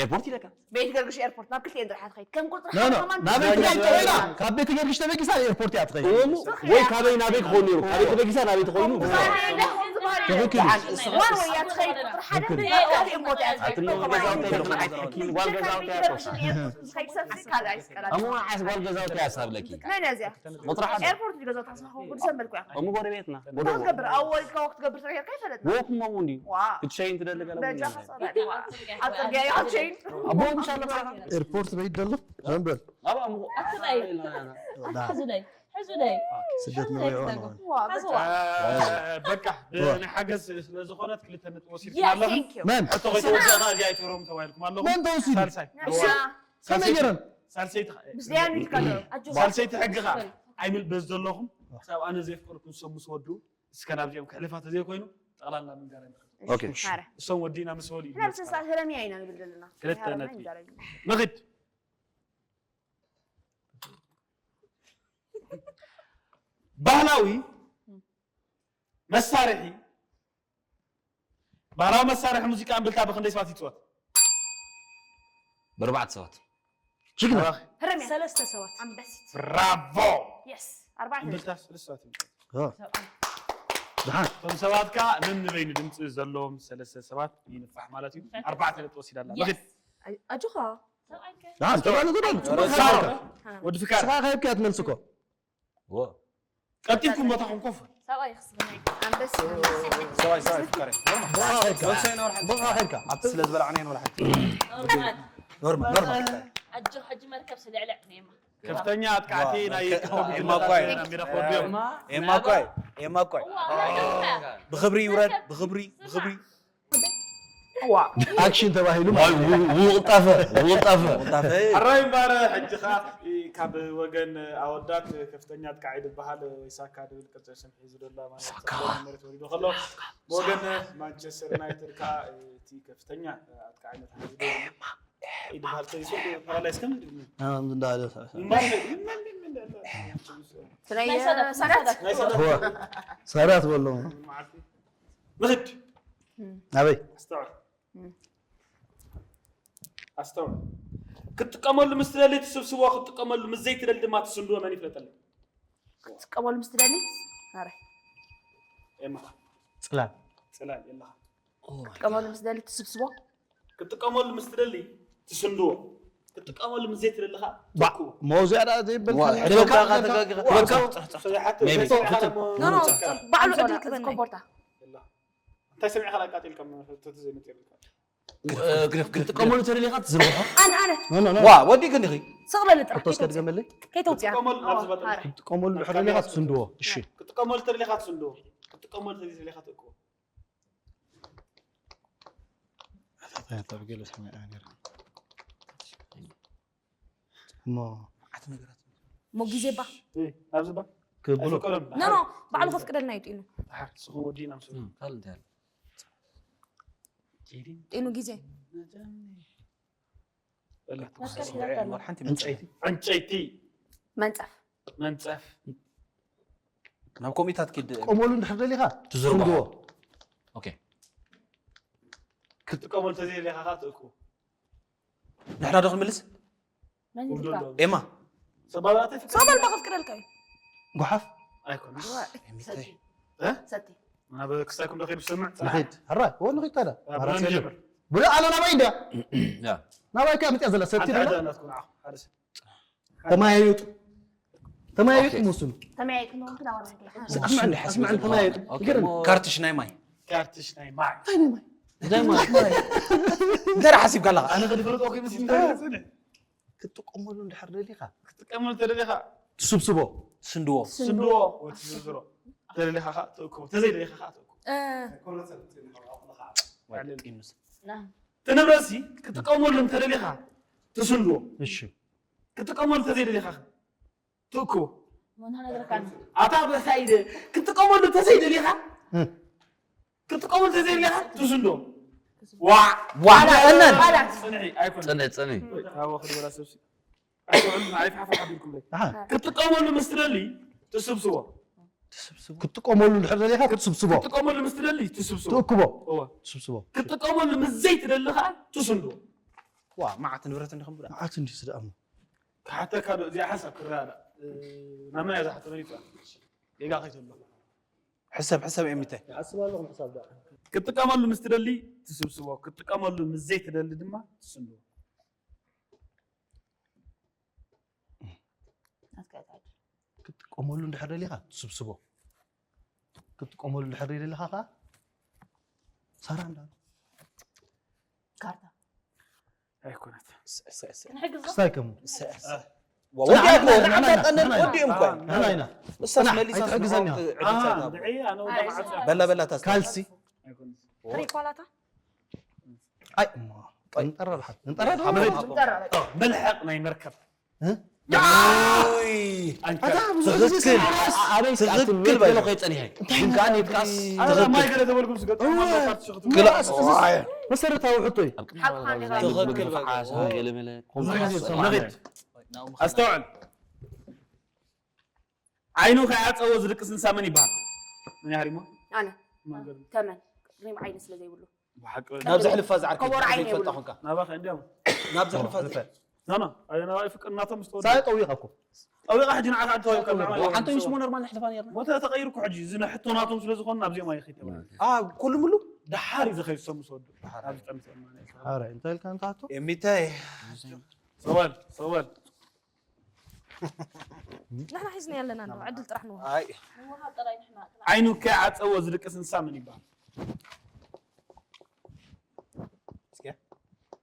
ኤርፖርት ኢለካ ቤት ገርግሽ ኤርፖርት ናብ ክልቲኤን ጥራሕ ትኸይድ ከም ቁፅሪ ኖ ኖ ሓማማን ናበይ ትኸይድ ትኸይድ ካብ ቤት ገርግሽ ተበጊሳ ኤርፖርት እያ ትኸይድ እሞ ወይ ካበይ ናበይ ክኸውን ነይሩ ካበይ ተበጊሳ ናበይ ትኸውን ትኽክል ዋን ወይ እያ ትኸይድ ቁፅሪ ሓደ ብዛዕባ ኤርፖርት እያ ትኸይድ ኣትነው ገዛውቲ ኣይኮን ኣይትሕኪ ጓል ገዛውቲ ኣይኮን ዝኸይድ ሰብ ካልእ ኣይስቀላል እሞ ንዓይስ ጓል ገዛውቲ ያሳብለኪ መን እያ እዚኣ ቁጥሪ ሓደ ኤርፖርት ዝገዛው ተስማኹ ኩሉ ሰብ መልኩ ያኸ እሞ ጎረቤትና ክትገብር ኣወልካ ክትገብር ስራሕ ጌርካ ይፈለጥና ወኩም እሞ እንዲ ዋ ክትሸይን ትደሊ ገለ በጃ ኣብ ፅርግያ ይኸቸይን ኣቦ ምሻ ኣለባኻ ኤርፖርት በይደሎ ዘንበል ኣባ ምኹ ኣትረይ ሕዙለይ ሕዙለይ ስደት ንበይዖ ነው ዋ በጃ በቃ ብናይ ሓገዝ ስለዝኾነት ክልተ ነጥቢ ወሲድኩም ኣለኹም መን ሕቶ ከይተወዳእካ እዚኣ ኣይትህረሙ ተባሂልኩም ኣለኹም መን ተወሲዱ ሳልሳይ ንሳ ከመይ ገይረን ብዝያኑ ይትከተሉ ሳልሰይቲ ሳልሰይቲ ሕግኻ ኣይምልበስ ዘለኹም ክሳብ ኣነ ዘፍቀድኩም ሰብ ምስ ወዱ እስከ ናብዚኦም ክሕልፋ ተዘይኮይኑ ጠቕላላ ምንጋር ንኽእል ኦኬ ሓረ እሶም ወዲና ምስ ወዱ እዩ ሕና ብስንሳ ህረምያ ኢና ንብል ዘለና ክልተ ህረምያ ነጥቢ ንዛረብ። ንኽድ ባህላዊ መሳርሒ ባህላዊ መሳርሒ ሙዚቃ እምብልታ ብክንደይ ሰባት ይፅወት ብኣርባዕተ ሰባት ጅግና ህረምያ ሰለስተ ሰባት ኣንበሲት ብራቮ የስ ኣርባዕተ እምብልታ ሰለስተ ሰባት ይምፅወት ድሓን እቶም ሰባት ከዓ ነንበይኑ ድምፂ ዘለዎም ሰለስተ ሰባት ይንፋሕ ማለት እዩ ኣርባዕተ ነጥቢ ወሲዳ ኣላ መኽድ ኣጆኻ ድሓን ተባለ ተባለ ወዲ ፍቃር ስኻ ከይብካ ትመልስ እኮ ወ ቀጢልኩም ቦታኹም ኮፍ ሰብኣይ ክስበና ኣንበሲት ሰብኣይ ሰብኣይ ፍቃረ ወሳኝ ነው ብኻ ከይብካ ኣብቲ ስለ ዝበላዕና ኢና ወላ ሓንቲ ኖርማል ኖርማል ኣጆ ሕጂ መርከብ ስልዕልዕ ነይማ ከፍተኛ ኣጥቃዕቲ ናይ ኤማ ኳይ ሜዳ ኮርዲዮም ኤማ ኳይ ኤማ ኳይ ብኽብሪ ይውረድ ብኽብሪ ብኽብሪ ኣክሽን ተባሂሉ ውቕጣፈ ውቕጣፈ ወጣፈ ሕራይ እምበር ሕጂ ኸዓ ካብ ወገን ኣወዳት ከፍተኛ ኣጥቃዒ ዝበሃል ወይ ሳካ ድብል ቅርፂ ስም ሒዙ ደላ ማለት ሳካ መሬት ወሪዱ ከሎ ብወገን ማንቸስተር ዩናይትድ ከዓ እቲ ከፍተኛ ኣጥቃዒነት ሓዚ ዶ ይበሃል ተይሱ ፓራላይስ ከም እንዳለ ናይ ሰዳት ሰራት በሎ ምኽድ ኣበይ ኣስተውዕል ኣስተውዕል ክትጥቀመሉ ምስ ትደሊ ትስብስቦ፣ ክትጥቀመሉ ምስ ዘይትደሊ ድማ ትስንድዎ። መን ይፍለጠለይ? ክትጥቀመሉ ምስ ትደሊ ኣረ ኤማ ፅላል ፅላል የለኻ። ክትጥቀመሉ ምስ ትደሊ ትስብስቦ። ክትጥቀመሉ ምስ ትደሊ ትስንድዎ፣ ክትጥቀመሉ ምስ ዘይትደሊ ኸዓ ባ- መውዚያ ዳ ዘይበል ዋ፣ ፈሊኻ ሕደካ ትበልካ ተጋጊኻ። ትበልካ። ሰይሓት ሜቢ። ሰይሓት ክትል- እሞ ኖ ኖ ንውፅእ። ባዕሉ ኣንተ ዕድል ድልክ ክበና ኮምፖርታ የላ። እንታይ ሰሚዕኻ ላቃጢልካ ተቲ ዘይመፅእ የብልካ። ክትጥቀመሉ ተደሊኻ ትዝርግሖ። ኣነ ኣነ ኖ ኖ ኖ ዋ፣ ወዲእክን ኢኺ። ስቕ በል ጥራሕ ሕቶ እስከ ድገመለይ። ከይተውፅያ ክትጥቀመሉ ናብ ዝበጠና ክትጥቀመሉ ድሕር ደሊኻ ትስንድዎ። እሺ ክትጥቀመሉ ተደሊኻ ትስንድዎ፣ ክትጥቀመሉ ተደሊኻ ትእክቦ። ኣታታያታ ብገለ ሰማይ ኣገር እሞ ሞ ግዜ ባ እይ፣ ኣብዚ ባ ክብሎ ኣይፍቀዶም። ኖ ኖ ባዕሉ ከፍቅደልና እዩ ጢኑ ሓር ስኹም ወዲና ምስ እም፣ ካልእ እንታይ ኣሎ? ጢኑ ግዜ ሓንቲ ዕንጨይቲ ዕንጨይቲ መንፀፍ መንፀፍ ናብ ኮሚታት ኪድ ክትጥቀመሉ እንድሕር ደሊኻ ትዝርግሖ። ትስንድዎ። ኦኬ። ክትጥቀመሉ ተዘይደሊኻ ከዓ ትእክቦ። ንሕና ዶ ክንምልስ? መን ይልካ? ኤማ። ሰባባተይ ፍቅር ሰበል ባ ከፍቅደልካ እዩ ጓሓፍ ኣይኮነ። ኤሚተይ። ሰቲ ናብ ክሳኩም ዶ ከይዱ ሰምዕ ንኸይድ ሕራይ እዎ ንኸይድ ታዲያ ብሎ ንጀምር። ብሎ ኣለ ናባይ እንድያ ያ። ናባይ ከ ምፅያ ዘላ ሰቲ ሓንቲ ደላ ዕዳ ናትኩም ንዓኹም ሓደ ሰብ። ተማያዩጡ ተማያዩጡ ኦኬ። መስሉ ተመያየጥኩም ሆንኩ ናባና ንገርካ ኣስማዕኒ ኣስማዕኒ ተማያዩጡ ኦኬ፣ ይገርም እሞ ካርትሽ ናይ ማይ። ካርትሽ ናይ ማይ። እንታይ ናይ ማይ እንታይ ማይ? እንታይ ሓሲብካ ኣለኻ? ኣነ ከድፈለጦ ከይመስል እንታይ ጽንሕ ክትጥቀመሉ እንድሕር ደሊኻ ክትጥቀመሉ ተደሊኻ ትስብስቦ ስንድዎ። ስንድዎ ወይ ትዝርዝሮ። ተደሊኻ ከዓ ትእክቦ፣ ተዘይደሊኻ ከዓ ትእክቦ። እ፣ ጢኑስ። እቲ ንብረትሲ ክትጥቀመሉ እንተደሊኻ ትስንድዎ፣ እሺ ክትጥቀመሉ ተዘይደሊኻ ትእክቦ። መን ነገርካ ኣታ በሳይደ ክትጥቀመሉ ተዘይደሊኻ እ። ክትጥቀመሉ ተዘይደሊኻ ትስንዶ። ዋ ዋ፣ እነን። ጽንሒ ኣይኮነ። ጽንሒ፣ ጽንሒ። ኣዎ፣ ክድበላ ሰብሲ ኣይኮነ። ኣይፋፋ ሓቢርኩም ለይ ኣሓ ክትጥቀመሉ ምስ ትደሊ ትስብስቦ። ክትጥቀመሉ እንድሕር ደሊኻ ክትስብስቦ ክትጥቀመሉ ምስ ትደሊ ትስብስቦ። ትእክቦ እወ። ትስብስቦ ክትጥቀመሉ ምስ ዘይትደሊ ከዓ ትስንዶ። ዋ፣ መዓት ንብረት እንዲኹም ብላ። መዓት እንዲ ስደኣሞ ክሓተካ ዶ እዚኣ ሓሳብ ክረዳ ናብ መን እያ ዝሓተ መሪፅዋ? ጌጋ ከይተሎ ሕሰብ፣ ሕሰብ ኤሚተይ። ይሓስብ ኣለኹም ሕሳብ ዳ ክትጥቀመሉ ምስ ትደሊ ትስብስቦ፣ ክትጥቀመሉ ምስ ዘይትደሊ ድማ ትስንዶ። ክትጥቀመሉ እንድሕር ደሊኻ ትስብስቦ ክትጥቀመሉ እንድሕር ደሊኻ ከዓ ሰራ እንዳ ካርታ ኣይኮነት። ንሕግዞ ክስታይ ከሙ ወዲያ እኮ ንዓና ቀነን ወዲኦም እኮ። ንሕና ኢና እሳስ መሊሳ ኣይትሕግዘኒ ኢኻ። ዕድል ሳይትሃቦ። ድዒ ኣነ ወደ መዓፃ በላ በላ ታስ ካልሲ ሪኳላታ ኣይ እሞ እንጠራ ብሓት እንጠራ ዶ ሃቦ፣ ሃቦ። ጠራ በቃ መልሐቕ ናይ መርከብ እ? ኣንተ ኣታ ብዙሕ ግዜ ትኽክል። ስለ- ኣበይ ትኽክል በል። ከይጸኒሐ ግን ከኣ ኔትካስ ኣረ ትኽክል። ማይ ገለ ተበልኩም ስገጥኩም እወ። ካልሲ ሸኽትሙ ግላ ሓቅኻ እንዲኻ ትኽክል በል። ብዙሕ ግዜ ዝሰማዕ። ኣስተውዕል። ዓይኑ ከይዓጸዎ ዝድቅስ እንስሳ መን ይበሃል? መን ይሃሪሞ? ኣነ ተመን ሪም ዓይኒ ስለ ዘይብሉ ብሓቂ ናብ ዘሕልፋ ዝዓርከይ ከቦር ዓይኒ ትፈልጣ የብሉ። ኮንካ። ናባኸ እንዲያም ናብ ዘሕልፋ ዝዓርከይ። ኖ ኖ ኣነ ናባይ ፍቅር እናቶም ምስ ተወደ ሳይ ጠዊቐ እኮ ጠዊቓ ሕጂ ንዓኻ ኣንተ ወይ ከም ንዓማ ኣንተ ይሽሞ ኖርማል ነሕልፋ ነርና። ቦታ ተቐይርኩ ሕጂ እዚ ንሕቶ ናቶም ስለ ዝኾኑ ናብዚኦም ኣይኸይድ ተባሂሉ። አ ኩሉ ሙሉ ደሓር እዩ ዝኸይድ ዝሰሙ ዝወዱ ኣብዚ ጠምሰ ኣረ እንታይ ኢልካ ንታሕቶ ኤሚታይ ሰወል ሰወል ንሕና ሒዝና ያለና እንዶ ዕድል ጥራሕ ንወሃብ ኣይ ንወሃብ ጥራይ ንሕና ዓይኑ ከይዓጸዎ ዝድቅስ እንስሳ መን ይበሃል?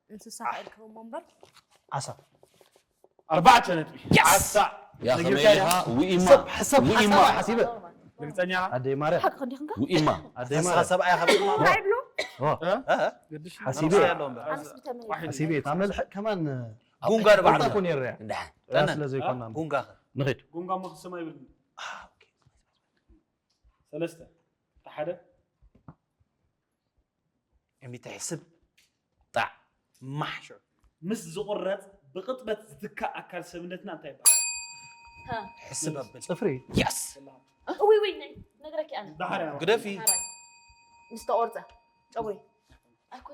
እንስሳ ኢልክሞ እምበር ዓሳ ኣርባዕተ ነጥቢ ዓሳ ያ ነጊርካ ከመይ ኢኻ? ኢኻ ውኢማ ሰብ ሕሰብ ውኢማ ሓሳብ ሓሲበ ርግጸኛ ኢኻ? ኣደይ ማርያም ሓቂ ክንዲኽንካ ውኢማ ኣደይ ኣስኻ ማርያም ሰብ ኣያ ኸብል እንታይ ይብሉ ኦ፣ እ? ሓሲበ ኣነስ ብተመይ ዋሒድ። ሓሲበ እታ መልሕቕ ከማን ጉንጋ ንባዕሉ ኮን የርያ እንድሓ ያ ስለ ዘይኮና ጉንጋ ንኸይድ ጉንጋ እሞ ክስማ ይብል ሰለስተ ሓደ ኤሚታይ ሕስብ ጣዕ ማሕሹ ምስ ዝቑረጽ ብቕጥበት ዝትካእ ኣካል ሰብነትና እንታይ ይበሃል? ሕስብ ኣብል ፅፍሪ ያስ እውይ ውይ ናይ ነግረኪ ኣነ ዳሓር እያ ግደፊ ሓራይ ምስ ተቆርፀ ጨጉሪ ኣይኮ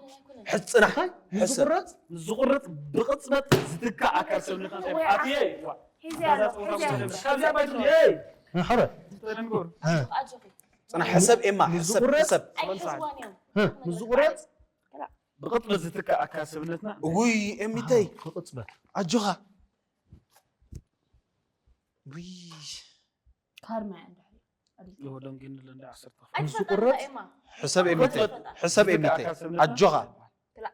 ሕጽና። እንታይ? ሕሰብ። ዝቑረጽ? ዝቑረጽ ብቕጽበት ዝትካእ ኣካል ሰብነትና እንታይ ወይ ይበሃል? ኣትየ። ዋ። ሒዘ ኣሎ፣ ሒዘ ኣሎ። ካብዚኣ ባይትኹን፣ ኤይ! ሕረ። ተደንጎር። እ። ኣጆኺ። ጽና፣ ሕሰብ ኤማ፣ ሕሰብ፣ ዝቑረጽ? ሕሰብ። ኣይሕዝዋን እዮም። እ። ዝቑረጽ? ብቕጽበት ዝትካእ ኣካል ሰብነትና እንታይ? ውይ፣ ኤሚተይ። ብቕጽበት። ኣጆኻ። ውይ። ካርማ እያ እንድሕር። ይወደም ግን ለንዳ ዓሰርተ ክፍሊ። ኣይትፈልጣን ዝቑረጽ? እማ። ሕሰብ ኤሚተይ። ሕሰብ ኤሚተይ። ኣጆኻ። ክላ።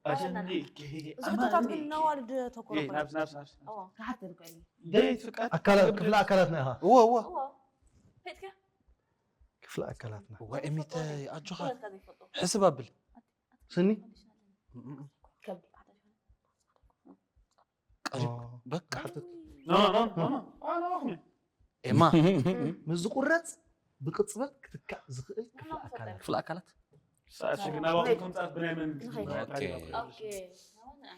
ኣጀንዲ። እዚ ሕቶታት ግን ነዋልድ ተኮረ እኮ። ናብስ፣ ናብስ፣ ናብስ። እዋ። ክሓተልኩ እየ። ደይ ፍቃድ። ኣካላት፣ ክፍለ ኣካላትና ኢኻ። እወ፣ እወ። እዋ። ፌትካ? ክፍለ ኣካላትና። እዋ፣ ኤሚተይ፣ ኣጆኻ። ኩለትካ ዘይፈልጦ። ሕስብ ኣብል። ስኒ? ከብዲ። ቀሪብ። ኦ። በቃ። ሓተት። ኖ፣ ኖ፣ ኖ፣ ኖ። ኣነ ኣኹም። ኤማ። ምስ ዝቑረጽ ብቕጽበት ክትካእ ዝኽእል ክፍለ ኣካላት። ክፍለ ኣካላት። ሰዓት ሽግር ናባኹም ምምጻእ ብናይ መን ንኸይድ። ኦኬ። ኦኬ።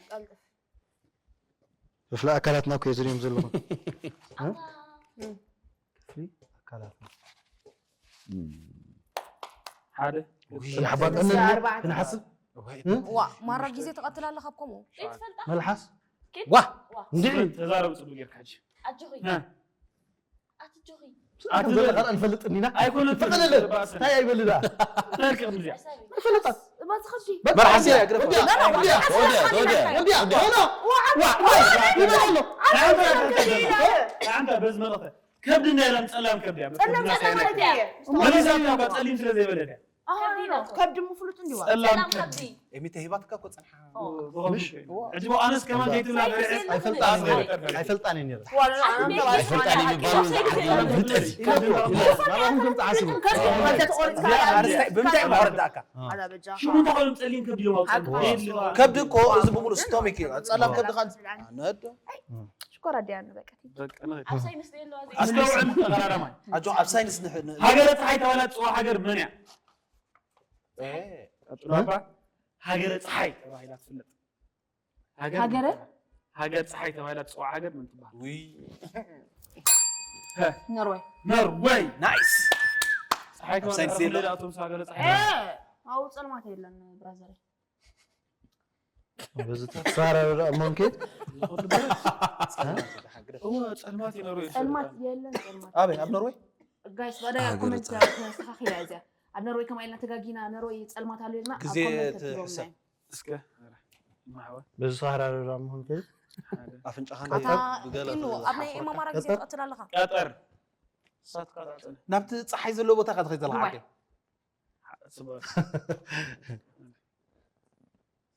ቀልጥፍ። ክፍለ ኣካላትና እኮ እየ ዝሪኦም ዘለኹ። እ? ክፍሊ ኣካላትና። ሓደ። ክንሓባጠን እዛ ኣርባዕተ። ክንሓስብ። ዋ፣ ማራ ግዜ ትቐትል ኣለኻ ኣብ ከምኡ። መልሓስ። ዋ። እንድዒ። ተዛረብ ጽቡቅ ጌርካ ሕጂ። ኣጆኺ። ና። ኣትጆኺ። ኣቲ ዘለኻ ንፈልጥ እንዲና። ኣይኮነን ተቐለለ። ባእሲ። እንታይ ኣይበል ደኣ? ተልቅቕ ምዚያ። ኣይፈልጣት። እማ ዝኸብዲ። መርሓስ እያ ግረፍ። ወዲያ፣ ወዲያ፣ ወዲያ፣ ወዲያ፣ ወዲያ። ዋ፣ ዋ፣ ዋ፣ ይበል ኣሎ። ኣንታ በዚ መቐተ። ከብዲ እንዳ ኢላ ጸላም ከብዲ እያ። ጸላም ከብዲ ማለት እያ። መሊሳ እኮ ጸሊም ስለ ዘይበለት እያ። ኣሃ፣ ከብዲ ምፍሉጥ እንዲዋ። ጸላም ጸላም ከብዲ። ከብዲ። ኤሚተ ሂባትካ እኮ ጸንሓ። ኦ። ምሽ? ሕጂ ብኣነስ ከማን ዘይትብላ በርዔ። ኣይፈልጣን ነይረ። ኣይፈልጣን ነይረ። ዋላ ኣንተ ኣይፈልጣን ባስማና የሚባል ሐኪም። ፍልጠት። ናባኹም ከምጽእ ሓስቡ። ከብዲ ማለት ተቆሪጽካ እዚኣ ኣረስታይ ብምንታይ እሞ ኣረዳእካ? ኣላ በጃ። ሽሙ እንታይ ኮይኑ ጸሊም ከብዲ ኢሎም ኣውጽኡ? ኣካ። ከብዲ እኮ እዚ ብምሉእ ስቶሚክ እዩ። ጸላም ከብዲ ካል-፣ ኣነዶ። ሽኮር ኣዲያ ንበቀት። በቃ፣ ንኸይድ። ኣብ ሳይንስ ደየለዋ ዘይ-፣ ኣስተውዕል ተቐራራማይ። ኣጆ፣ ኣብ ሳይንስ ንሕ-፣ ን-፣ ሃገረ ጸሓይ ተባሂላ ትጽዋዕ ሃገር መን እያ? ኤ። ቀጥሎ ኣባ፣ ሃገረ ጸሓይ ተባሂላ ትፍለጥ። ሃገር ሃገረ? ሃገር ጸሓይ ተባሂላ ትጽዋዕ ሃገር መን ትበሃል? ውይ። ሀ። ኖርወይ። ኖርወይ። ናይስ። ጸሓይ ኣብ ሳይንስ ተባሂላ የለን? ትፍለጥ፣ ኣቶም ሃገረ ጸሓይ። ኤ፣ ኣብኡ ጸልማት የለን ብራዘር። በዚ ተሳራረ ሞንኬት። እዎ፣ ጸልማት ይኖሩ እዮም። ጸልማት የለን፣ ጸልማት። ኣበይ? ኣብ ኖርወይ? ጋይስ፣ ባዳ ሃገረ ኮመንት ጸሓይ። ኣስተኻኺላ እዚኣ። ኣብ ኖርወይ ከማይ ኢልና ተጋጊና፣ ኖርወይ ጸልማት ኣሎ ኢልና ኣብ ግዜ ኮመንት ትሕሰብ። ከትቦምና። እስከ፣ ማሕበር። በዚ ተሳራረ ሞንኬት። ኣፍንጫኻ ኣታ ብገለ ኢኑ፣ ኣብ ናይ ሓፉርካ። ኤማ ማራ ግዜ ቀጠር? ትቐትል ኣለኻ። ቀጠር። እሳት ካታዕጽነ። ናብቲ ጸሓይ ዘለዎ ቦታ ካትኸይ ዘለኻ ዱባይ። ዓርከይ። ስባ-፣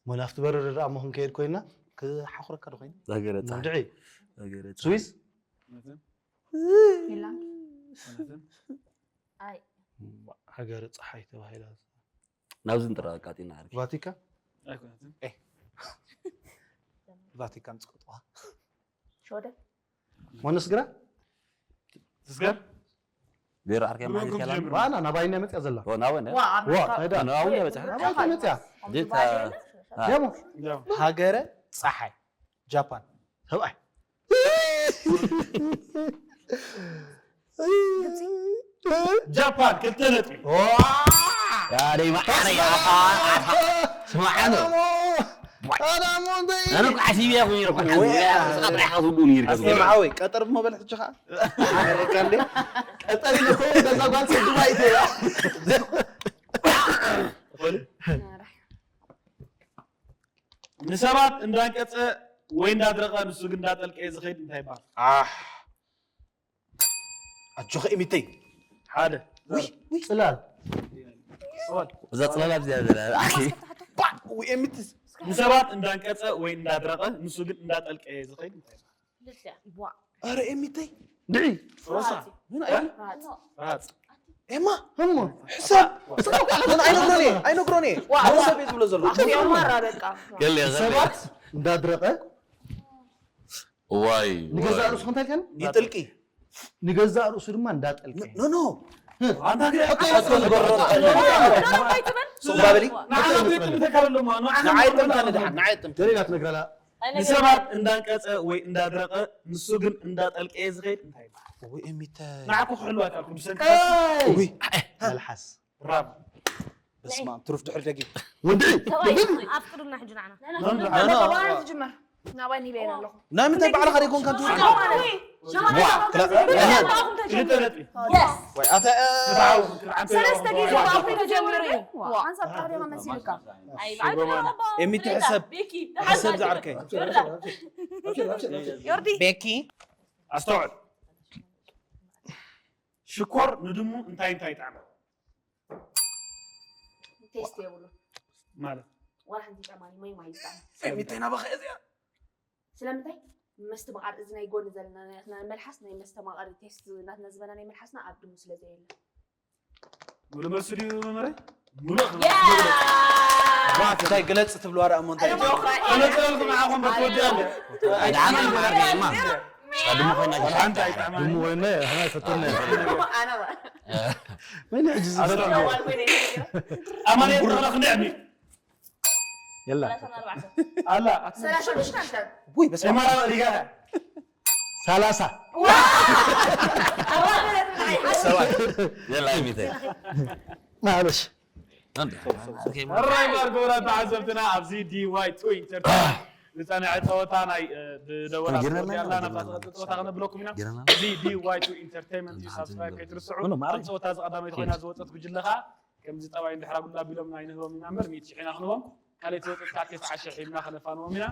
ሞላፍቲ በረዶ ደኣ እሞ ክንከይድ ኮይና ክሓኹረካ ዶ ኮይና? ሃገረ ጸሓይ። ምንድዒ? ሃገረ ጸሓይ። ስዊስ? እውነትን? ፊንላንድ? እውነትን? ኣይ። ሃገረ ጸሓይ ተባሂላ። ናብዚ ንጥራ ኣቃጢና ዓርኪ። ቫቲካን? ኣይኮነትን። ኤ። ቫቲካን ጽቅጥዋ። ሸወደን? ሞነስግራ? ትስገር? ዜሮ ዓርከይ ብመን ማዕሪት ከም ከላም። ትጀምሩ? ዋና ናባይና መጽያ ዘላ። ኦ፣ ናወነ? ዋ፣ ኣብ ዋ፣ ኣሜሪካ። ታይዳ? ናወነ በጽሐ? ናባይና መጽያ። ከምዚ ዴታ። ባል የለ? አ። ደሞ። ያው። ሃገረ ጸሓይ። ጃፓን። ሰብኣይ። ጃፓን ክልተ ነጥቢ። ዋ! ያለይ ማዕረ ያኻ፣ ኣታ ስማዕ፣ ኣነ። ኣዳሞ፣ ኣዳሞ፣ እንታይ? ኣነ እኮ ዓሲብ እየ፣ እኮ ነይረ፣ እኮ ዓሲብ እየ። ወይ፣ ንስኻ ጥራሕ ኢኻ ትብሉ ነይርካ፣ ኣስተማዓወይ፣ ቀጠር እሞ በል ሕጂ ኸዓ። ኣረካ እንዴ? ቀጠር ኢለ እኮ፣ ገዛ ጓል ሰብ ዱባይ እየ። ንሰባት እንዳንቀጸ ወይ እንዳድረቐ፣ ንሱ ግን እንዳጠልቀየ ዝኸይድ እንታይ ይበሃል? ኣሕ። ኣጆኸ ኤሚተይ። ሓደ። ውይ፣ ውይ። ጽላል። ጽላል። እዛ ጽላል ኣብዚኣ ዘላ። ባ፣ ውይ፣ ኤሚትስ። ንሰባት እንዳንቀጸ ወይ እንዳድረቐ፣ ንሱ ግን እንዳጠልቀየ ዝኸይድ እንታይ ይበሃል? ልስያ። ቧ። ኣረ ኤሚተይ። ድዒ። ሮሳ። ምን ኣይ? ራጽ። ራጽ። ኤማ። እሞ። ሕሳብ። እስኻ እኮ ኣነ ኣይነግሮን እየ፣ ኣይነግሮን እየ። ዋ፣ ሕሳብ እየ ዝብሎ ዘለኹ። ኣኽሪኦ ማራ በቃ። ገለ ሰባት እንዳድረቐ ዋይ፣ ንገዛእ ዋይ። ርእሱ እንታይ ኢልካኒ? ይጥልቂ። ንገዛእ ርእሱ ድማ እንዳጠልቀ። ኖ፣ ኖ። ኣንታ ግን ሕቶ ሕቶ ይመስል ንገሮ። ኖ፣ ኖ፣ ኖ፣ ኣይትበል። ሱቕ በሊ። ንዓና ቤት ምተካረሎም፣ ንዓና ንዓይ ጥምታ ንድሓን፣ ንዓይ ጥምታ። ገሊና ትነግረላ። ንሰባት እንዳንቀጸ ወይ እንዳድረቐ፣ ንሱ ግን እንዳጠልቀየ ዝኸይድ እንታይ ይበሃል? ወይ እሚታይ። ንዓኩ ክሕልዋ ካልኩም ብሰንኪ። ውይ። መልሓስ። ራብ። በስመ ኣብ ትሩፍ ድሕሪ ደጊም። ወዲ ሰብኣይ ኣፍቅዱና ሕጂ ንዓና መን ኖ፣ ኖ፣ ተባባሪ ዝጅመር ናባይ ኒበይና ኣለኹ ናይ ምንታይ ባዕልኻ ደይኮንካ ትብል? ሸማማ ክላ- ሸማማ ተባባኹም ክልተ ተጀምሩ ነጥቢ ወይ ኣታ ፍትሓዊ ክልዓንተ ሰለስተ ግዜ ተባባኹም ተጀምሩ እዩ ሓንሳብ ጥራሕ ዲኻ መሲልካ ኤሚቲ ሕሰብ ሕሰብ ዝዓርከይ። ዮርዲ ቤኪ ኣስተውዕል። ሽኮር ንድሙ እንታይ እንታይ ይጥዕም? ቴስት የብሉ ማለት ዋላ ሓንቲ ጫማኒ ማይ ማይ ይጣም ኤሚቲ ናባኸ እዚኣ ስለምንታይ መስተማቐር እዚ ናይ ጎኒ ዘለና ናትና መልሓስ ናይ መስተማቐሪ ቴስት ናትና ዝበና ናይ መልሓስና ኣብ ድሙ ስለ ዘየለ ሙሉ መልሱ ድዩ መመረ? ሙሉእ እንታይ ግለጽ ትብልዋ ደኣ እሞ እንታይ ተመፅለልኩም ዓኹም በትወዲ ኣለ ኣድዓና ይማርና እማ ቀድሞ ኮይና ሓንቲ ኣይጣዕማኒ ድሙ ወይነ ሕና ይፈተና ኣነ መን ሕጂ ዝበል ዋል ኮይነ ኣማን የጥረኽ ንዕሚ የላ ኣላ ሰላሳ ሽዱሽተ ኣልካ ውይ በስመ ኣብ። ኤማራ ሪጋታ ሰላሳ የላ ሚተ ማለሽ ሕራይ ማር ክቡራት ተዓዘብትና ኣብዚ ዲዋይ ቱ ኢንተርቴይንመንት ዝፀንዐ ፀወታ ናይ ብደወላ ጌርና ትወዲ ኣላ ኣለና ናብታ ትቐፅል ፀወታ ክነብለኩም ኢና ጌርና እዚ ዲዋይ ቱ ኢንተርቴይንመንት እዩ ሳብስክራይብ ከይትርስዑ ኣብ ፀወታ ዝቐዳመይቲ ኮይና ዝወፀት ጉጅለ ከዓ ከምዚ ጠባይ እንድሕር ኣጉል ኣቢሎም ናይ ንህቦም ኢና እምበር ሚእቲ ሽሕ ኢና ክንህቦም ካልእ ትወፅእ ከዓ ተስዓ ሽሕ ሂብና ከነፋንዎም ኢና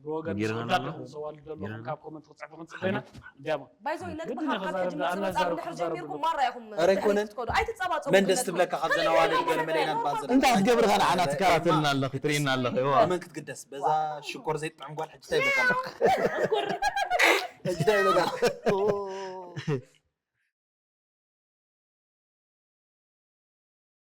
ብወገን ጌርና ወዳት ኣለና። ኢኹም ዘዋልድ ዘለኹም ካብ ኮመንት ክፅሕፉ ክንፅበ ኢና እንዲያሞ ባይዞ ነቲ ብሃካ ካብ ሕጂ ምስ መጻእኩም ድሕር ጀሚርኩም ማራ ኢኹም ኧረ ኣይኮነን። ትከዱ ኣይትጻባጸቡ መን ደስ ትብለካ ካብ ዘናዋልድ ገለ መለይና ንባል ዘለና እንታይ ክትገብር ኢኻ ንዓና ትከታተልና ኣለኺ ትርእየና ኣለኺ እዋ መን ክትግደስ በዛ ሽኮር ዘይጥዕም ጓል ሕጂ እንታይ ይብለካ ኣለኹ ሕጂ እንታይ ይብለካ ኣለኹ